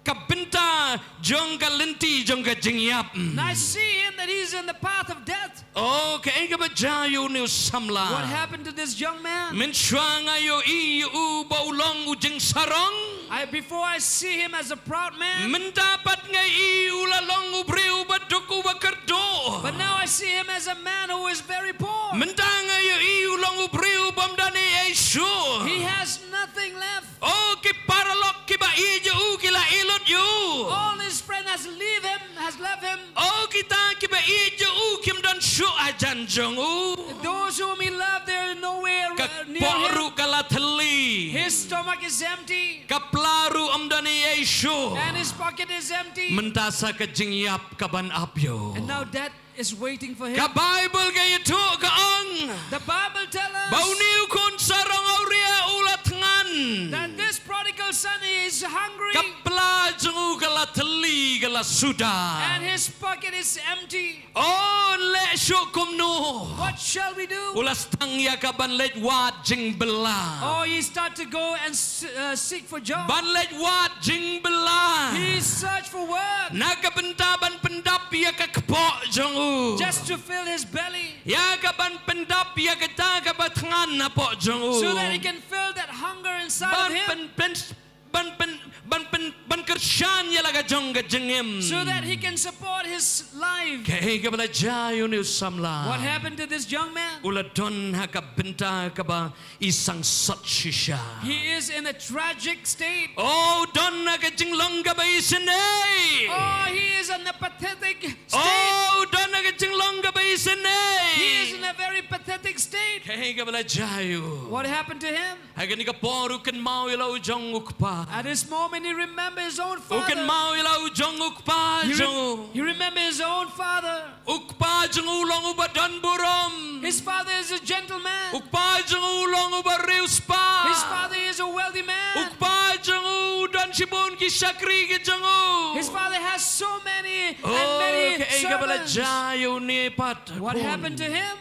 ka bynta jong ka lynti jong ka jingïap. And I see him that he's in the path of death. Oh, kaei kaba jia ïa une u samla? What happened to this young man? Mynshuwa nga ïohi ïa u ba u long u jingsarong. I, before I see him as a proud man. Mynta pat nga ïohi u la long u briew ba duk uba kyrduh. But now I see him as a man who is very poor. Mynta nga ïohi u long u briew bym don ei ei shuh. He has nothing left. Oh, ki paralok kiba ïeit ïa u ki la ïeh lut ïa u. All his friend has leave him, has left him. Oh, kita kiba ïeit ïa u kim don shuh hajan jong u. Those whom he loved, they're nowhere uh, near him. Ka kpoh ruh ka la thylli. His stomach is empty. Ka pla ruh ym don ei ei shuh. And his pocket is empty. Mynta sa ka jingïap kaban ap ïa u. And now death is waiting for him. Ka Baibl ka ïathuh ka ong. The Bible tells us ba une u khun sarong awria u la thngan. That this prodigal son is hungry. Ka pla jong u ka la thylli ka la suda. And his pocket is empty. Oh, leh shuh kumno? What shall we do? U la sdang ïa ka ban leit wad jingbylla. Oh, he start to go and uh, seek for job. Ban leit wad jingbylla. He search for work. Na ka bynta ban pyndap ïa ka kpoh jong u. Just to fill his belly. Ïa ka ban pyndap ïa kata kaba thngan hapoh jong u. So that he can fill that hunger inside of him. Ban pyn, pyn, ban pyn, ban pyn, ban kyrshan ïa la ka jong ka jingim. So that he can support his life. Kaei kaba la jia ïa une u samla? What happened to this young man? U la don ha ka bynta kaba i sangsot shisha. He is in a tragic state. Oh, u don ha ka jinglong kaba isynei. Oh, he is in a pathetic state. Oh, u don ha ka jinglong kaba isynei. He is in a very pathetic state. Kaei kaba la jia ïa u? What happened to him? Ha kane ka por u kynmaw ïa la u jong u kpa. At this moment, he remembers his own father. U kynmaw ïa la u jong u kpa jong u. He remembers his own father. U kpa jong u u long uba don burom. His father is a gentleman. U kpa jong u u long uba riewspah. His father is a wealthy man. U kpa jong u u don shibun ki shakri ki jong u. His father has so many and many servants. Oh, kaei kaba la jia ïa une pat? What happened to him?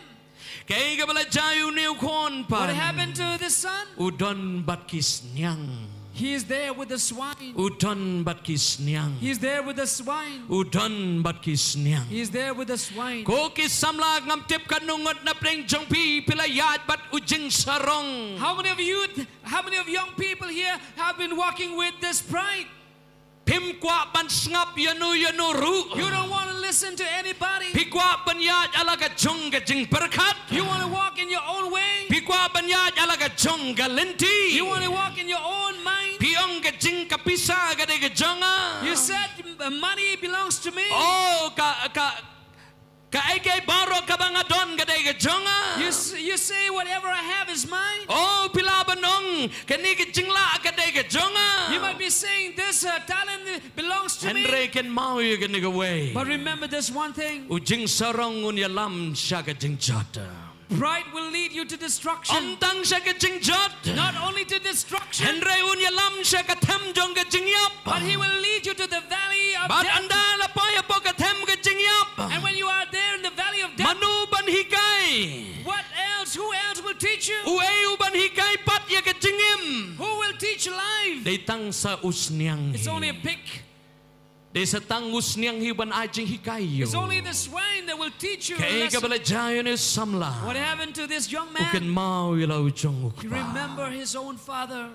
Kaei kaba la jia ïa une u khun pat? What happened to the son? U don bad ki sniang. He is there with the swine. U don bad ki sniang. He is there with the swine. U don bad ki sniang. He is there with the swine. Ko ki samla, ngam tip katno ngut na pdeng jong phi phi la ïaid bad u jingsarong. How many of you, how many of young people here have been walking with this pride? Phim kwah ban sngap ïa no ïa no ruh. You don't want to listen to anybody. Phi kwah ban ïaid ha la ka jong ka jingpyrkhat. You want to walk in your own way. Phi kwah ban ïaid ha la ka jong ka lynti. You want to walk in your own mind. Phi ong ka jing ka pisa ka dei ka jong nga. You said, "Uh, money belongs to me." Oh, ka, ka, kaei kaei baroh kaba nga don ka dei ka jong nga. You s-, you say, "Whatever I have is mine." Oh, phi lah ban ong kane ka jinglah ka dei ka jong nga. You might be saying, "This, uh, talent belongs to me." Hynrei kynmaw ïa kane kawei. But remember this one thing. U jingsarong un ïalam sha ka jingjot. Pride will lead you to destruction. Ym tang sha ka jingjot. Not only to destruction. Hynrei un ïalam sha ka them jong ka jingïap. But he will lead you to the valley of death. Bad ynda la poi hapoh ka them ka jingïap. And when you are there in the valley of death, mano ban hikai? What else? Who else will teach you? Uei u ban hikai pat ïa ka jingim? Who will teach life? Dei tang sa u sniang hi. It's only a pig. Dei sa tang u sniang hi ban ai jinghikai ïa u. It's only the swine that will teach you a lesson. Kaei kaba la jia ïa une u samla? What happened to this young man? U kynmaw ïa la u jong u kpa. He remember his own father.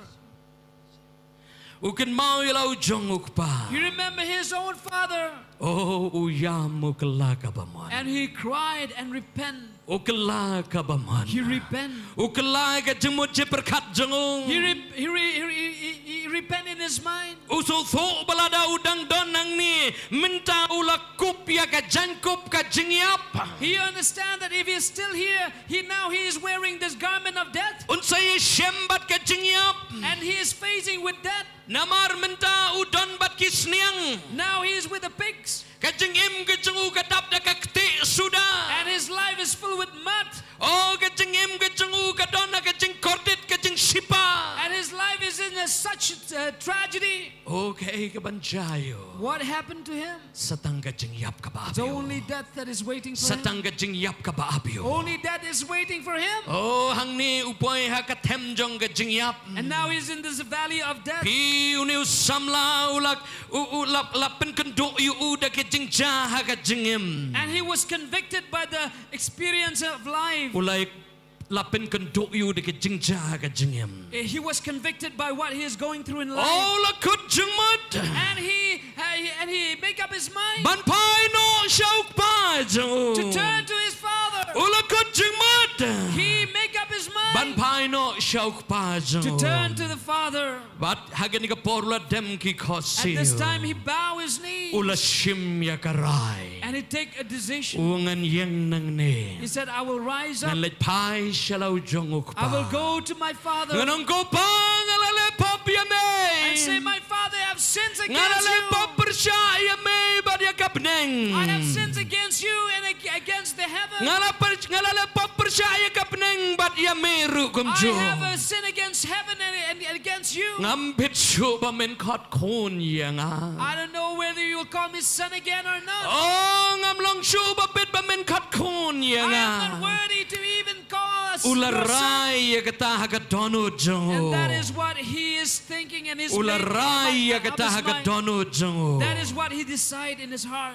U kynmaw ïa la u jong u kpa. He remembered his own father. Oh, u ïam, u kylla kaba mon. And he cried and repent. U kylla kaba mon. He repent. U kylla ka jingmut jingpyrkhat jong u. He, re- he, re- he, re- he, he, he repent in his mind. U sngewthuh ba lada u dang don hangne mynta u la kup ïa ka jaiñkup ka jingïap. He understand that if he is still here, he now he is wearing this garment of death. Un sa ïashem bad ka jingïap. And he is facing with death. Namar mynta u don bad ki sniang. Now he is with the pigs. Ka jingim ka jong u ka dap da ka ktieh suda. And his life is filled with mud. Oh, ka jingim ka jong u ka don ha ka jingkordit, ka jingshipa. And his life is in a such uh, tragedy. Oh, kaei kaban jia ïa u? What happened to him? Sa tang ka jingïap kaba ap ïa u. The only death that is waiting for him. Sa tang ka jingïap kaba ap ïa u. Only death is waiting for him. Oh, hangne u poi ha ka them jong ka jingïap. And now he's in this valley of death. Phi, une u samla u la, u, u la, la pynkynduh ïa u da ka jingjia ha ka jingim. And he was convicted by the experience of life. U la, la pynkynduh ïa u da ka jingjia ha ka jingim. He was convicted by what he is going through in life. Oh, u la kut jingmut. And he, uh, he and he make up his mind. Ban phai noh sha u kpa jong u. To turn to his father. U la kut jingmut. He make up his mind. Ban phai noh sha u kpa jong u. To turn to the father. Bad ha kane ka por u la dem ki khohsiew. At this time he bow his knees. U la shim ïa ka rai. And he take a decision. U ong, ngan ïeng nangne. He said, I will rise up. Ngan leit phai sha la u jong u kpa. I will go to my father. Ngan ong, ko pa, nga la leh pop ïa me. And say, my father, I have sins against you. Nga la leh pop pyrshah ïa me bad ïa ka bneng. I have sins against you and ag- against the heaven. Nga la pyr- nga la leh pop pyrshah ïa ka bneng bad ïa me ruh kumjuh. I have a sin against heaven and, and, and against you. Ngam bit shuh ba men khot khun ïa nga. I don't know whether you will call me son again or not. Oh, ngam long shuh ba bit ba men khot khun ïa nga. I am not worthy to even call us your son. U la rai ïa kata ha ka dohnud jong u. And that is what he is thinking and is making up his mind. U la rai ïa kata ha ka dohnud jong u. That is what he decide in his heart.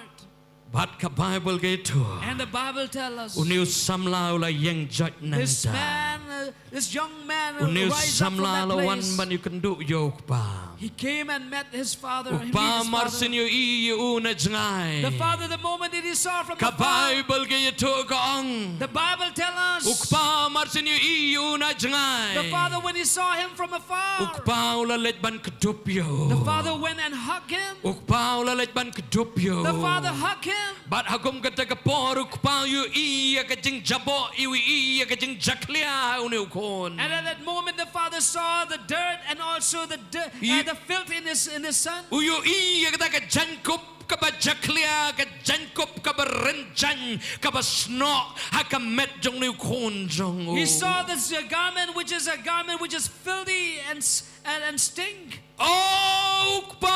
Bad ka Baibl ka ïathuh. And the Bible tell us, une u samla u la ïeng joit nangta. This man, uh, this young man, uh, rise up from that place. Une u samla u la wan ban ïakynduh ïa u kpa. He came and met his father, he meet his father. U kpa mar syn ïohi ïa u na jngai. The father, the moment that he saw from afar. Ka Baibl ka ïathuh ka ong. The Bible tell us. U kpa mar syn ïohi ïa u na jngai. The father, when he saw him from afar. U kpa u la leit ban kdup ïa u. The father went and hugged him. U kpa u la leit ban kdup ïa u. The father hugged him. Bad ha kum kata ka por u kpa u ïohi ïa ka jingjaboh, u ïohi ïa ka jingjakhlia ha une u khun. And at that moment the father saw the dirt and also the di- uh, the filth in his, in his son. U ïohi ïa kata ka jaiñkup kaba jakhlia, ka jaiñkup kaba rynjang, kaba snoh ha ka met jong une u khun jong u. He saw this, uh, garment which is a garment which is filthy and s- and, and stink. Oh, u kpa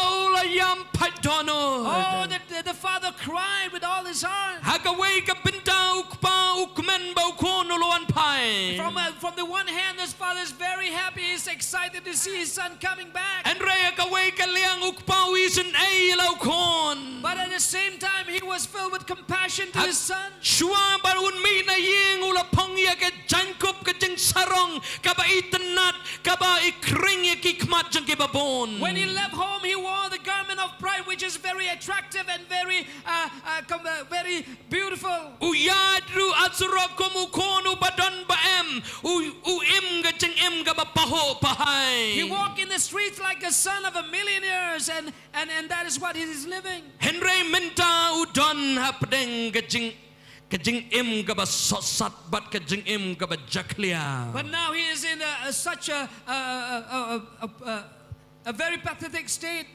u la ïam pait dohnud. Oh, the, the, the father cried with all his heart. Ha kawei ka bynta u kpa u kmen ba u khun u la wan phai. From, uh, from the one hand, this father is very happy. He's excited to see his son coming back. Hynrei ha kawei ka liang u kpa u isynei ïa la u khun. But at the same time, he was filled with compassion to his son. Shuwa ba un mih na ïing u la phong ïa ka jaiñkup ka jingsarong kaba itynnad, kaba ikhring ïa ki khmat jong kiba bun. When he left home, he wore the garment of pride, which is very attractive and very, uh, uh, com- uh, very beautiful. U ïaid ruh ha surok kum u khun uba don ba em, u, u im ka jingim kaba pahuh pahai. He walked in the streets like a son of a millionaires and And, and that is what he is living. Hynrei mynta u don hapdeng ka jing, ka jingim kaba sohsat bad ka jingim kaba jakhlia. But now he is in a, a such a, a, a very pathetic state.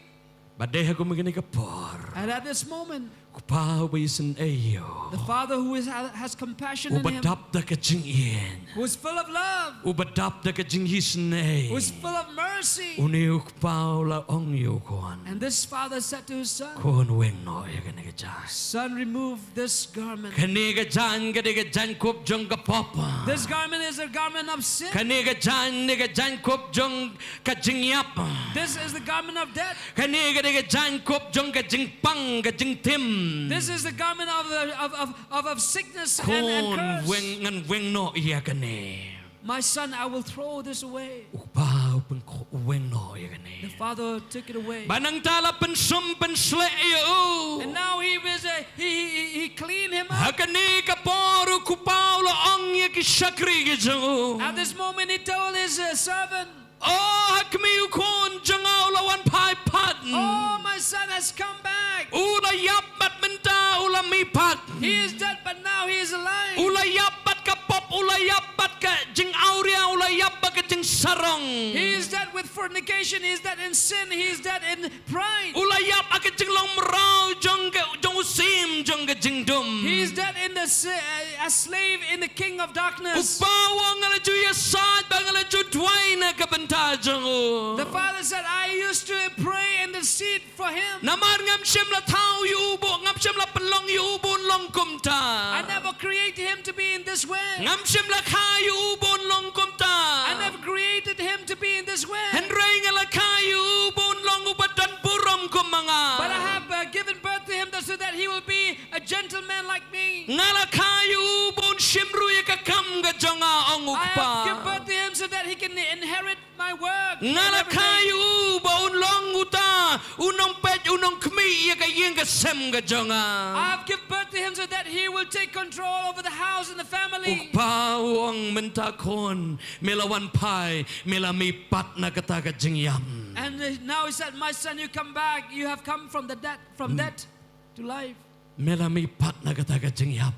Bad dei ha kum kane ka por. And at this moment, u kpa uba isynei ïa u, the father who is, has compassion in him, uba dap da ka jingïeit, who is full of love, uba dap da ka jingisynei, who is full of mercy. Une u kpa u la ong ïa u khun. And this father said to his son, khun, weng noh ïa kane ka jaiñ. Son, remove this garment. Kane ka jaiñ ka dei ka jaiñkup jong ka pop. This garment is a garment of sin. Kane ka jaiñ ne ka jaiñkup jong ka jingïap. This is the garment of death. Kane ka dei ka jaiñkup jong ka jingpang, ka jingtim. This is the garment of, of, of, of, of sickness and, and curse. Khun, weng, ngan weng noh ïa kane. My son, I will throw this away. U kpa u pynkhuid, u weng noh ïa kane. The Father took it away. Ba nangta la pynsum pynshleh ïa u. And now he was, uh, he, he, he cleaned him up. Ha kane ka por u kpa u la ong ïa ki shakri ki jong u. At this moment he told his, uh, servant, "Oh, ha kmie u khun jong nga u la wan phai pat. Oh, my son has come back. U la ïap bad mynta u la mih pat. He is dead, but now he is alive. U la ïap bad ka pop, u la ïap bad ka jingawria, u la ïap bad ka jingsarong. He is dead with fornication, he is dead in sin, he is dead in pride. U la ïap ha ka jinglong mraw jong ka, jong u syiem jong ka jingdum." He is dead in the si-, uh, a slave in the king of darkness. U kpa u ong, "Nga la ju ïasaid bad nga la ju duwai na ka bynta jong u." The father said, "I used to pray and intercede for him. Namar ngam shym la thaw ïa u bun, ngam shym la pynlong ïa u bun long kumta. I never created him to be in this way. Ngam shym la kha ïa u bun long kumta. I never created him to be in this way. Hynrei nga la kha ïa u bun long uba don burom kum ma nga. But I have, uh, given birth to him that, so that he will be a gentleman like me. Nga la kha ïa u bun shim ruh ïa ka kam ka jong nga," ong u kpa. I have given birth to him so that he can inherit my work and everything. Nga la kha ïa u ba un long uta u nongpeit, u nongkhmih ïa ka ïing ka sem ka jong nga. I have given birth to him so that he will take control over the house and the family. U kpa u ong, "Mynta khun, me la wan phai, me la mih pat na kata ka jingïap." And, uh, now he said, "My son, you come back. You have come from the death, from death to life. Me la mih pat na kata ka jingïap."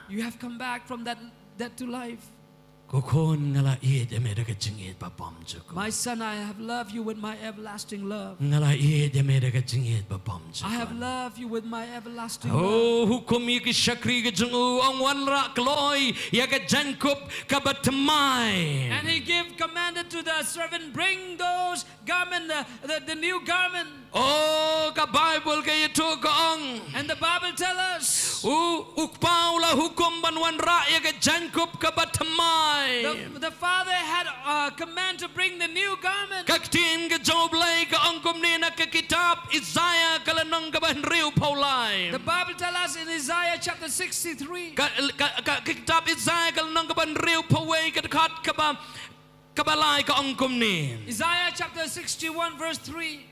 You have come back from that death to life. Ko khun, nga la ïeit ïa me da ka jingïeit ba bymjukut. My son, I have loved you with my everlasting love. Nga la ïeit ïa me da ka jingïeit ba bymjukut. I have loved you with my everlasting love. Oh, hukum ïa ki shakri ki jong u, ong, "Wanrah kloi ïa ka jaiñkup kaba thymmai." And he gave commanded to the servant, "Bring those garment, the, the, the new garment." Oh, ka Baibl ka ïathuh ka ong. And the Bible tell us. U, u kpa u la hukum ban wanrah ïa ka jaiñkup kaba thymmai. The, the father had a command to bring the new garment. Ka ktien ka jong U Blei ka ong kumne na ka kitab Isaiah ka lynnong kaba hynriewphew lai. The Bible tell us in Isaiah chapter sixty-three. Ka, ka, ka, ka kitab Isaiah ka lynnong kaba hynriewphew wei ka dkhot kaba, kaba lai ka ong kumne. Isaiah chapter sixty-one verse three.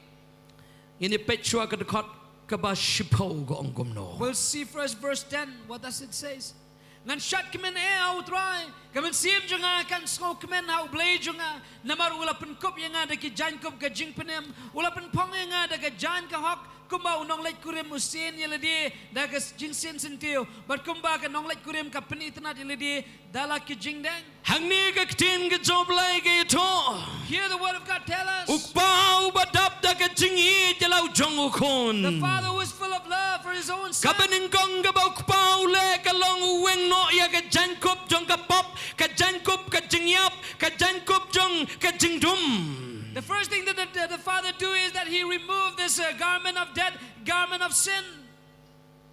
Ngin ïa peit shuwa ka dkhot kaba shiphew ka ong kumno. We'll see first verse ten. What does it says? Ngan shad kmen eh, a U Trai, ka mynsiem jong nga kan sngewkmen ha U Blei jong nga, namar u la pynkup ïa nga da ki jaiñkup ka jingpynim, u la pynphong ïa nga da ka jaiñ ka hok, kumba u nongleit kurim u sien ïa lade da ka jingsien syntiew, bad kumba ka nongleit kurim ka pynitynnad ïa lade da la ki jingdeng. Hangne ka ktien ka jong U Blei ka ïathuh. Here the word of God tell us. U kpa uba dap da ka jingïeit ïa la u jong u khun. The father who is full of love for his own son. Kaba nyngkong kaba u kpa u leh ka long u weng noh ïa ka jaiñkup jong ka pop, ka jaiñkup ka jingïap, ka jaiñkup jong ka jingdum. The first thing that the, the, the father do is that he remove this, uh, garment of death, garment of sin.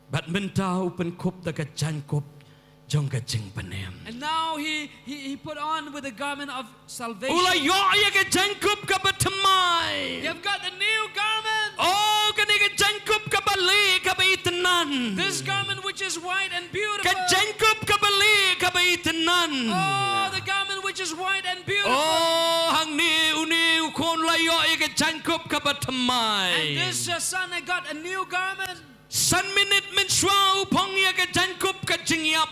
Bad mynta u pynkup da ka jaiñkup jong ka jingpynim. And now he, he, he put on with the garment of salvation. U la ïoh ïa ka jaiñkup kaba thymmai. You've got the new garment. Oh, kane ka jaiñkup kaba lieh kaba itynnad. This garment which is white and beautiful. Ka jaiñkup kaba lieh kaba itynnad. Oh, the garment which is white and beautiful. Oh, hangne une u khun u la ïoh ïa ka jaiñkup kaba thymmai. And this, uh, son had got a new garment. San minit mynshuwa u phong ïa ka jaiñkup ka jingïap.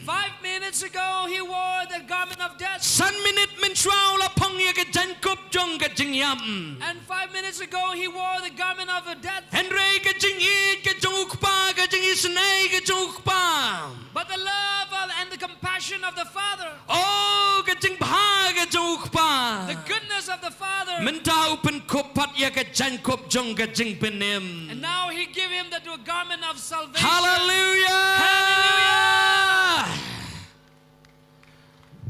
Five minutes ago, he wore the garment of death. San minit mynshuwa u la phong ïa ka jaiñkup jong ka jingïap. And five minutes ago, he wore the garment of a death. Hynrei ka jingïeit ka jong u kpa, ka jingisynei ka jong u kpa. But the love and the compassion of the father. Oh, ka jingbha ka jong u kpa. The goodness of the father. Mynta u pynkup pat ïa ka jaiñkup jong ka jingpynim. And now he give him the garment of salvation. Hallelujah. Hallelujah.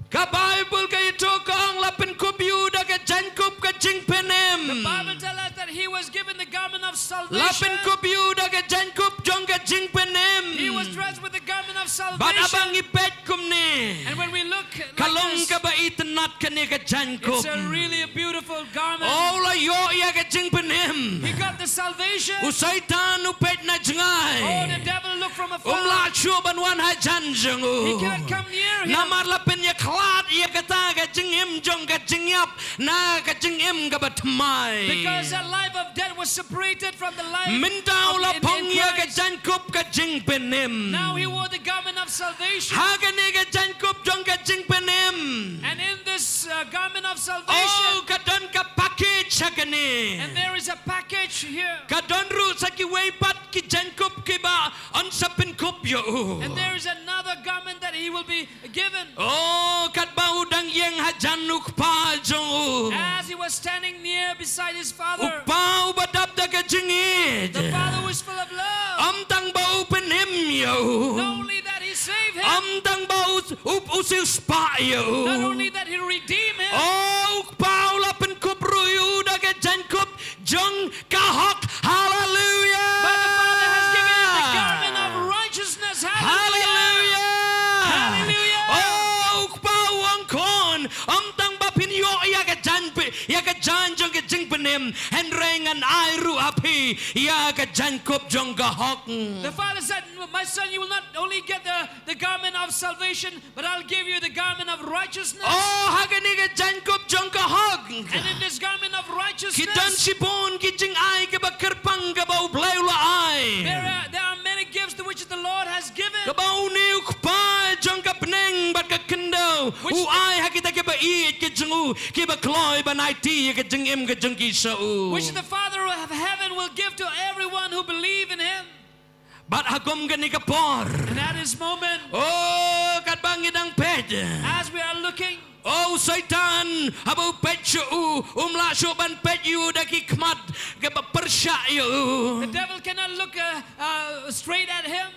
Ka Baibl ka ïathuh ka ong la pynkup ïa u da ka jaiñkup ka jingpynim. The Bible tell us that he was given the garment of salvation. La pynkup ïa u da ka jaiñkup jong ka jingpynim. He was dressed with the garment of salvation. Bad haba ngi peit kumne. And when we look like this, ka long kaba itynnad kane ka jaiñkup. It's a really a beautiful garment. Oh, u la ïoh ïa ka jingpynim. He got the salvation. U Soitan u peit na jngai. Oh, the devil looked from afar. Um lah shuh ban wan hajan jong u. He cannot come near him. Namar la pynïakhlad ïa kata ka jingim jong ka jingïap na ka jingim kaba thymmai. Because that life of death was separated from the life of, in, in Christ. Mynta u la phong ïa ka jaiñkup ka jingpynim. Now he wore the garment of salvation. Ha kane ka jaiñkup jong ka jingpynim. And in this, uh, garment of salvation, oh, ka don ka package ha kane. And there is a package here. Ka don ruh sa kiwei pat ki jaiñkup kiba yn sa pynkup ïa u. And there is another garment that he will be given. Oh, katba u dang ïeng hajan u kpa jong u. As he was standing near beside his father, u kpa uba dap da ka jingïeit. The father who is full of love. Ym tang ba u pynim ïa u. Not only that he saved him, ym tang ba u, u, u siewspah ïa u. Not only that he redeemed him, oh, u kpa u la pynkup ruh ïa u da ka jaiñkup jong ka hok. Haleluia! But the Father has given him the garment of righteousness. Haleluia! Haleluia! Haleluia! Oh, u kpa u ong khun, ym tang ba phin ïoh ïa ka jaiñ phi, ïa ka jaiñ jong ka jingpynim, hynrei ngan ai ruh ha phi ïa ka jaiñkup jong ka hok. The Father said, "My son, you will not only get the, the garment of salvation, but I'll give you the garment of righteousness." Oh, ha kane ka jaiñkup jong ka hok. And in this garment of righteousness, ki don shibun ki jingai kiba kyrpang kaba U Blei u la ai. There are, there are many gifts to which the Lord has given. Kaba une u kpa jong ka bneng bad ka khyndew, which, u ai ha kita kiba ïeit ki jong u, kiba kloi ban aiti ïa ka jingim ka jong ki sha u. Which the Father of heaven will give to everyone who believe in him. Bad ha kum kane ka por. And at this moment, oh, katba ngi dang peit, as we are looking, oh, u Soitan, haba u peit sha u, um lah shuh ban peit ïa u da ki khmat kiba pyrshah ïa u. The devil cannot look, uh, uh, straight at him.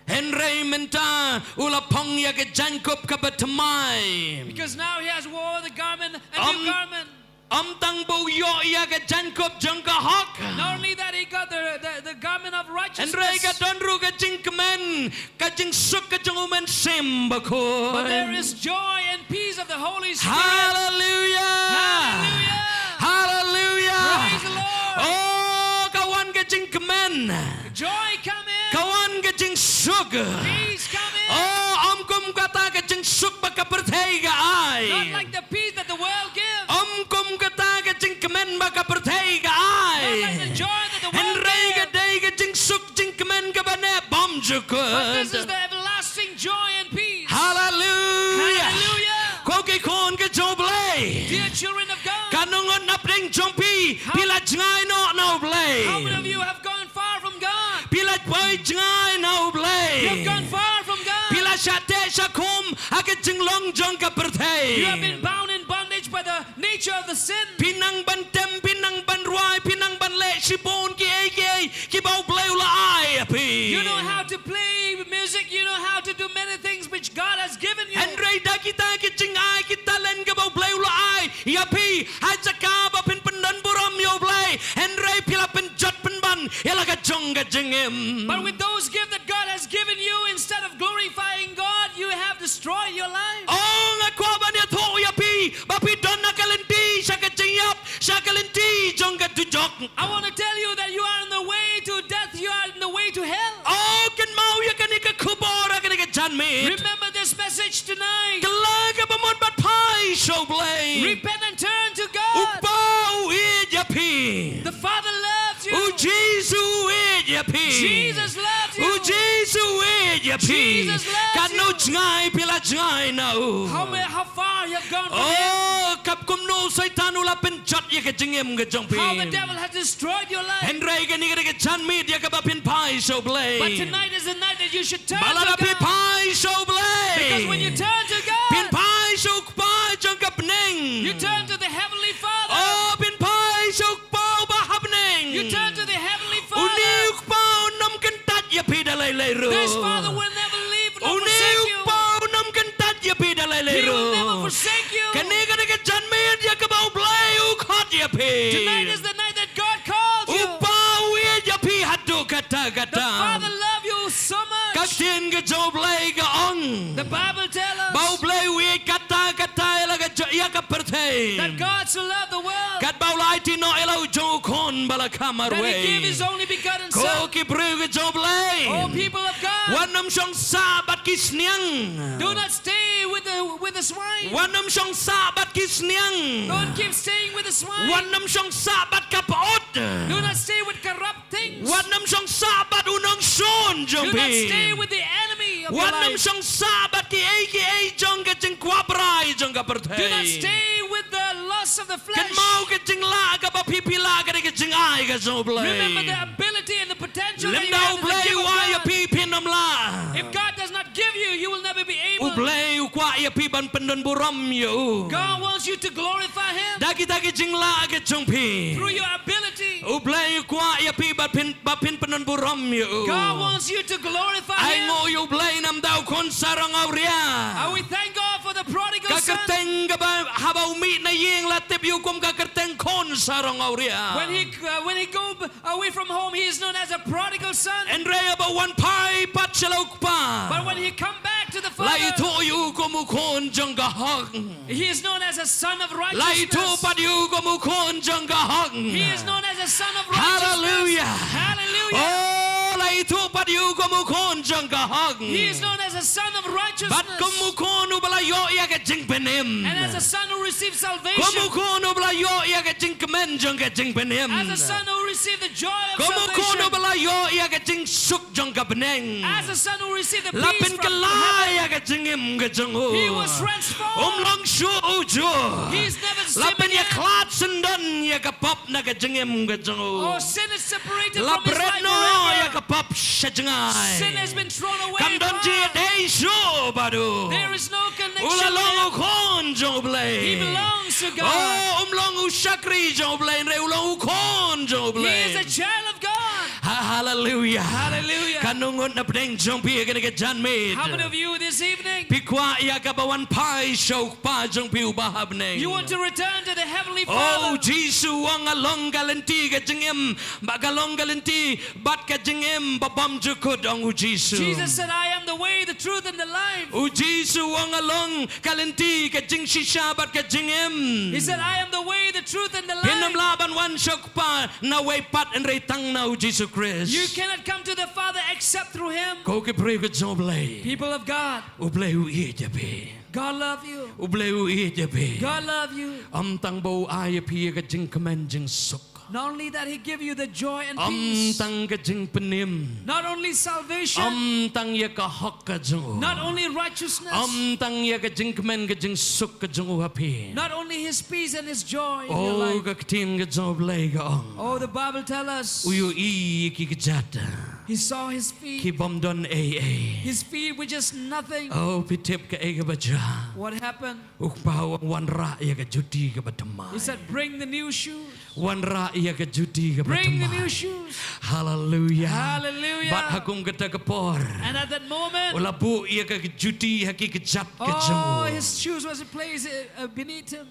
Hynrei mynta u la phong ïa ka jaiñkup kaba thymmai. Because now he has wore the garment, a new garment. Ym tang ba u ïoh ïa ka jaiñkup jong ka hok. Not only that, he got the, the, the garment of righteousness. Hynrei ka don ruh ka jingkmen, ka jingsuk ka jong U Mynsiem Bakhuid. But there is joy and peace of the Holy Spirit. Haleluia! Haleluia! Haleluia! Praise the Lord! Oh, ka wan ka jingkmen. Joy coming. Ka wan ka jingsuk. Peace coming. Oh, ym kum kata ka jingsuk ba ka pyrthei ka ai. Not like the peace that the world gives. Ym kum kata ka jingkmen ba ka pyrthei ka ai. Not like the joy that the world gives. Hynrei ka dei ka jingsuk jingkmen kaba neh bymjukut. But this is the everlasting joy and peace. Haleluia. Haleluia. Ko ki khun ka jong U Blei. Dear children of God. Katno ngut napdeng jong phi, phi la jngai noh na U Blei. How many of you have gone far from God? Phi la poi jngai na U Blei. You have gone far from God. Phi la shah teh shah khum ha ka jinglong jong ka pyrthei. You have been bound in bondage by the nature of the sin. Phi nang ban tem, phi nang ban rwai, phi nang ban leh shibun kiei kiei kiba U Blei u la ai ïa phi. You know how to play music, you know how to do many things which God has given you. Hynrei da kita ki jingai ki talent kiba U Blei u la ai ïa phi, ha jaka ba phin pyndonburom ïa U Blei, hynrei phi la pynjot pynban ïa la ka jong ka jingim. But with those gifts that God has given you, instead of glorifying God, you have destroyed your life. Oh, nga kwah ban ïathuh ïa phi ba phi don na ka lynti sha ka jingïap, sha ka lynti jong ka dujok. I want to tell you that you are on the way to death, you are on the way to hell. Oh, kynmaw ïa kane ka khubor ha kane ka janmiet. Remember this message tonight. Kylla kaba mut bad phai sha U Blei. Repent and turn to God. U Kpa u ïeit ïa phi. The Father loves you. U Jisu u ïeit ïa phi. Jesus loves you. U Jisu u ïeit ïa phi. Jesus loves you. Katno jngai phi la jngai na u. How ma-, how far you have gone from him. Oh, kap kumno u Soitan u la pynjot ïa ka jingim ka jong phi. How the devil has destroyed your life. Hynrei kane ka dei ka janmiet ïa kaba phin phai sha U Blei. But tonight is the night that you should turn to God. Ba lada phi phai sha U Blei, because when you turn to God, phin phai sha u Kpa jong ka bneng. You turn to the Heavenly Father. Oh, phin phai sha u Kpa uba ha bneng. You turn to the Heavenly Father. Une u Kpa un ym kyntait ïa phi da lei lei ruh. This Father will never leave nor forsake you. Une u Kpa un ym kyntait ïa phi da lei lei ruh. He will never forsake you. Kane ka dei ka janmiet ïa kaba U Blei u khot ïa phi. Tonight is the night that God called you. U Kpa u ïeit ïa phi haduh katta katta. The Father love you so much. Ka ktien ka jong U Blei ka ong, the Bible tell us, ba U Blei u ïeit katta katta ïa la ka jo-, ïa ka pyrthei, that God so loved the world, katba u la aiti noh ïa la u jong u Khun ba la kha marwei. That he gave his only begotten Son. Ko ki briew ka jong U Blei. Oh, people of God. Wat nym shong sah bad ki sniang. Do not stay with the, with the swine. Wat nym shong sah bad ki sniang. Don't keep staying with the swine. Wat nym shong sah bad ka pyut. Do not stay with corrupt things. Wat nym shong sah bad u nongshun jong phi. Do not stay with the enemy of your life. Wat nym shong sah bad kiei kiei jong ka jingkwah brai jong ka pyrthei. Do not stay with the lust of the flesh. Kynmaw ka jinglah kaba phi phi lah ka dei ka jingai ka jong U Blei. Remember the ability and the potential that you have as a gift of God. Lymda U Blei u ai ïa phi, phin ym lah. If God does not give you, you will never be able. U Blei u kwah ïa phi ban pyndonburom ïa u. God wants you to glorify Him. Da kita ki jinglah ki jong phi. Through your ability. U Blei u kwah ïa phi ba phin, ba phin pyndonburom ïa u. God wants you to glorify Him. Ai nguh ïa U Blei namar u khun sarong awria. And we thank God for the prodigal son. Ka kyrteng kaba haba u mih na ïing la tip ïa u kum ka kyrteng khun sarong awria. When he, uh, when he go b-, away from home, he is known as a prodigal son. Hynrei haba wan phai pat sha la u kpa, but when he come back to the father, la ithuh ïa u kum u khun jong ka hok. He is known as a son of righteousness. La ithuh pat ïa u kum u khun jong ka hok. He is known as a son of righteousness. Hallelujah. Hallelujah. Oh, la ithuh pat ïa u kum u khun jong ka hok. He is known as a son of righteousness. Bad kum u khun uba la ïoh ïa ka jingpynim. And as a son who received salvation. Kum u khun uba la ïoh ïa ka jingkmen jong ka jingpynim. As a son who received the joy of salvation. Kum u khun uba la ïoh ïa ka jingsuk jong ka bneng. As a son who received the peace from heaven. La pynkylla ïa ka jingim ka jong u. He was transformed. Um long shuh u juh. He is never the same again. La pynïakhlad syndon ïa ka pop na ka jingim ka jong u. Oh, sin is separated from his life forever. La bret noh ïa ka pop sha jngai. Sin has been thrown away far. Kam don jingïadei shuh bad u. There is no connection there. U la long u khun jong U Blei. He belongs to God. Oh, um long u shakri jong U Blei, hynrei u long u khun jong U Blei. He is a child of God. Ha-, hallelujah. Hallelujah. Katno ngut na pdeng jong phi ha kane ka janmiet? How many of you this evening? Phi kwah ïa kaba wan phai sha u Kpa jong phi uba ha bneng? You want to return to the Heavenly Father? Oh, Jisu u ong, nga long ka lynti ka jingim, ba nga long ka lynti bad ka jingim ba bymjukut, ong u Jisu. Jesus said, "I am the way, the truth, and the life." U Jisu u ong, nga long ka lynti, ka jingshisha bad ka jingim. He said, "I am the way, the truth, and the life." Phin ym lah ban wan sha u Kpa na wei pat hynrei tang na u Jisu Khrist. You cannot come to the Father except through Him. Ko ki briew ka jong U Blei. People of God. U Blei u ïeit ïa phi. God love you. U Blei u ïeit ïa phi. God love you. Ym tang ba u ai ïa phi ïa ka jingkmen jingsuk. Not only that, He give you the joy and peace. Ym tang ka jingpynim. Not only salvation. Ym tang ïa ka hok ka jong u. Not only righteousness. Ym tang ïa ka jingkmen ka jingsuk ka jong u ha phi. Not only His peace and His joy in your life. Oh, ka ktien ka jong U Blei ka ong. Oh, the Bible tell us. U ïohi ïa ki kjat. He saw his feet. Ki bym don ei ei. His feet were just nothing. Oh, phi tip kaei kaba jia? What happened? U Kpa u ong, wanrah ïa ka juti kaba thymmai. He said, "Bring the new shoes." Wanrah ïa ka juti kaba thymmai. Bring the new shoes. Hallelujah. Hallelujah. Bad ha kum kata ka por, and at that moment, u la buh ïa ka juti ha ki kjat ka jong u. Oh, his shoes was placed, uh, beneath him.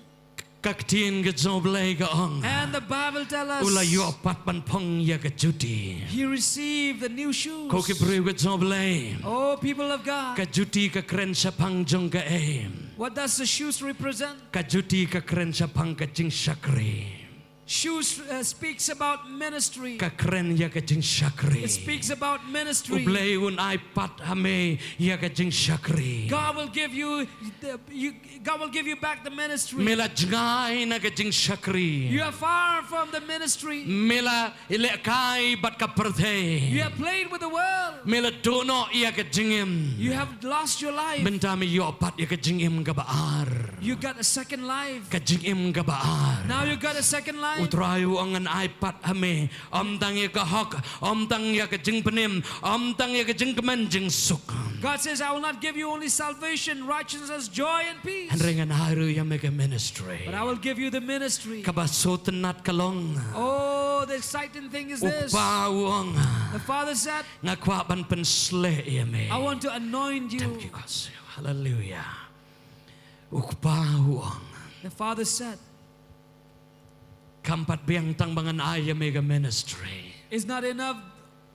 Ka ktien ka jong U Blei ka ong. And the Bible tell us, u la ïoh pat ban phong ïa ka juti. He received the new shoes. Ko ki briew ka jong U Blei. Oh, people of God. Ka juti ka kren shaphang jong kaei? What does the shoes represent? Ka juti ka kren shaphang ka jingshakri. Shoes, uh, speaks about ministry. Ka kren ïa ka jingshakri. It speaks about ministry. U Blei un ai pat ha me ïa ka jingshakri. God will give you the, you, God will give you back the ministry. Me la jngai na ka jingshakri. You are far from the ministry. Me la lehkai bad ka pyrthei. You have played with the world. Me la duh noh ïa ka jingim. You have lost your life. Mynta me ïoh pat ïa ka jingim kaba ar. You got a second life. Ka jingim kaba ar. Now you got a second life. U Trai u ong, ngan ai pat ha me ym tang ïa ka hok, ym tang ïa ka jingpynim, ym tang ïa ka jingkmen jingsuk. God says, "I will not give you only salvation, righteousness, joy, and peace. Hynrei ngan ai ruh ïa me ka ministry." But I will give you the ministry. Kaba sngewtynnat ka long. Oh, the exciting thing is this. U Kpa u ong, the Father said, nga kwah ban pynshlei ïa me. I want to anoint you. Thank you, God. Hallelujah. U Kpa u ong. The Father said, kam pat biang tang ba ngan ai ïa me ka ministry. It's not enough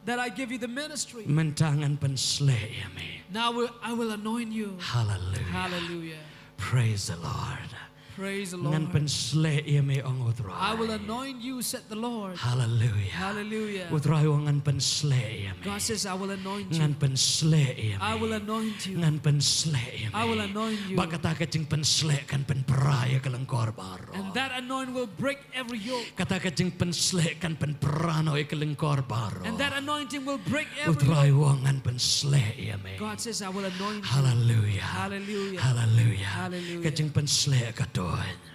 that I give you the ministry. Mynta ngan pynshlei ïa me. Now I will, I will anoint you. Hallelujah. Hallelujah. Praise the Lord. Praise the Lord. Ngan pynsleh ïa me, ong U Trai. I will anoint you, said the Lord. Hallelujah. Hallelujah. U Trai u ong ngan pynsleh ïa me. God says, "I will anoint you." Ngan pynsleh ïa me. I will anoint you. Ngan pynsleh ïa me. I will anoint you. Bad kata ka jingpynsleh kan pynpra ïa ka lyngkor baroh. And that anoint will break every yoke. Kata ka jingpynsleh kan pynpra noh ïa ka lyngkor baroh. And that anointing will break every yoke. U Trai u ong ngan pynsleh ïa me. God says, "I will anoint you." Hallelujah. Hallelujah. Hallelujah. Hallelujah. Ka jingpynsleh ka don.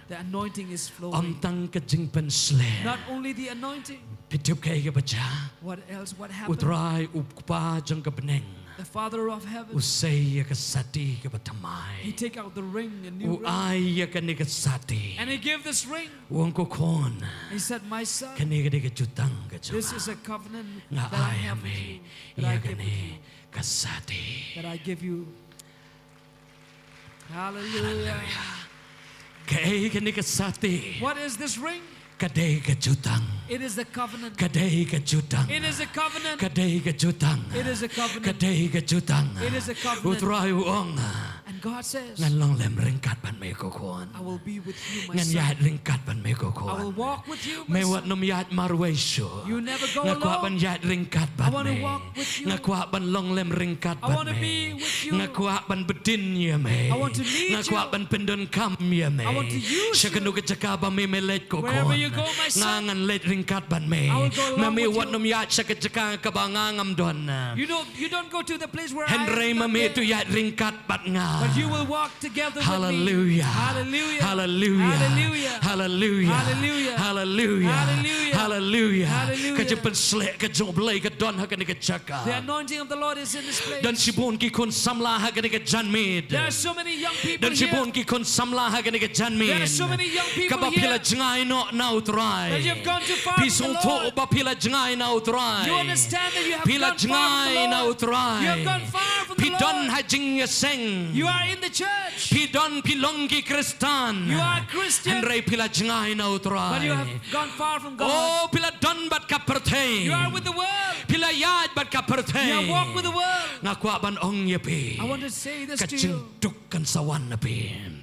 The anointing is flowing. Ym tang ka jingpynsleh. Not only the anointing. Phi tip kaei kaba jia? What else? What happened? U Trai, U Kpa jong ka bneng, the Father of heaven, u sei ïa ka sati kaba thymmai. He take out the ring, a new ring. U ai ïa kane ka sati. And he gave this ring. U ong, ko khun, he said, "My son, kane ka dei ka jutang ka jong nga. This is a covenant that I have with you, that I give with you, ïa kane ka sati." That I give you. Hallelujah. Hallelujah. Kaei kane ka sati? What is this ring? Ka dei ka jutang. It is the covenant. Ka dei ka jutang. It is a covenant. Ka dei ka jutang. It is a covenant. Ka dei ka jutang. It is a covenant. U Trai u ong, and God says, ngan long lem ryngkat bad me, ko khun. I will be with you, my son. Ngan ïaid ryngkat bad me, ko khun. I will walk with you, my son. Me wat nym ïaid marwei shuh. You never go alone. Nga kwah ban ïaid ryngkat bad me. I want to walk with you. Nga kwah ban long lem ryngkat bad me. I want to be with you. Nga kwah ban btin ïa me. I want to lead you. Nga kwah ban pyndonkam ïa me. I want to use you. Sha kano ka jaka ba me me leit, ko khun. Wherever you go, my son. Nga ngan leit ryngkat bad me. I will go along with you. Me me wat nym ïaid sha ka jaka kaba nga ngam don. You know, you don't go to the place where I am not there. Hynrei me me to ïaid ryngkat bad nga. But you will walk together with me. Hallelujah. Hallelujah. Hallelujah. Hallelujah. Hallelujah. Hallelujah. Hallelujah. Hallelujah. Hallelujah. Hallelujah. Ka jingpynsleh ka jong U Blei ka don ha kane ka jaka. The anointing of the Lord is in this place. Don shibun ki khun samla ha kane ka janmiet. There are so many young people here. Don shibun ki khun samla ha kane ka janmiet. There are so many young people here. Kaba phi la jngai noh na U Trai. That you have gone too far from the Lord. Phi sngewthuh ba phi la jngai na U Trai. You understand that you have gone far from the Lord. Phi la jngai na U Trai. You have gone far from the Lord. Phi don ha jingïaseng. You are in the church. Phi don, phi long ki Khristan. You are a Christian. Hynrei phi la jngai na U Trai. But you have gone far from God. Oh, phi la don bad ka pyrthei. You are with the world. Phi la ïaid bad ka pyrthei. You have walked with the world. Nga kwah ban ong ïa phi. I want to say this to you. Ka jingduk kan sa wan na phi.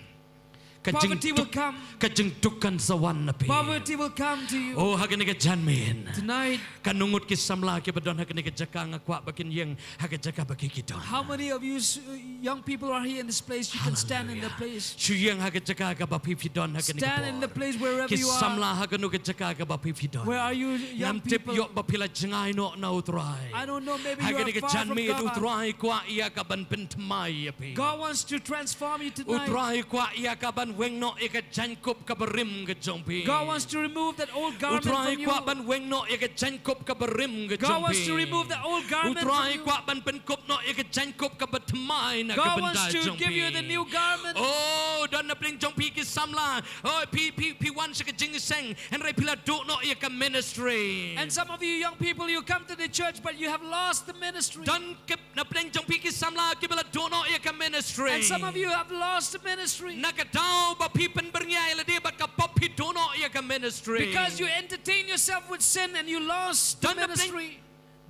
Ka jingduk, poverty will come. Ka jingduk kan sa wan na phi. Poverty will come to you. Oh, ha kane ka janmiet. Tonight. Katno ngut ki samla kiba don ha kane ka jaka, nga kwah ba kin ïeng ha ka jaka ba ki, ki don. How many of you s-, young people are here in this place? You can stand in the place. Hallelujah. Shu ïeng ha ka jaka kaba phi, phi don ha kane ka por. Stand in the place wherever you are. Ki samla ha kano ka jaka kaba phi, phi don. Where are you, young people? Ngam tip ïoh ba phi la jngai noh na U Trai. I don't know, maybe you are far from God. Ha kane ka janmiet U Trai u kwah ïa ka ban pynthymmai ïa phi. God wants to transform you tonight. U Trai u kwah ïa ka ban weng noh ïa ka jaiñkup kaba rim ka jong phi. God wants to remove that old garment from you. U Trai u kwah ban weng noh ïa ka jaiñkup kaba rim ka jong phi. God wants to remove the old garment from you. U Trai u kwah ban pynkup noh ïa ka jaiñkup kaba thymmai na ka bynta jong phi. God wants to give you the new garment. Oh, don na pdeng jong phi ki samla. Oh, phi, phi, phi wan sha ka jingïaseng. Hynrei phi la duh noh ïa ka ministry. And some of you young people, you come to the church, but you have lost the ministry. Don ki na pdeng jong phi ki samla kiba la duh noh ïa ka ministry. And some of you have lost the ministry. Na ka daw ba phi pynbyrngia ïa lade bad ka pop phi duh noh ïa ka ministry. Because you entertain yourself with sin and you lost the ministry.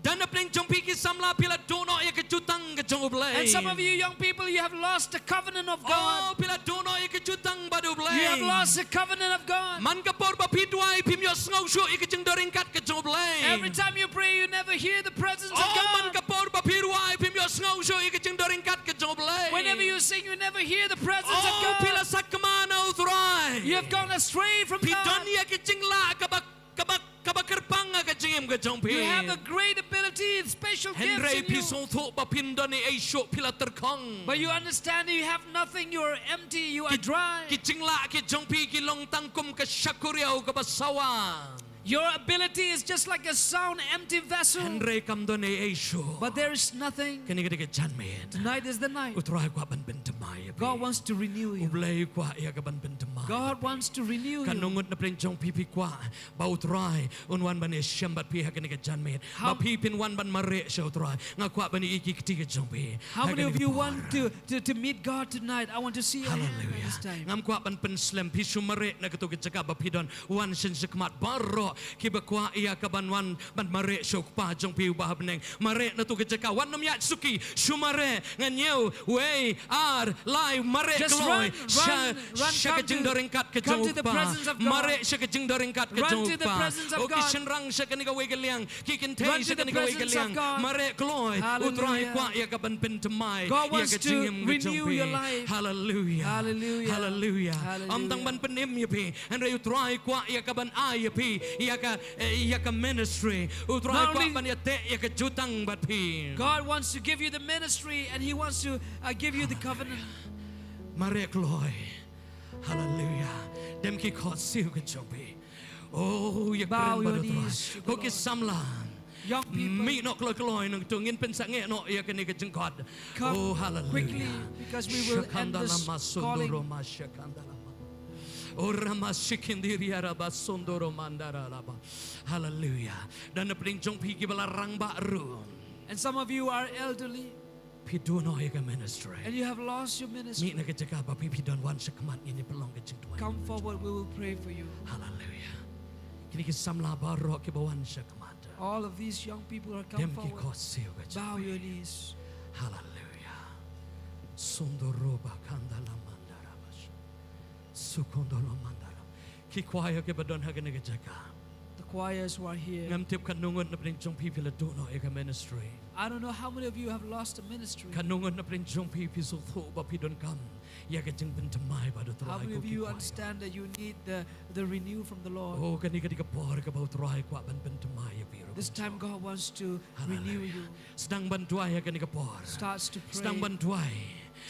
Don na pdeng, don na pdeng jong phi ki samla phi la duh noh ïa ka jutang ka jong U Blei. And some of you young people, you have lost the covenant of God. Oh, phi la duh noh ïa ka jutang bad U Blei. You have lost the covenant of God. Man ka por ba phi duwai phim ïohsngew shuh ïa ka jingdoryngkat ka jong U Blei. Every time you pray, you never hear the presence of God. Oh, man ka por ba phi duwai phim ïohsngew shuh ïa ka jingdoryngkat ka jong U Blei. Whenever you sing, you never hear the presence of God. Oh, phi la sakma na U Trai. You have gone astray from God. Phi don ïa ka jinglah kaba, kaba, kaba kyrpang ha ka jingim ka jong phi. You have a great ability, special gifts in you. Hynrei phi sngewthuh ba phim don ei ei shuh, phi la tyrkhong. But you understand you have nothing, you are empty, you are dry. Ki, ki jinglah ki jong phi ki long tang kum ka shakuriaw kaba sawa. Your ability is just like a sound, empty vessel. Hynrei kam don ei ei shuh. But there is nothing. Kane ka dei ka janmiet. Tonight is the night. U Trai u kwah ban pynthymmai ïa phi. God wants to renew you. U Blei u kwah ïa ka ban pynthymmai ïa phi. God wants to renew you. Katno ngut na pdeng jong phi phi kwah ba U Trai un wan ban ïashem bad phi ha kane ka janmiet? Ba phi phin wan ban mareh sha U Trai. Nga kwah ban ïohi ki kti ka jong phi. How many of you want to, to, to meet God tonight? I want to see your hand at this time. Hallelujah. Ngam kwah ban pynslem, phi shu mareh na kato ka jaka ba phi don. Wan shen shakhmat baroh Kiba kwah ïa ka ban wan ban mareh sha u Kpa jong phi uba ha bneng. Mareh na tu ka jaka, wat nym ïaid suki. Shu mareh, nga ñiew, wei, ar, lai, mareh kloi sha ka jingdoryngkat ka jong u Kpa. Mareh sha ka jingdoryngkat ka jong u Kpa. O ki shynrang sha kane kawei ka liang, ki kynthei sha kane kawei ka liang. Mareh kloi. U Trai kwah ïa ka ban pynthymmai ïa ka jingim ka jong phi. Haleluia. Haleluia. Ym tang ban pynim ïa phi, hynrei u Trai kwah ïa ka ban ai ïa phi ïa ka, eh, ïa ka ministry. U Trai kwah ban ïateh ïa ka jutang bad phi. God wants to give you the ministry and He wants to, uh, give you the covenant. Mareh kloi. Haleluia. Dem ki khohsiew ka jong phi. Oh, ïakren bad u Trai. Ko ki samla, mih noh kloi kloi nangtu, ngin pynsangeh noh ïa kane ka jingkhot. Oh, haleluia. Shakandalama sundoroma shakandalama. Oh, rama shikindiria raba sundoroma ndaralaba. Haleluia. Don na pdeng jong phi kiba la rangbah ruh. And some of you are elderly. Phi duh noh ïa ka ministry. And you have lost your ministry. Mih na ka jaka ba phi, phi don, wan sha khmat, ngin ïa pynlong ka jingduwai. Come forward, we will pray for you. Haleluia. Kine ki samla baroh kiba wan sha khmat. All of these young people who have come forward, bow your knees. Haleluia. Sundoro bakanda la mandara bash. Sukondolo mandara. Ki choir kiba don ha kane ka jaka. The choirs who are here. Ngam tip katno ngut na pdeng jong phi phi la duh noh ïa ka ministry. I don't know how many of you have lost a ministry. Katno ngut na pdeng jong phi phi sngewthuh ba phi donkam ïa ka jingpynthymmai bad u Trai. How many of you understand that you need the, the renew from the Lord? Oh, kane ka dei ka por kaba u Trai kwah ban pynthymmai ïa phi ruh. This time God wants to renew you. Haleluia. Sdang ban duwai ha kane ka por. Starts to pray. Sdang ban duwai.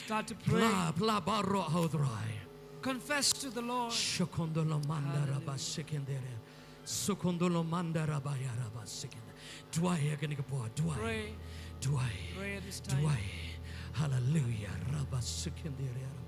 Start to pray. Phla, phla baroh ha u Trai. Confess to the Lord. Shokondolo mandara ba sikindere. Sokondolo mandara ba yara ba sikindere. Duwai ha kane ka por, duwai. Pray. Duwai. Pray at this time. Duwai. Haleluia. Raba sikindere raba.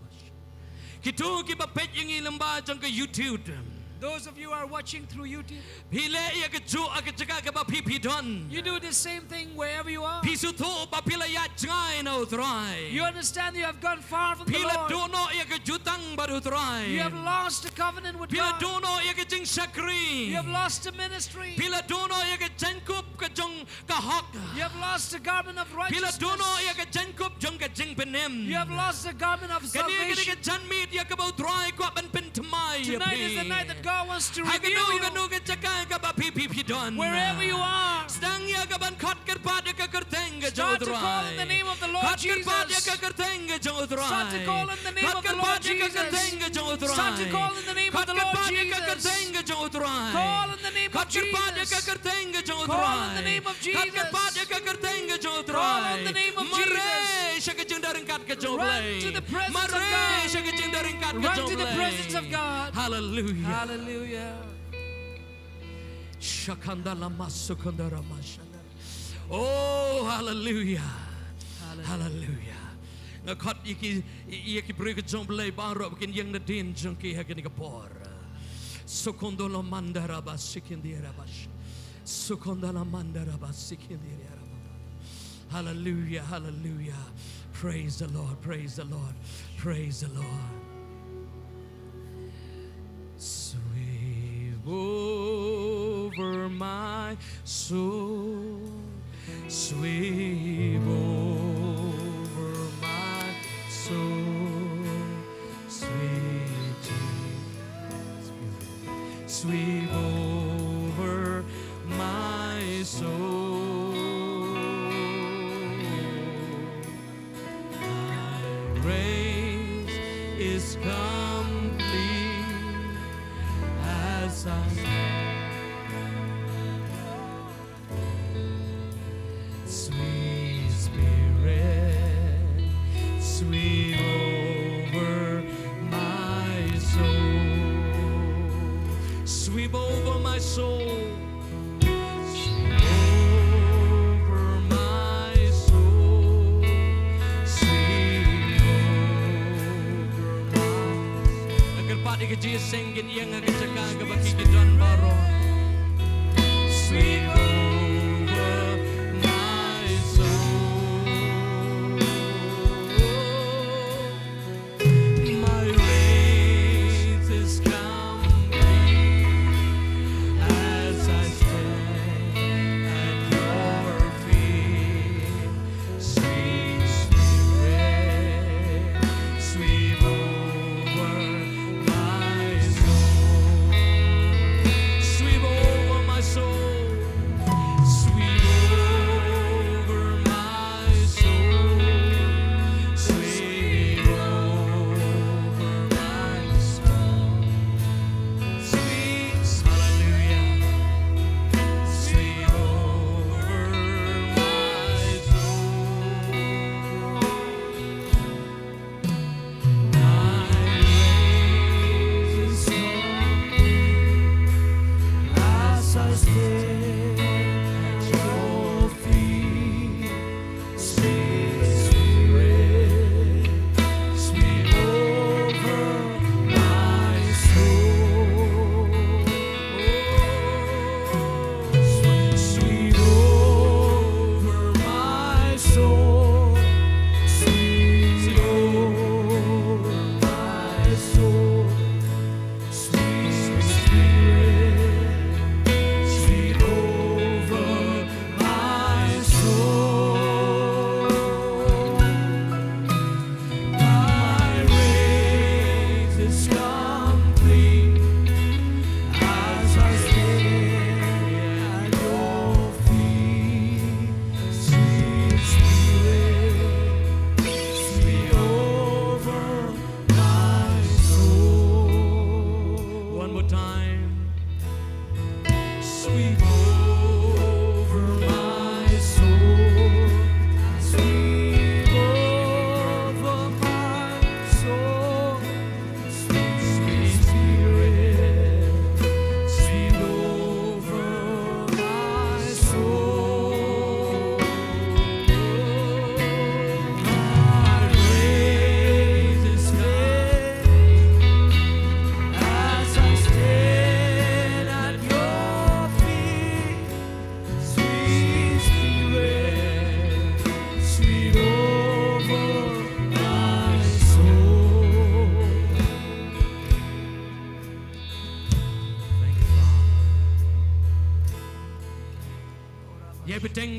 Kito kiba peit ïa ngi lyngba jong ka YouTube. Those of you are watching through YouTube. Phi leh ïa kajuh ha ka jaka kaba phi phi don. You do the same thing wherever you are. Phi sngewthuh ba phi la ïaid jngai na u Trai. You understand you have gone far from the Lord. Phi la duh noh ïa ka jutang bad u Trai. You have lost the covenant with God. Phi la duh noh ïa ka jingshakri. You have lost the ministry. Phi la duh noh ïa ka jaiñkup ka jong ka hok. You have lost the garment of righteousness. Phi la duh noh ïa ka jaiñkup jong ka jingpynim. You have lost the garment of salvation. Kane ka dei ka janmiet ïa kaba u Trai kwah ban pynthymmai ïa phi. Tonight is the night that God wants to renew you. Ha kano kano ka jaka kaba phi phi phi don. Wherever you are. Sdang ïa ka ban khot kyrpad ïa ka kyrteng ka jong u Trai. Start to call on the name of the Lord Jesus. Khot kyrpad ïa ka kyrteng ka jong u Trai. Start to call on the name of the Lord Jesus. Khot kyrpad ïa ka kyrteng ka jong u Trai. Start to call on the name of the Lord Jesus. Khot kyrpad ïa ka kyrteng ka jong u Trai. Call on the name of Jesus. Khot kyrpad ïa ka kyrteng ka jong u Trai. Call on the name of Jesus. Khot kyrpad ïa ka kyrteng ka jong u Trai. Call on the name of Jesus. Mareh sha ka jingdoryngkat ka jong u Blei. Run to the presence of God. Mareh sha ka jingdoryngkat ka jong u Blei. Run to the presence of God. Haleluia. Haleluia. Shakanda lama sukanda rama shanda. Oh, haleluia. Haleluia. Haleluia. Nga khot ïa ki, ïa ki briew ka jong u Blei baroh ba kin ïeng nadien jong ki ha kane ka por. Sukondolo mandara ba sikindira bash. Sukondala mandara ba sikindira ba. Hallelujah, hallelujah. Praise the Lord, praise the Lord, praise the Lord. Sweep over my soul, sweep over my soul, sweet Jesus. Sweep over my soul. My race is complete as I Sweet Spirit, sweep over my soul. Sweep over my soul. Sweep over my soul. Sweep over my soul. Kyrpad ïa ka jingïaseng, kin ïeng ha ka jaka kaba ki don baroh. Sweep over my soul. My race is complete.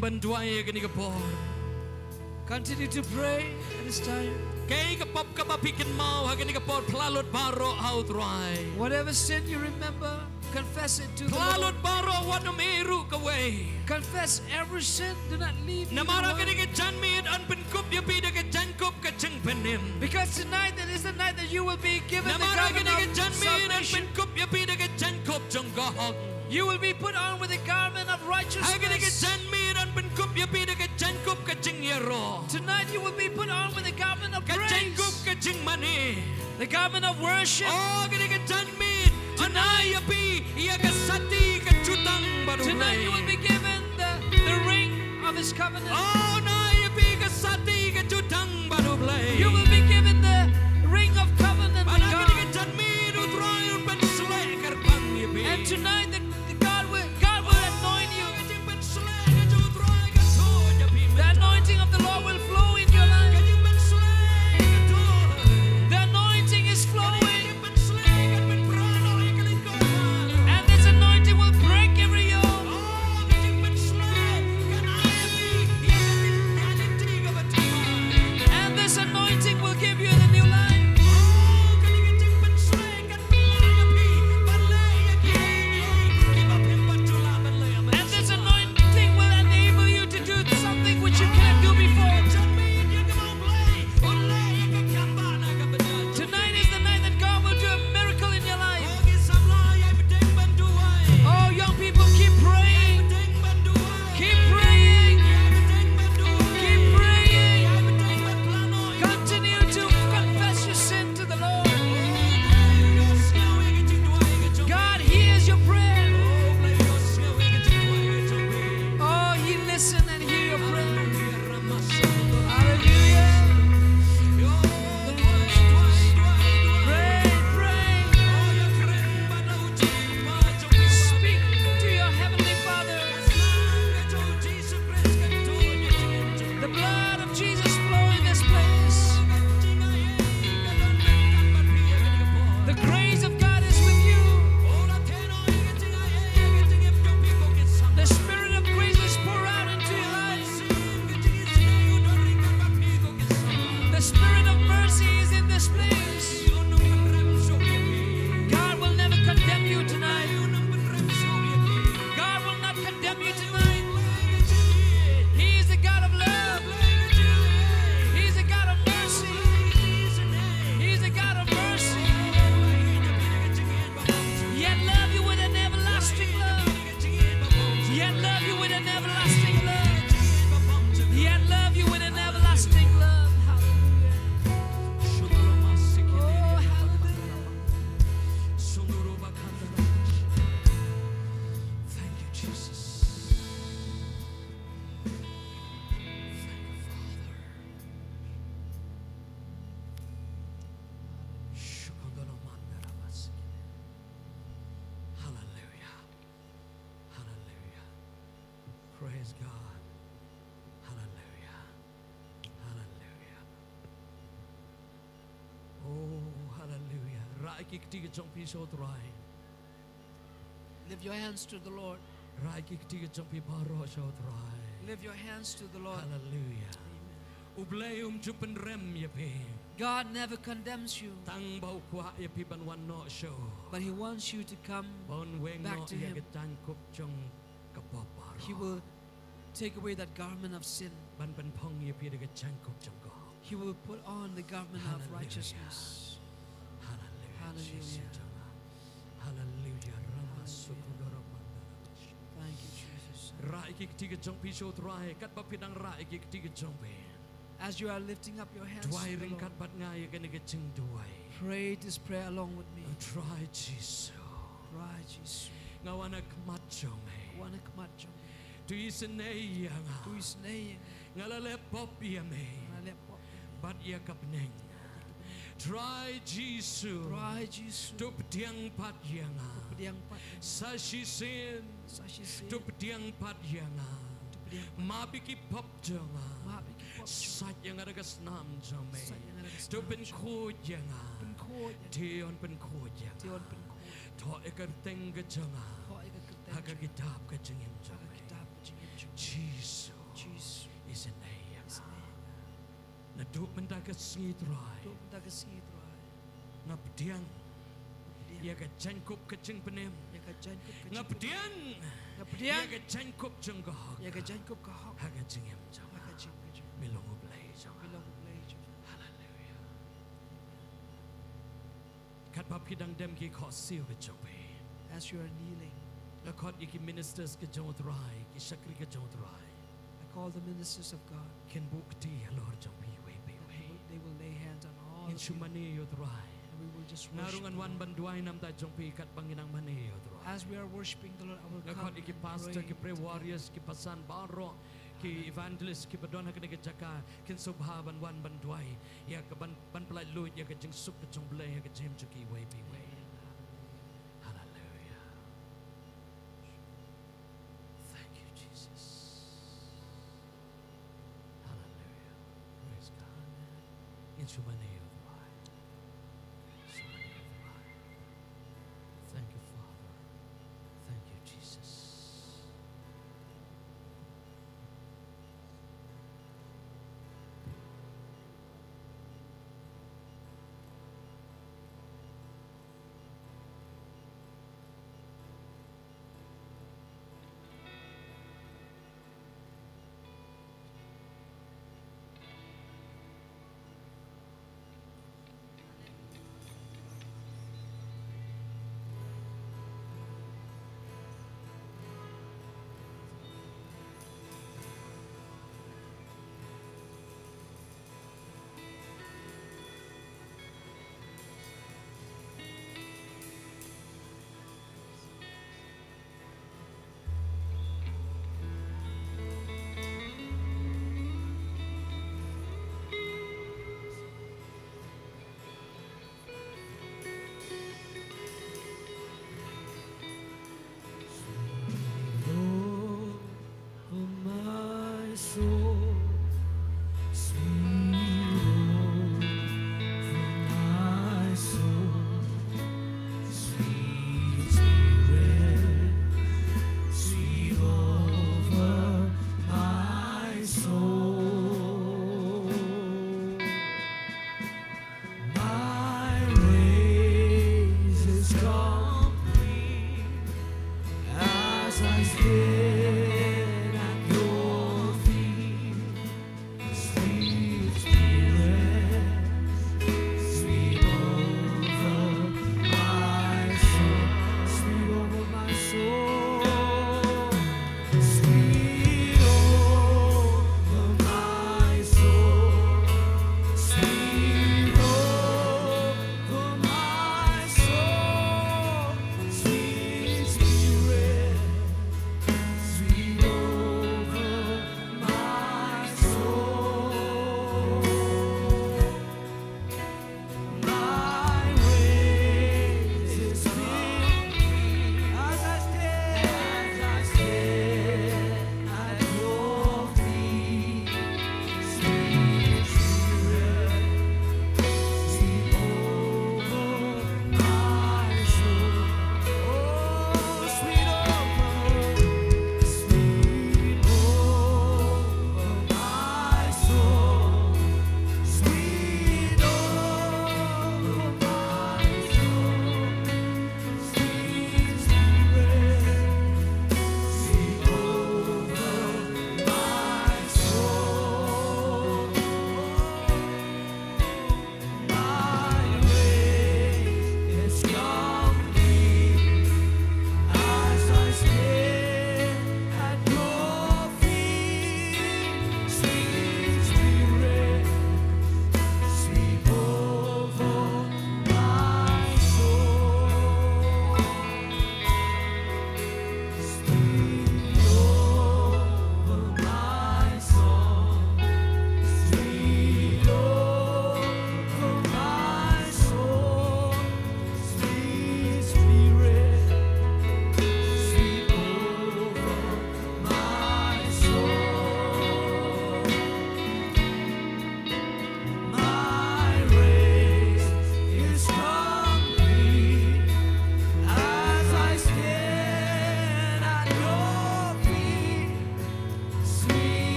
Ban duwai ha kane ka por. Continue to pray at this time. Kaei ka pop kaba phi kynmaw ha kane ka por, phla lut baroh ha U Trai. Whatever sin you remember, confess it to the Lord. Phla lut baroh, wat nym ïeh ruh kawei. Confess every sin. Do not leave me. Namar ha kane ka janmiet yn pynkup ïa phi da ka jaiñkup ka jingpynim. Because tonight, that is the night that you will be given the garment of salvation. Namar ha kane ka janmiet yn pynkup ïa phi da ka jaiñkup jong ka hok. You will be put on with the garment of righteousness. Ha kane ka janmiet yn pynkup ïa phi da ka jaiñkup ka jingïaroh. Tonight you will be put on with the garment of praise. Ka jaiñkup ka jingmane. The garment of worship. Oh, ha kane ka janmiet yn ai ïa phi ïa ka sati ka jutang bad U Blei. Tonight you will be given the, the ring of his covenant. Oh, yn ai ïa phi ka sati ka jutang bad U Blei. You will be given the ring of covenant with God. Bad ha kane ka janmiet U Trai un pynsleh kyrpang ïa phi. And tonight the, the God will, God will anoint you. Ka jingpynsleh ka jong U Trai kan thoh ïa phi mynta. The anointing of the Lord will flow in your life. Ka jingpynsleh kan thoh. The anointing is flowing. And this anointing will break every yoke. And this anointing will give you the new life. And this anointing will enable you to do something which you cannot do before. Tonight is the night that God will do a miracle in your life. Oh, young people, keep praying. Keep praying. Keep praying. Continue to confess your sin to the Lord. God hears your prayer. Oh, he listens and hears your prayer. Hallelujah. Pray, pray. Speak to your heavenly Father. The blood of Jesus flow in this place. The grace of God is with you. The Spirit of grace is poured out into your life. The Spirit of mercy is in this place. God will never condemn you tonight. God will not condemn you tonight. He is the God of love. He is the God of mercy. He is the God of mercy. He hath loved you with an everlasting love. He hath loved you with an everlasting love. He hath loved you with an everlasting love. Hallelujah. Oh, hallelujah. Thank you, Jesus. Thank you, Father. Hallelujah. Hallelujah. Praise God. Hallelujah. Hallelujah. Oh, hallelujah. Rah ïa ki kti ki jong phi sha U Trai. Lift your hands to the Lord. Rah ïa ki kti ki jong phi baroh sha U Trai. Lift your hands to the Lord. Hallelujah. Amen. U Blei um ju pynrem ïa phi. God never condemns you. Tang ba u kwah ïa phi ban wan noh sha u. But he wants you to come back to him. Ba un weng noh ïa ka jaiñkup jong ka pop baroh. He will take away that garment of sin. Ban pynphong ïa phi da ka jaiñkup jong ka hok. He will put on the garment of righteousness. Hallelujah. Hallelujah. Hallelujah. Jisu jong nga. Hallelujah. Rama sukundara mandara. Thank you, Jesus. Rah ïa ki kti ki jong phi sha U Trai, katba phi dang rah ïa ki kti ki jong phi. As you are lifting up your hands to the Lord, duwai ryngkat bad nga ïa kane ka jingduwai. Pray this prayer along with me. Trai Jisu. Trai Jisu. Nga wan ha khmat jong me. Wan ha khmat jong me. To isynei ïa nga. To isynei ïa nga. Nga la leh pop ïa me. Nga la leh pop ïa me. Bad ïa ka bneng. Trai Jisu. Trai Jisu. To pdiang pat ïa nga. To pdiang pat ïa nga. Sa shisien. Sa shisien. To pdiang pat ïa nga. To pdiang pat. Map ïa ki pop jong nga. Map ïa ki pop jong nga. Sait ïa nga da ka snam jong me. Sait ïa nga da ka snam jong me. To pynkhuid ïa nga. Pynkhuid ïa nga. Te un pynkhuid ïa nga. Te un pynkhuid. Thoh ïa ka kyrteng ka jong nga. Thoh ïa ka kyrteng jong nga. Ha ka kitab ka jingim jong me. Ha ka kitab ka jingim jong me. Jisu. Jisu. Isynei ïa nga. Isynei ïa nga. Naduh mynta ka sngi Trai. Naduh mynta ka sngi Trai. Nga pdiang. Nga pdiang. Ïa ka jaiñkup ka jingpynim. Ïa ka jaiñkup ka jingpynim. Nga pdiang. Nga pdiang. Ïa ka jaiñkup jong ka hok. Ïa ka jaiñkup ka hok. Ha ka jingim jong nga. Ha ka jingim jong nga. Me long U Blei jong nga. Me long U Blei jong nga. Haleluia. Katba phi dang dem ki khohsiew ka jong phi. As you are kneeling. Nga khot ïa ki ministers ka jong U Trai, ki shakri ka jong U Trai. I call the ministers of God. Kin buh kti halor jong phi iwei pa iwei. They will, they will lay hands on all of you. Ngin shu mane ïa U Trai. And we will just worship the Lord. Nga ruh ngan wan ban duwai na ka bynta jong phi katba ngi nang mane ïa U Trai. As we are worshiping the Lord, I will come and pray. Nga khot ïa ki pastor, ki prayer warriors, ki basan baroh, ki evangelist, kiba don ha kane ka jaka, kin sngewbha ban wan ban duwai ïa ka, ban, ban pyllait luid ïa ka jingsuk ka jong U Blei ha ka jingim jong ki iwei pa iwei. Hallelujah. Thank you, Jesus. Hallelujah. Praise God. Ngin shu mane ïa U Trai. Shu mane ïa U Trai. Thank you, Father. Thank you, Jesus.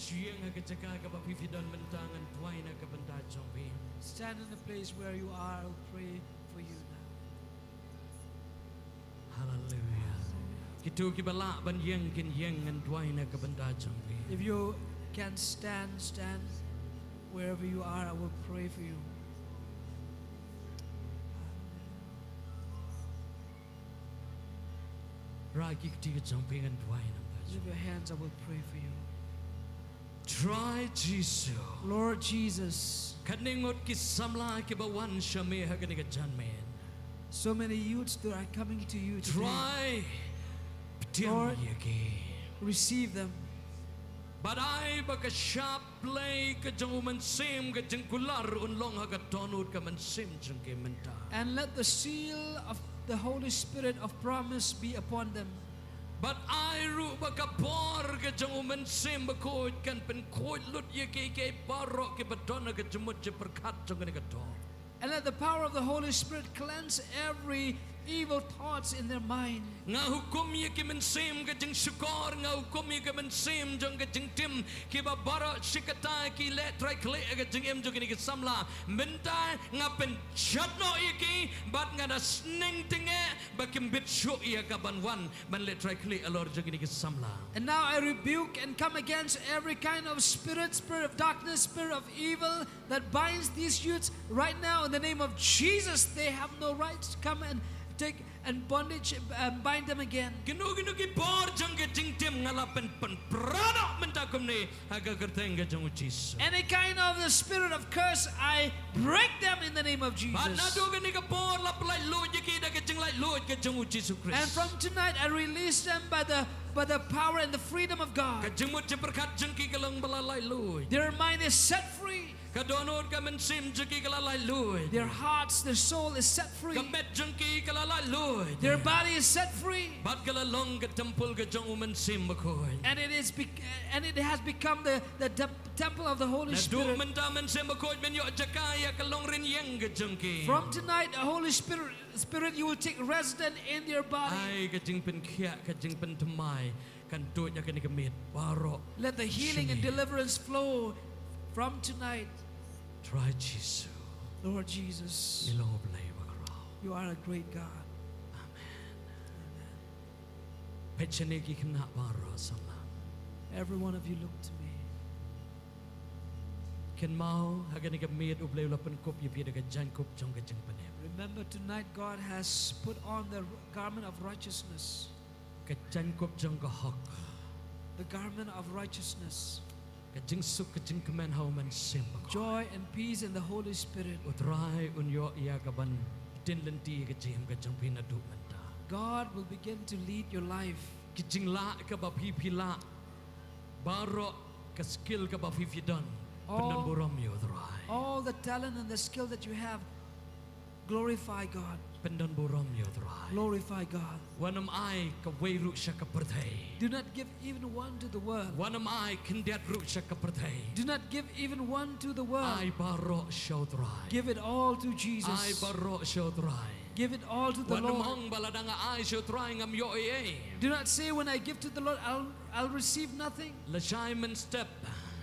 Shu ïeng ha ka jaka kaba phi phi don mynta, ngan duwai na ka bynta jong phi. Stand in the place where you are. I'll pray for you now. Haleluia. Kito kiba lah ban ïeng kin ïeng, ngan duwai na ka bynta jong phi. If you can stand, stand. Wherever you are, I will pray for you. Rah ki kti ka jong phi, ngan duwai na ka bynta jong phi. Lift your hands, I will pray for you. Trai Jisu. Lord Jesus. Katne ngut ki samla kiba wan sha me ha kane ka janmiet. So many youths that are coming to you today. Trai, pdiang ïa ki. Lord, receive them. Bad ai ba ka shap Blei ka jong u Mynsiem ka jingkular un long ha ka dohnud ka mynsiem jong ki mynta. And let the seal of the Holy Spirit of promise be upon them. Bad ai ruh ba ka bor ka jong u Mynsiem Bakhuid kan pynkhuid lut ïa kiei kiei baroh kiba don ha ka jingmut jingpyrkhat jong kane ka doh. And let the power of the Holy Spirit cleanse every evil thoughts in their mind. Nga hukum ïa ki mynsiem ka jingshukor, nga hukum ïa ki mynsiem jong ka jingtim, kiba baroh shi katta ki leh trai khlieh ha ka jingim jong kine ki samla. Mynta nga pynjot noh ïa ki, bad nga da sneng tyngeh ba kim bit shuh ïa ka ban wan ban leh trai khlieh halor jong kine ki samla. And now I rebuke and come against every kind of spirit, spirit of darkness, spirit of evil that binds these youths right now in the name of Jesus. They have no right to come and take and bondage and bind them again. Kino kino ki bor jong ka jingtim nga la pyn, pynpra noh mynta kumne ha ka kyrteng ka jong u Jisu. Any kind of the spirit of curse, I break them in the name of Jesus. Bad naduh kane ka por la pynlait luid ïa ki da ka jinglait luid ka jong u Jisu Khrist. And from tonight I release them by the, by the power and the freedom of God. Ka jingmut jingpyrkhat jong ki ka long ba la lait luid. Their mind is set free. Ka dohnud ka mynsiem jong ki ka la laitluid. Their hearts, their soul is set free. Ka met jong ki ka la laitluid. Their body is set free. Bad ka la long ka templ ka jong u Mynsiem Bakhuid. And it is bec- and it has become the, the temp- temple of the Holy Spirit. Naduh mynta Mynsiem Bakhuid men ïoh jaka ïa ka long rynïeng ka jong ki. From tonight, the Holy Spirit, Spirit, you will take resident in your body. Ai ka jingpynkhiah, ka jingpynthymmai kan tuid ïa kane ka miet baroh. Let the healing and deliverance flow from tonight. Trai Jisu. Lord Jesus, me long U Blei ba khraw. You are a great God. Amen. Amen. Peit shane ki khynnah baroh samla. Every one of you look to me. Kynmaw ha kane ka miet U Blei u la pynkup ïa phi da ka jaiñkup jong ka jingpynim. Remember tonight God has put on the garment of righteousness. Ka jaiñkup jong ka hok. The garment of righteousness. Ka jingsuk ka jingkmen ha U Mynsiem Bakhuid. Joy and peace in the Holy Spirit. U Trai un ïoh ïa ka ban dien lynti ka jingim ka jong phi naduh mynta. God will begin to lead your life. Ki jinglah kaba phi phi lah, baroh ka skill kaba phi phi don, pyndon burom ïa U Trai. All the talent and the skill that you have, glorify God. Pyndon burom ïa U Trai. Glorify God. Wat nym ai kawei ruh sha ka pyrthei. Do not give even one to the world. Wat nym ai khyndiat ruh sha ka pyrthei. Do not give even one to the world. Ai baroh sha U Trai. Give it all to Jesus. Ai baroh sha U Trai. Give it all to the Lord. Wat nym ong ba lada nga ai sha U Trai ngam ïoh ei ei. Do not say, "When I give to the Lord, I'll, I'll receive nothing." Lashai mynstep.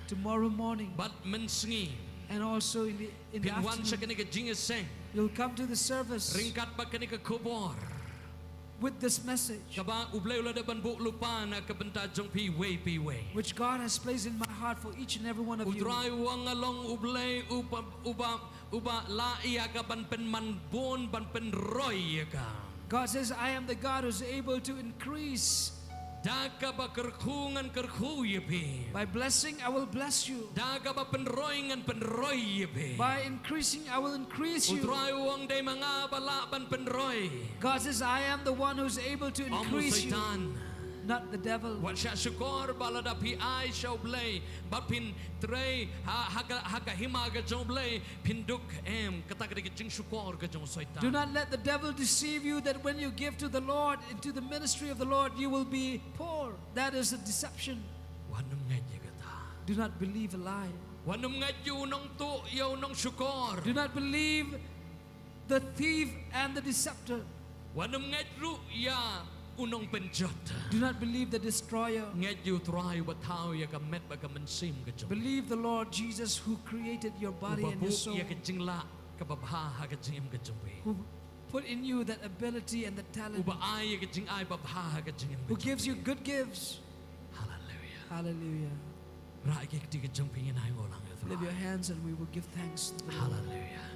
Tomorrow morning. Bad mynsngi. And also in the, in the afternoon. Phin wan sha kane ka jingïaseng. You'll come to the service. Ryngkat bad kane ka khubor. With this message. Kaba U Blei u la dep ban buh lypa na ka bynta jong phi iwei pa iwei. Which God has placed in my heart for each and every one of you. U Trai u ong nga long U Blei uba, uba uba lah ïa ka ban pynman bun ban pynroi ïa ka. God says, "I am the God who's able to increase." Da kaba kyrkhu ngan kyrkhu ïa phi. By blessing, I will bless you. Da kaba pynroi ngan pynroi ïa phi. By increasing, I will increase you. U Trai u ong dei ma nga ba lah ban pynroi. God says, "I am the one who's able to increase you." Ym u Soitan. Not the devil. Wat shah shukor ba lada phi ai sha U Blei bad phin trei ha, ha ka, ha ka hima ka jong U Blei phin duk, em, kata ka dei ka jingshukor ka jong u Soitan. Do not let the devil deceive you that when you give to the Lord, into the ministry of the Lord, you will be poor. That is a deception. Wat nym ngeit ïa kata. Do not believe a lie. Wat nym ngeit ïa u nongtuh, ïa u nongshukor. Do not believe the thief and the deceptor. Wat nym ngeit ruh ïa u nongpynjot. Do not believe the destroyer. Ngeit ïa U Trai uba thaw ïa ka met bad ka mynsiem ka jong. Believe the Lord Jesus who created your body and your soul. Uba buh ïa ka jinglah kaba bha ha ka jingim ka jong phi. Who put in you that ability and the talent. Uba ai ïa ka jingai babha ha ka jingim ka jong phi. Who gives you good gifts. Hallelujah. Hallelujah. Rah ïa ki kti ka jong phi, ngin ai nguh lang ïa U Trai. Lift your hands and we will give thanks to the Lord. Hallelujah.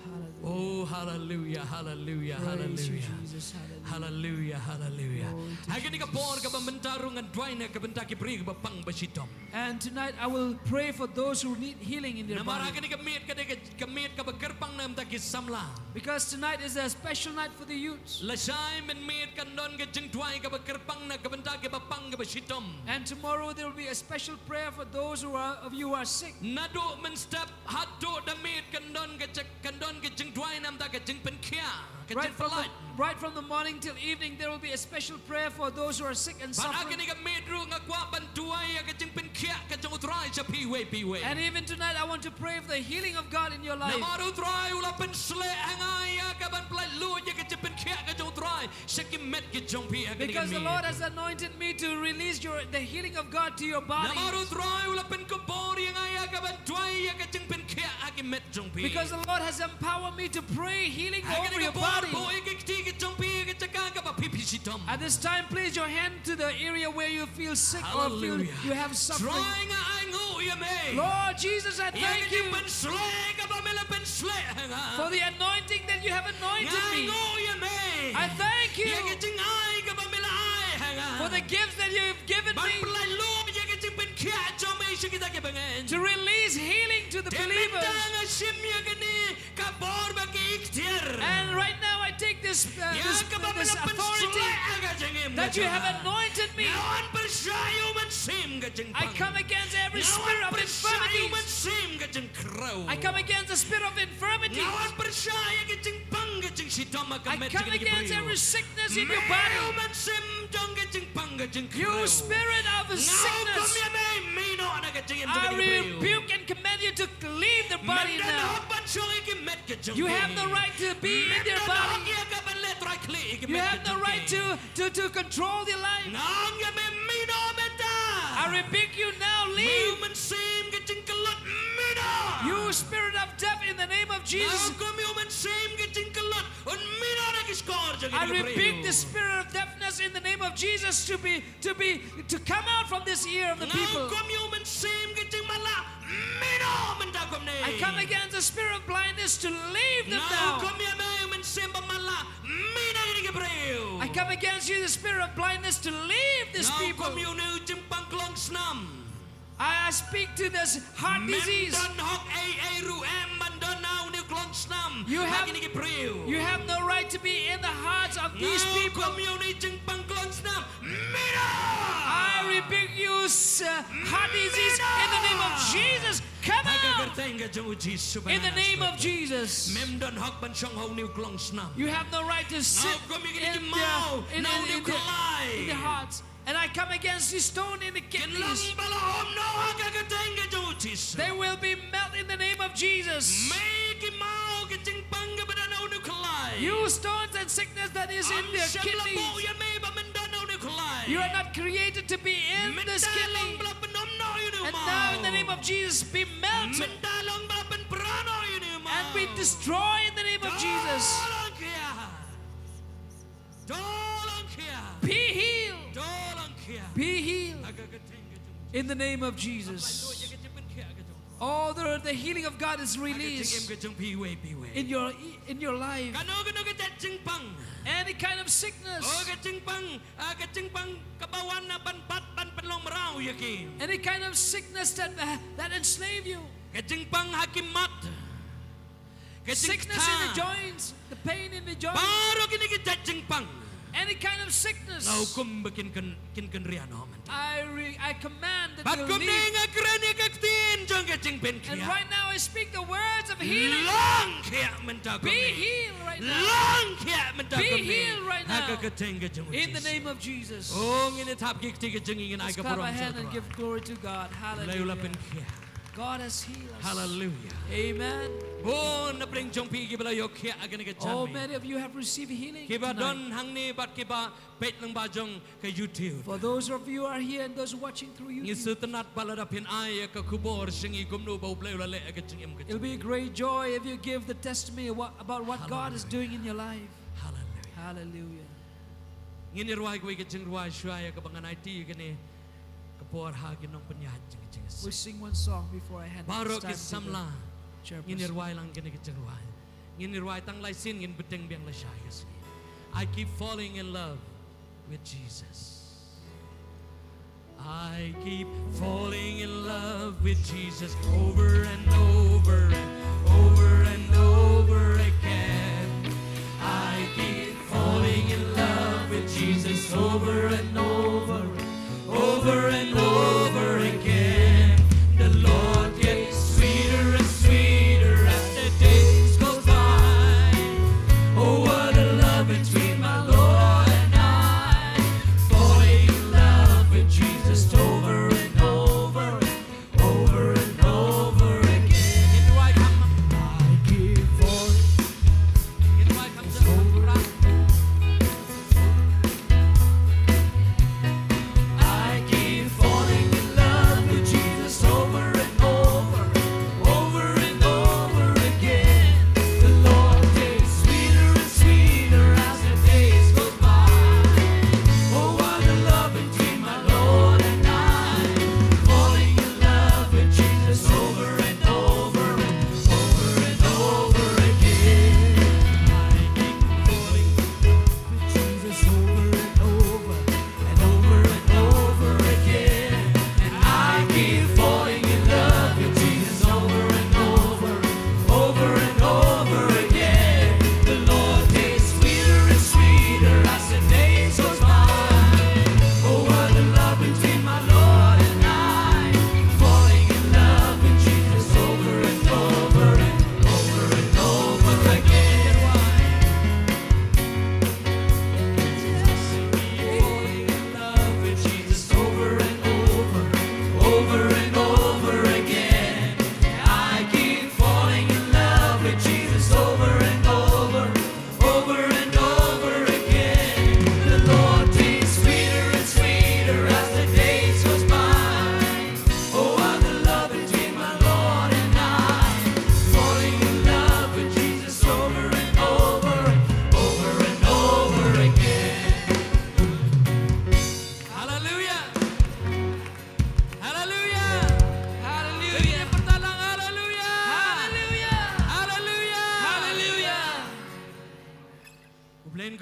Hallelujah. Oh, hallelujah, hallelujah, hallelujah. Praise you, Jesus. Hallelujah. Hallelujah, hallelujah. Glory to Jesus. Ha kane ka por kaba mynta ruh ngan duwai na ka bynta ki briew kiba pang ba shitom. And tonight I will pray for those who need healing in their body. Namar ha kane ka miet ka dei ka, ka miet kaba kyrpang na ka bynta ki samla. Because tonight is a special night for the youths. Lashai mynmiet kan don ka jingduwai kaba kyrpang na ka bynta kiba pang kiba shitom. And tomorrow there will be a special prayer for those who are, of you who are sick. Naduh mynstep haduh da miet kan don ka jing, kan don ka jingduwai na ka bynta ka jingpynkhiah, ka jingpyllait. Right from the, right from the morning till evening, there will be a special prayer for those who are sick and suffering. Bad ha kane ka miet ruh nga kwah ban duwai ïa ka jingpynkhiah ka jong U Trai sha phi iwei pa iwei. And even tonight, I want to pray for the healing of God in your life. Namar U Trai u la pynsleh ha nga ïa ka ban pyllait luid ïa ka jingpynkhiah ka jong U Trai sha ki met ki jong phi ha kane ka miet. Because the Lord has anointed me to release your, the healing of God to your body. Namar U Trai u la pynkupbor ïa nga ïa ka ban duwai ïa ka jingpynkhiah ha ki met jong phi. Because the Lord has empowered me to pray healing over your body. Ha kane ka por buh ïa ki kti ki jong phi ïa ka jaka kaba phi phi shitom. At this time, place your hand to the area where you feel sick or feel you have suffering. Hallelujah. Trai, nga ainguh ïa me. Lord Jesus, I thank you. Ïa ka jingpynsleh kaba me la pynsleh ha nga. For the anointing that you have anointed me. Nga ainguh ïa me. I thank you. Ïa ka jingai kaba me la ai ha nga. For the gifts that you have given me. Ban pyllait luid ïa ka jingpynkhiah jong me sha kita kiba ngeit. To release healing to the believers. Te mynta nga shim ïa kane ka bor bad ka iktiar. And right now I take this, uh, this, this authority that you have anointed me. Ïa kaba me la pynsleh ha ka jingim ka jong nga. Nga wan pyrshah ïa u mynsiem ka jingpang. I come against every spirit of infirmity. Nga wan pyrshah ïa u mynsiem ka jingkhreh. I come against the spirit of infirmity. Nga wan pyrshah ïa ka jingpang ka jingshitom ha ka met jong kine ki briew. I come against every sickness in your body. Me u mynsiem jong ka jingpang ka jingkhreh. You spirit of sickness. Nga hukum ïa me, mih noh na ka jingim jong kine ki briew. I rebuke and command you to leave the body now. Mem don hok ban shong ïa ki met ka jong ki. You have no right to be in their body. Mem don hok ïa ka ban leh trai khlieh ïa ki met ka jong ki. You have no right to to, to control their life. Nga ong ïa me, mih noh mynta. I rebuke you now, leave. Me u mynsiem ka jingkyllut, mih noh. You spirit of death, in the name of Jesus. Nga hukum ïa u mynsiem ka jingkyllut, un mih noh na ki shkor jong kine ki briew. I rebuke the spirit of deafness in the name of Jesus to be, to be, to come out from this ear of the people. Nga hukum ïa u mynsiem ka jingmatlah, mih noh mynta kumne. I come against the spirit of blindness to leave them now. Nga hukum ïa me u mynsiem ba matlah, mih na kine ki briew. I come against you, the spirit of blindness, to leave these people. Nga hukum ïa une u jingpang klongsnam. I, I speak to this heart disease. Mem don hok ei ei ruh em ban don ha une u klongsnam ha kine ki briew. You have no right to be in the hearts of these people. Nga hukum ïa une u jingpang klongsnam. Mih noh! I rebuke you, s-, uh, heart disease, in the name of Jesus. Come out! Ha ka kyrteng ka jong u Jisu ba nanas. In the name of Jesus. Mem don hok ban shong ha une u klongsnam. You have no right to sit in their, in, in, in their, in their hearts. And I come against this stone in the kidneys. Kin long ba la um noh ha ka kyrteng ka jong u Jisu. They will be melt in the name of Jesus. Me ki maw ka jingpang kaba don ha une u khlaiñ. You stones and sickness that is in their kidneys. Ym shym la buh ïa me ba men don ha une u khlaiñ. You are not created to be in this kidney. Mynta long ba la pynum noh ïa une u maw. And now in the name of Jesus, be melted. Mynta long ba la pynpra noh ïa une u maw. And be destroyed in the name of Jesus. To long khia. To long khia. Be healed. To long khia. Be healed. Ha ka kyrteng ka jong u Jisu. In the name of Jesus. All the, the healing of God is released in your, in your life. Kano kano ka jingpang. Any kind of sickness. Oh, ka jingpang, ah, ka jingpang kaba wan na ban bat ban pynlong mraw ïa ki. Any kind of sickness that, uh, that enslave you. Ka jingpang ha ki mat. Ka jingkthah. Sickness in the joints, the pain in the joints. Baroh kine ki jait jingpang. Any kind of sickness. Nga hukum ba kin, kin, kin kynriah noh mynta. I re-, I command that you leave. Bad kumne nga kren ïa ka ktien jong ka jingpynkhiah. And right now I speak the words of healing. Long khia mynta kumne. Be healed right now. Long khia mynta kumne. Be healed right now. Ha ka kyrteng ka jong u Jisu. In the name of Jesus. Oh, ngin ïa thap ki kti ka jong ngi, ngin ai ka burom sha u Trai. Let's clap our hand and give glory to God. Hallelujah. Blei u la pynkhiah. God has healed us. Hallelujah. Amen. Bun na pdeng jong phi kiba la ïoh khiah ha kane ka janmiet. Oh, many of you have received healing tonight. Kiba don hangne bad kiba peit lyngba jong ka YouTube. For those of you who are here and those watching through YouTube. Ngi sngewtynnat ba lada phin ai ïa ka khubor sha ngi kumno ba U Blei u la leh ha ka jingim ka jong ngi. It'll be a great joy if you give the testimony of what, about what God is doing in your life. Hallelujah. Hallelujah. Hallelujah. Ngin ïa rwai kawei ka jingrwai shuwa ïa kaba ngan aiti ïa kane ka por ha ki nongpynïaid jong ka jingïaseng. We'll sing one song before I hand it, start to the chairperson. Baroh ki samla, ngin ïa rwai lang kane ka jingrwai. Ngin ïa rwai tang lai sien, ngin bteng biang lashai ka sngi. I keep falling in love with Jesus. I keep falling in love with Jesus over and over and over and over again. I keep falling in love with Jesus over and over, over and over again. The Lord gets sweeter and sweeter as the days go by. Oh, what a love between my Lord and I. Falling in love with Jesus over and over, over and over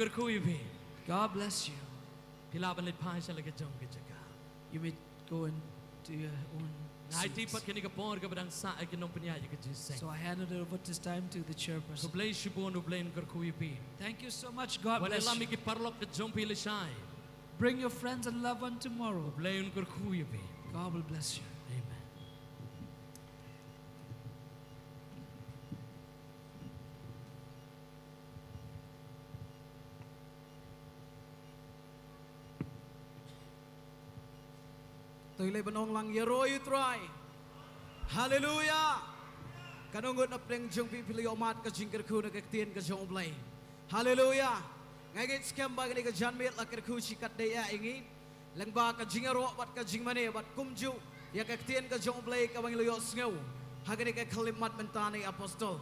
Kyrkhu ïa phi. God bless you. Phi lah ban leit phai sha la ka jong ka jaka. You may go into your own seats. Nga aiti pat kane ka por kaba dang sah ïa ki nongpynïaid ïa ka jingïaseng. So I hand it over this time to the chairperson. Khublei shibun, U Blei un kyrkhu ïa phi. Thank you so much. God bless you. Wan ïalam ïa ki paralok ka jong phi lashai. Bring your friends and loved one tomorrow. U Blei un kyrkhu ïa phi. God will bless you. Amen. To ïaleh ban ong lang, ïaroh ïa U Trai. Haleluia. Katno ngut na pdeng jong phi phi la ïohmad ka jingkyrkhu na ka ktien ka jong U Blei? Haleluia. Nga ngeit skhem ba kane ka janmiet la kyrkhu shikatdei ïa ngi lyngba ka jingïaroh bad ka jingmane bad kumjuh ïa ka ktien ka jong U Blei kaba ngi la ïohsngew ha kane ka khyllipmat mynta na i apostol.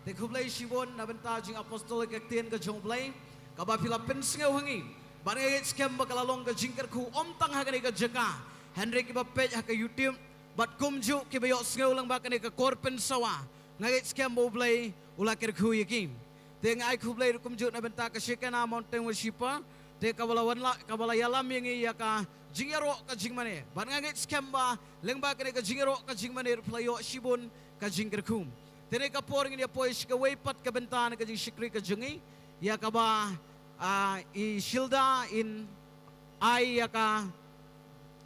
Te khublei shibun na bynta jingapostol ïa ka ktien ka jong U Blei kaba phi la pynsngew ha ngi. Bad nga ngeit skhem ba ka la long ka jingkyrkhu ym tang ha kane ka jaka, hynrei kiba peit ha ka YouTube bad kumjuh kiba ïohsngew lyngba kane ka kor pynsawa, nga ngeit skhem ba U Blei u la kyrkhu ïa ki. Te nga ai khublei ruh kumjuh na bynta ka Shekinah Mountain Worshipper, te kaba la wan la, kaba la ïalam ïa ngi ïa ka jingïaroh ka jingmane. Bad nga ngeit skhem ba lyngba kane ka jingïaroh ka jingmane ruh phi la ïoh shibun ka jingkyrkhu. Te kane ka por ngin ïa poi sha kawei pat ka bynta na ka jingshakri ka jong ngi, ïa kaba, ah, i Shilda in ai ïa ka,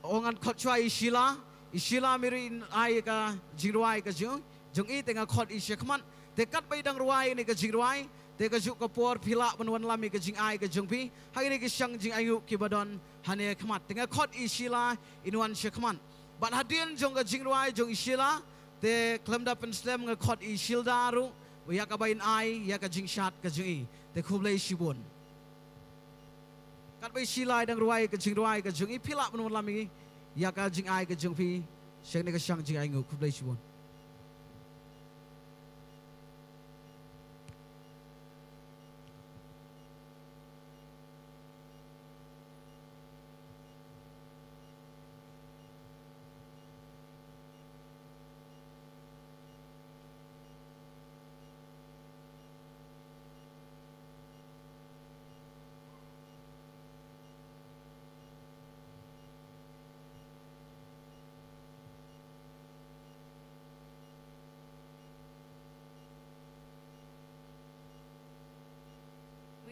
oh, ngan khot shuwa i Sheila, i Sheila Mary in ai ïa ka jingrwai ka jong, jong i, te nga khot i shakhmat. Te katba i dang rwai ïa kane ka jingrwai, te kajuh ka por phi lah ban wanlam ïa ka jingai ka jong phi ha kine ki shang jingainguh kiba don hangne khmat. Te nga khot i Sheila in wan shakhmat. Bad hadien jong ka jingrwai jong i Sheila, te khlem da pynslem nga khot i Shilda ruh ïa kaba in ai ïa ka jingshad ka jong i. Te khublei shibun. Katba i Sheila i dang rwai ka jingrwai ka jong i, phi lah ban wanlam ïa ka jingai ka jong phi sha kane ka shang jingainguh. Khublei shibun.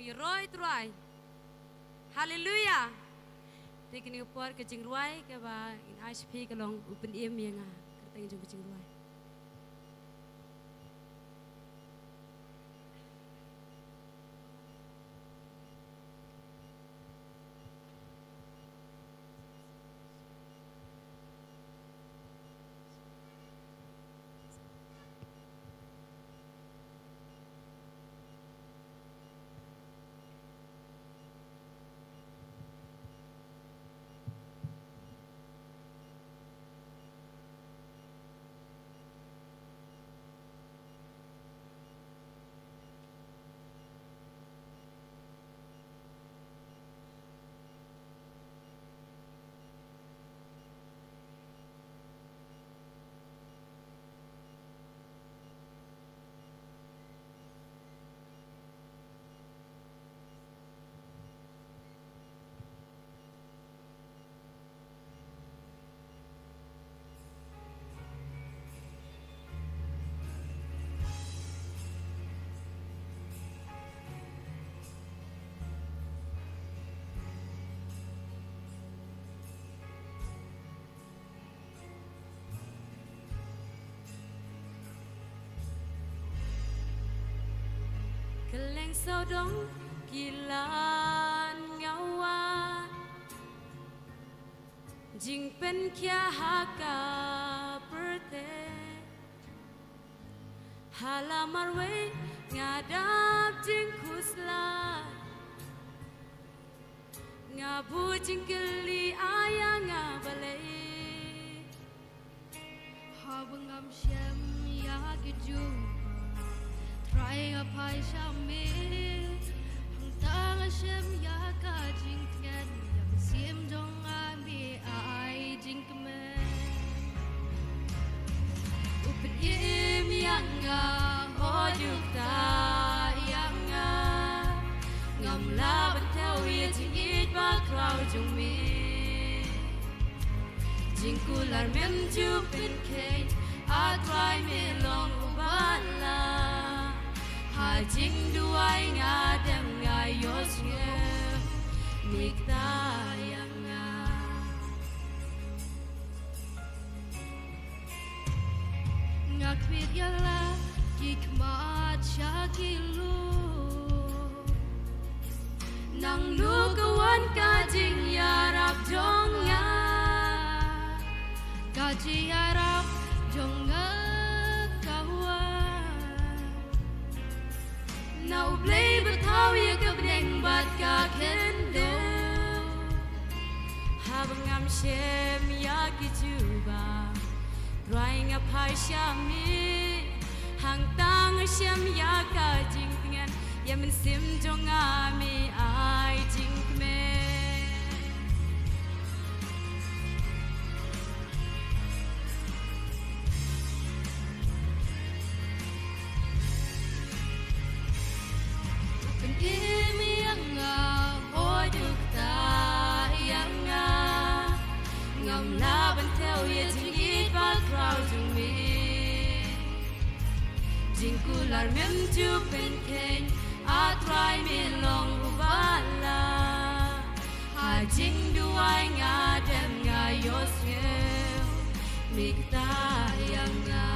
Ïaroh ïa U Trai. Haleluia. Te kane ka por ka jingrwai kaba in ai sha phi ka long U Pynim ïa Nga. Kyrteng jong ka jingrwai. Kylleng sawdong ki lan nga wan, jingpynkhia ha ka pyrthei. Ha la marwei nga dap jingkhuslai, nga buh jingkylli, ai ïa nga balei. Haba ngam shem ïa ki jong nga, Trai, nga phai sha me. Hangta nga shem ïa ka jingtngen, ïa ka mynsiem jong nga me ai jingkmen. U Pynim ïa nga, u dukta ïa nga, ngam lah Jingkular mem ju pynkheiñ, A Trai me long u ba la. Ha jingduwai nga dem nga ïohsngew, me ktah ïa nga. Nga kyrpad ïa la ki khmat sha ki lum. Nangno ka wan ka jingïarap jong nga, ka jingïarap jong nga ka wan na U Blei ba thaw ïa ka bneng bad ka khyndew. Haba ngam shem ïa ki jubab, Trai nga phai sha me. Hangta nga shem ïa ka jingtngen, ïa mynsiem jong nga me ai jingkmen. Pynim ïa nga, hoi du ktah ïa nga. Ngam lah ban thew ïa jingïeit bakhraw jong me. Jingkular mem ju pynkheiñ, A Trai me long u ba la. Ha jingduwai nga dem nga ïohsngew, me ktah ïa nga.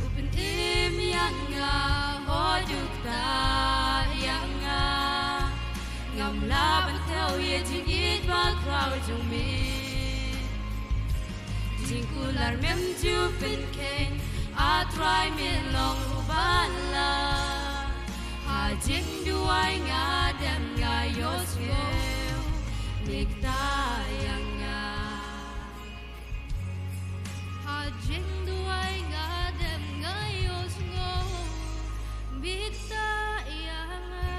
U pynim ïa nga, hoi du ktah ïa nga. Ngam lah ban thew ïa jingïeit bakhraw jong me. Jingkular mem ju pynkheiñ, A Trai me long u ba la. Ha jingduwai nga dem nga ïohsngew, me ktah ïa nga. Ha jingduwai nga dem nga ïohsngew, me ktah ïa nga.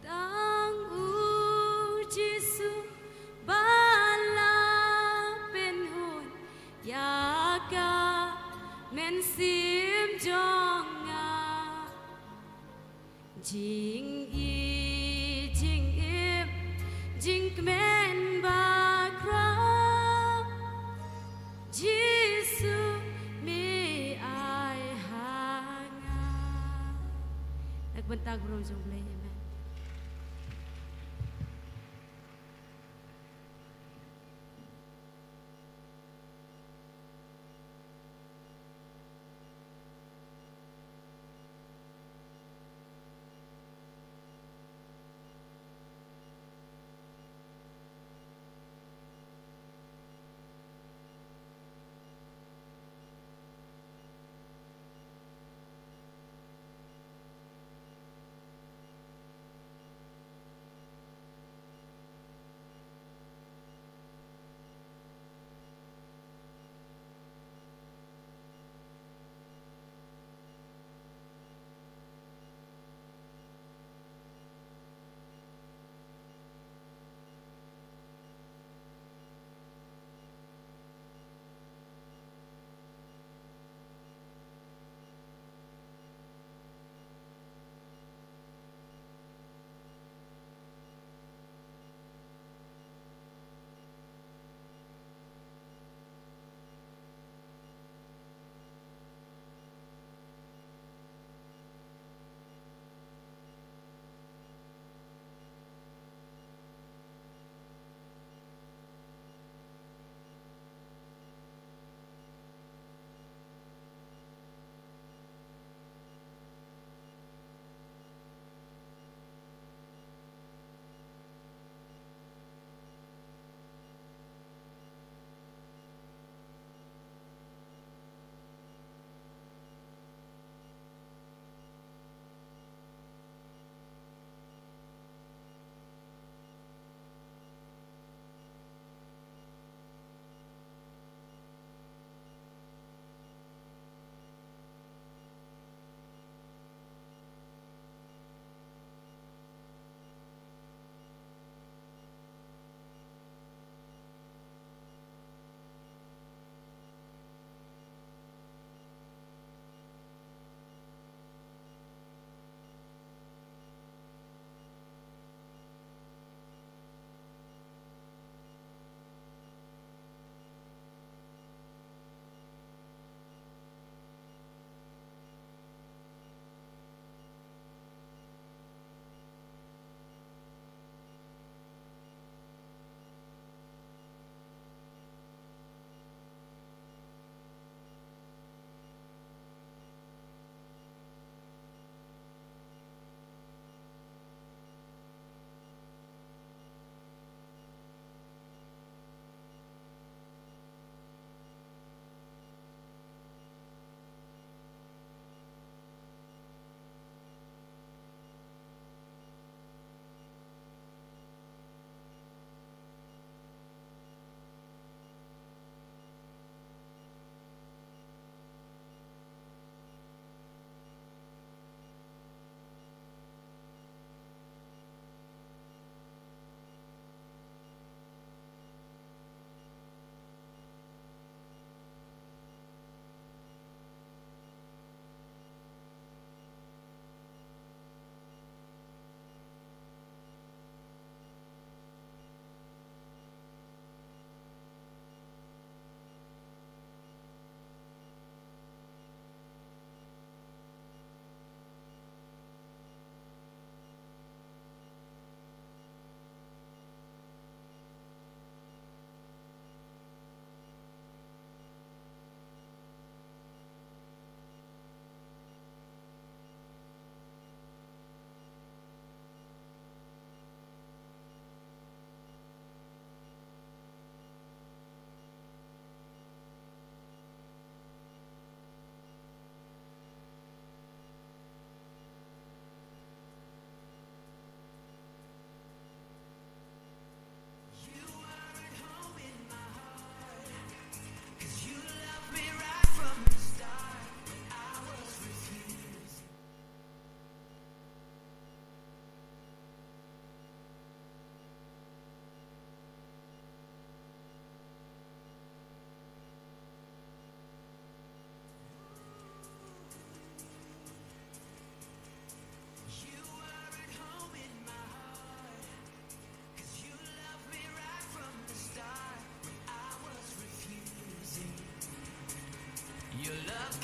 Tang u Jisu ba la pynhun ïa ka mynsiem jong nga. Jingïeit, jingim, jingkmen bakhraw, Jisu me ai ha nga. Na ka bynta ka burom jong U Blei, amen.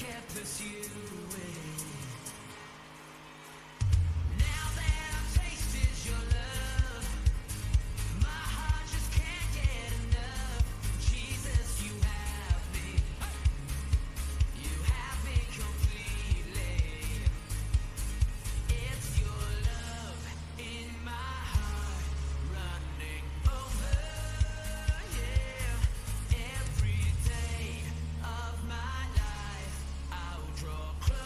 kept pursuing. Now that I've tasted your love, my heart just can't get enough. Jesus, you have me. You have me completely. It's your love in my heart, running over, yeah. Every day of my life, I'll draw close.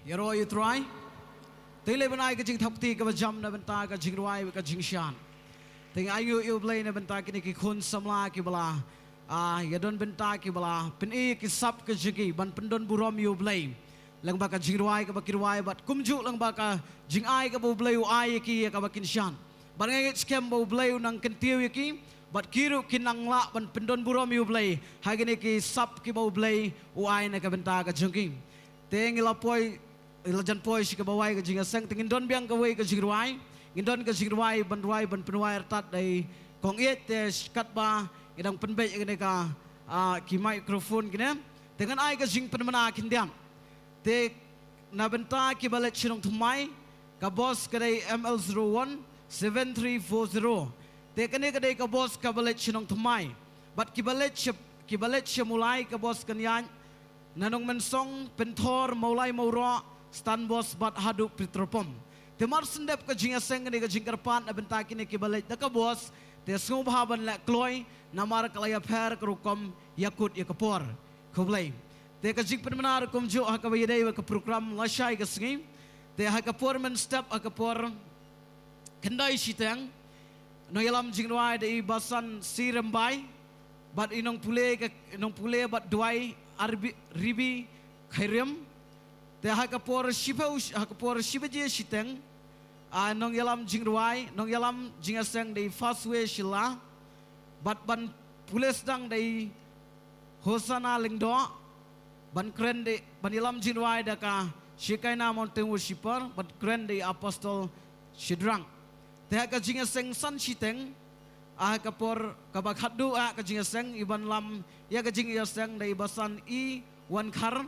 Ïaroh ïa u Trai. Te leh ban ai ka jingthap kti kaba jam na bynta ka jingrwai ka jingshad. Te ai nguh ïa u Blei na bynta kine ki khun samla kiba la, ah, ïadon bynta kiba la pyni ki sap ka jong ki ban pyndon burom ïa u Blei lyngba ka jingrwai kaba ki rwai bad kumjuh lyngba ka jingai kaba u Blei u ai ïa ki ïa kaba kin shad. Bad nga ngeit skhem ba u Blei u nang kyntiew ïa ki bad ki ruh kin nang lah ban pyndon burom ïa u Blei ha kine ki sap kiba u Blei u ai na ka bynta ka jong ki. Te ngi la poi, la jan poi sha kaba wai ka jingïaseng, te ngin don biang kawei ka jingrwai. Ngin don ka jingrwai ban rwai ban pynwai artat da i Kong Ïeit, te katba ngi dang pynbeit ïa kane ka, ah, ki microphone kine, te ngan ai ka jingpynmynna khyndiat. Te na bynta kiba leit sha nongthymmai, ka bos ka dei M L zero one seven three four zero. Te kane ka dei ka bos kaba leit sha nongthymmai. Bad kiba leit sha, kiba leit sha Mawlai, ka bos kan ïaid na Nongmensong, Pynthor, Mawlai Mawroh, Stanbos bad haduh petrol pump. Te mar shen dep ka jingïaseng ne ka jingkyrpad na bynta kine kiba leit da ka bos, te sngewbha ban leh kloi namar ka la ïapher ka rukom ïakut ïa ka por. Khublei. Te ka jingpynmynna ruh kumjuh ha kaba ïadei bad ka program lashai ka sngi. Te ha ka por mynstep, ha ka por khyndai shiteng, nongïalam jingrwai da i Basan C Rymbai bad i nongpule ka, nongpule bad duwai Arbi, Ribi Khyrim. Te ha ka por shiphew, ha ka por shi baje shiteng, ah, nongïalam jingrwai, nongïalam jingïaseng da i Faswe Shylla bad ban pule sdang da i Hosana Lyngdoh, ban kren da, ban ïalam jingrwai da ka Shekinah Mountain Worshipper, ban kren da i Apostle Shidrang. Te ha ka jingïaseng san shiteng, ha ka por kaba khatduh ha ka jingïaseng, i ban lam ïa ka jingïaseng da i Basan I Wankhar,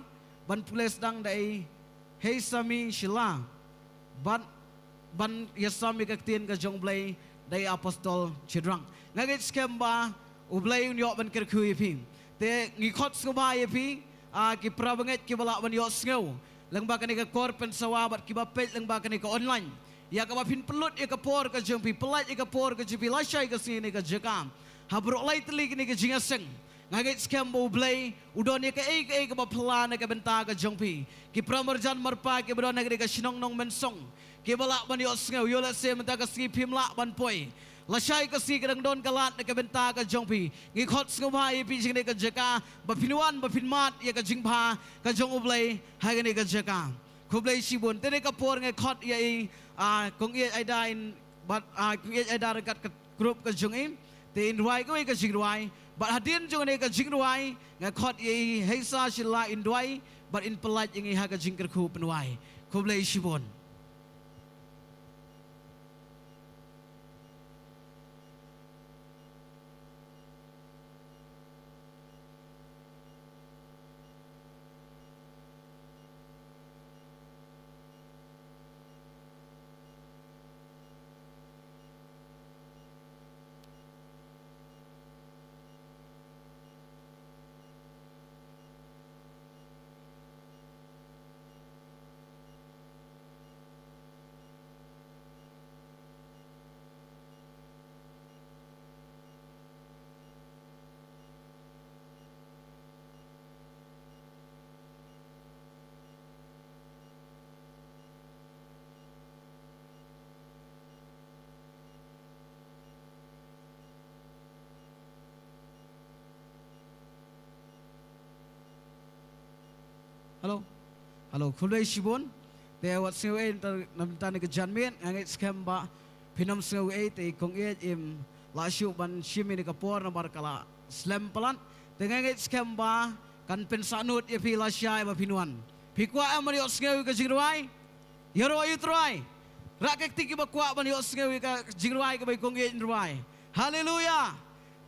ban pule sdang da i Heisami Shylla bad ban ïasam ïa ka ktien ka jong u Blei da i Apostol Shidrang. Nga ngeit skhem ba u Blei un ïoh ban kyrkhu ïa phi. Te ngi khot sngewbha ïa phi, ah, ki para bangeit kiba lah ban ïohsngew lyngba kane ka kor pynsawa bad kiba peit lyngba kane ka online, ïa kaba phin pynlut ïa ka por ka jong phi, pyllait ïa ka por ka jong phi lashai ka sngi ne ka jaka. Ha baroh lai tylli kane ka jingïaseng, nga ngeit skhem ba u Blei u don ïa kaei kaei kaba phylla na ka bynta ka jong phi. Ki para marjan marpa kiba don ha kane ka shnong Nongmensong, kiba lah ban ïohsngew, ïoh lehse mynta ka sngi phim lah ban poi, lashai ka sngi ka dang don ka lad na ka bynta ka jong phi. Ngi khot sngewbha ïa phi jong kane ka jaka ba phin wan ba phin mad ïa ka jingbha ka jong u Blei ha kane ka jaka. Khublei shibun. Te kane ka por nga khot ïa i, ah, Kong Ïeit Aida in, bad, ah, Kong Ïeit Aida ryngkat ka group ka jong i, te in rwai kawei ka jingrwai. Bad hadien jong kane ka jingrwai, nga khot ïa i Heisa Shylla in duwai bad in pyllait ïa ngi ha ka jingkyrkhu pynwai. Khublei shibun. Hello. Hello, khublei shibun. Te wat sngew ei na bynta kane ka janmiet, nga ngeit skhem ba phin ym sngew ei, te i Kong Ïeit im lah shuh ban shim ïa kane ka por namar ka la slem palat. Te nga ngeit skhem ba kan pynsahnud ïa phi lashai ba phin wan. Phi kwah em ban ïohsngew ïa ka jingrwai? Ïaroh ïa u Trai. Rah ka kti kiba kwah ban ïohsngew ïa ka jingrwai kaba i Kong Ïeit in rwai. Haleluya.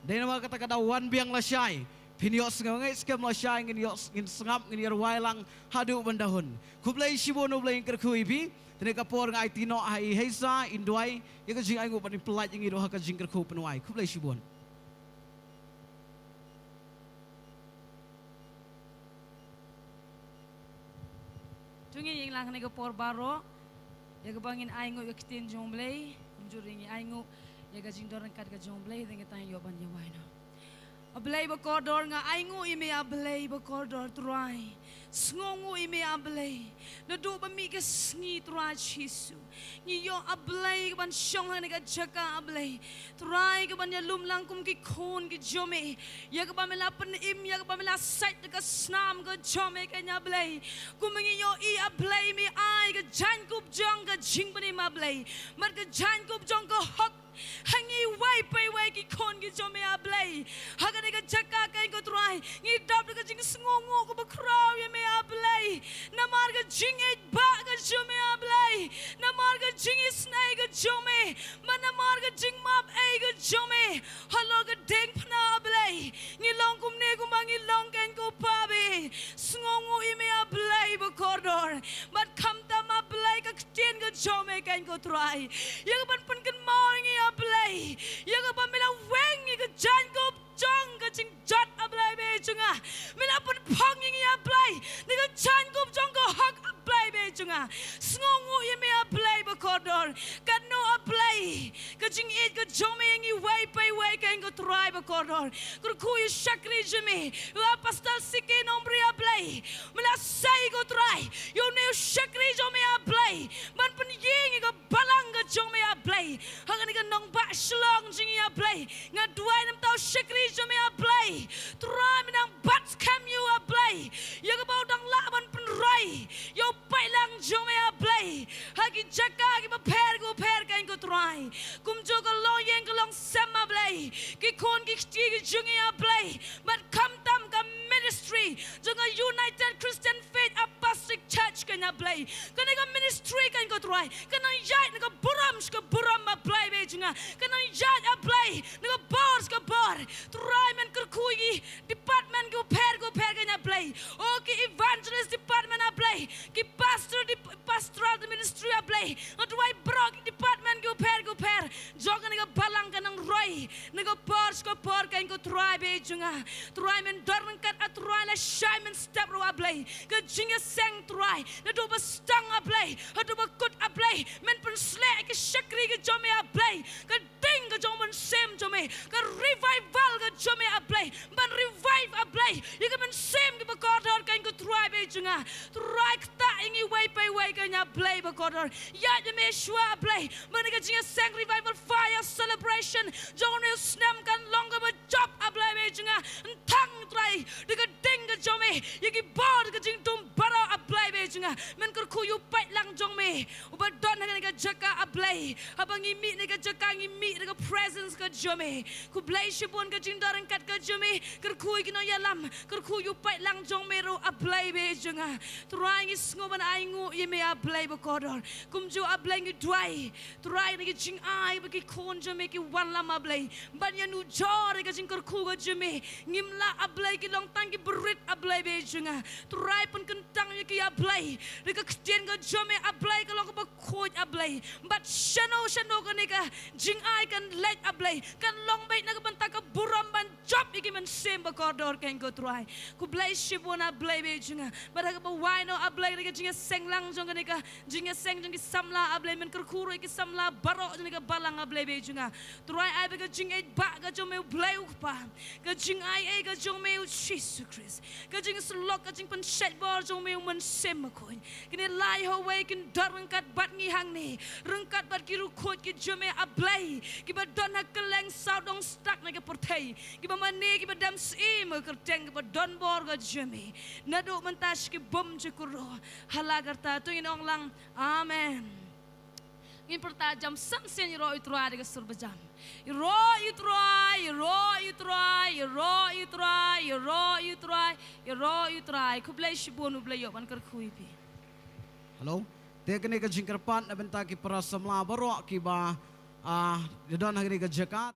Dei namar kata ka daw wan biang lashai. Phin ïohsngew, nga ngeit skhem lashai ngin ïoh, ngin sngap, ngin ïarwai lang haduh ban da hun. Khublei shibun, u Blei un kyrkhu ïa phi. Te kane ka por nga aiti noh ha i Heisa in duwai ïa ka jingainguh bad in pyllait ïa ngi ruh ha ka jingkyrkhu pynwai. Khublei shibun. To ngin ïeng lang ha kane ka por baroh, ïa kaba ngin ainguh ïa ka ktien jong u Blei, kumjuh ruh ngin ainguh ïa ka jingdon ryngkat ka jong u Blei, te ngin tang ïoh ban ïawai noh. A Blei bakordor, nga ainguh ïa me A Blei bakordor Trai. Sngewnguh ïa me A Blei. Naduh ba mih ka sngi Trai Jisu, ngi ïoh A Blei kaban shong ha kane ka jaka A Blei. Trai kaban ïalum lang kum ki khun ki jong me. Ïa kaba me la pynim, ïa kaba me la sait da ka snam ka jong me keiñ A Blei. Kumba ngi ïohi A Blei me ai ka jaiñkup jong ka jingpynim A Blei. Bad ka jaiñkup jong ka hok ha ngi iwei pa iwei ki khun ki jong me A Blei. Ha kane ka jaka keiñ ko Trai, ngi dap da ka jingsngewnguh kaba khraw ïa me A Blei. Namar ka jingïeit ba ka jong me A Blei. Namar ka jingisynei ka jong me. Bad namar ka jingmap ei ka jong me. Halor ka diengphna A Blei, ngi long kumne kumba ngi long keiñ ko Pa ba sngewnguh ïa me A Blei bakordor. Bad khamtam A Blei ka ktien ka jong me keiñ ko Trai, ïa kaban pynkynmaw ïa ngi A Blei. Ïa kaba me la weng ïa ka jaiñkup jong ka jingjot A Blei ba jong nga. Me la pynphong ïa ngi A Blei na ka jaiñkup jong ka hok A Blei ba jong nga. Sngewnguh ïa me A Blei bakordor. Katno A Blei ka jingïeit ka jong me ïa ngi iwei pa iwei keiñ ko Trai bakordor. Kyrkhu ïa u shakri jong me, ïa u Pastor C K Nongbri A Blei. Me la sei ko Trai ïa une u shakri jong me A Blei ban pynïeng ïa ka balang ka jong me A Blei. Ha kane ka nongbah Shillong jong ngi A Blei, nga duwai na bynta u shakri jong me A Blei. Trai me nang bat skhem ïa u A Blei, ïa kaba u dang lah ban pynroi ïa u paidlang jong me A Blei ha ki jaka kiba pher kiba pher keiñ ko Trai. Kumjuh ka longïing ka longsem A Blei, ki khun ki kti ki jong ngi A Blei. Bad khamtam ka ministry jong ka United Christian Faith Apostolic Church keiñ A Blei. Kane ka ministry keiñ ko Trai, ka nang ïaid na ka burom sha ka burom A Blei ba jong nga. Ka nang ïaid A Blei na ka bor sha ka bor. Trai men kyrkhu ïa ki department kiba pher kiba pher keiñ A Blei. O ki evangelist department A Blei, ki pastor dep-, pastoral ministry A Blei. Nga duwai baroh ki department kiba pher kiba pher jong kane ka balang ka nang roi na ka por sha ka por keiñ ko Trai ba jong nga. Trai men don ryngkat A Trai, lashai men step ruh A Blei. Ka jingïaseng Trai, naduh ba sdang A Blei haduh ba kut A Blei, men pynshlur ïa ki shakri ki jong me A Blei. Ka ding ka jong u Mynsiem jong me, ka revival ka jong me A Blei, ban revive A Blei ïa ki mynsiem kiba kordor keiñ ko Trai ba jong nga. Trai ktah ïa ngi iwei pa iwei keiñ A Blei bakordor. Ïaid ïa me shuwa A Blei, ba kane ka jingïaseng revival fire celebration jong une u snem kan long kaba jop A Blei ba jong nga. Tang Trai da ka ding ka jong me ïa ki bor ka jingdum baroh A Blei ba jong nga. Men kyrkhu ïa u paidlang jong me uba don ha kane ka jaka A Blei. Haba ngi mih na ka jaka ngi mih da ka presence ka jong me. Khublei shibun ka jingdon ryngkat ka jong me. Kyrkhu ïa ki nongïalam, kyrkhu ïa u paidlang jong me ruh A Blei ba jong nga. Trai ngi sngewbha ban ainguh ïa me A Blei bakordor. Kumjuh A Blei ngi duwai Trai na ki jingai ba ki khun jong me ki wanlam A Blei ban ïanujor ïa ka jingkyrkhu ka jong me. Ngim lah A Blei ki long tang ki barit A Blei ba jong nga. Trai pynkyntang ïa ki A Blei da ka ktien ka jong me A Blei ka long kaba khuid A Blei. Bad shano shano kane ka jingai kan leit A Blei kan long beit na ka bynta ka burom ban jop ïa ki mynsiem bakordor keiñ ko Trai. Khublei shibun A Blei ba jong nga. Bad ha kaba wai noh A Blei da ka jingïaseng lang jong kane ka jingïaseng jong ki samla A Blei, men kyrkhu ruh ïa ki samla baroh jong kane ka balang A Blei ba jong nga. Trai ai ba ka jingïeit ba ka jong me U Blei U Kpa, ka jingai ei ka jong me U Jisu Khrist, ka jingïasyllok ka jingpynshait bor jong me U Mynsiem Bakhuid. Kine lai hawei kin don ryngkat bad ngi hangne, ryngkat bad ki riewkhuid ki jong me A Blei, kiba don ha kylleng sawdong stak na ka pyrthei, kiba mane kiba dem syiem ha ka kyrteng kaba don bor ka jong me. Naduh mynta sha ki bymjukut ruh, ha la karta to ngin ong lang amen. Ngin pyrta jam san sien, ïaroh ïa U Trai da ka sur bajam. Ïaroh ïa U Trai, ïaroh ïa U Trai, ïaroh ïa U Trai, ïaroh ïa U Trai, ïaroh ïa U Trai. Khublei shibun, U Blei u ban kyrkhu ïa phi. Hello. Te kane ka jingkyrpad na bynta ki para samla baroh kiba, ah, don ha kane ka jaka.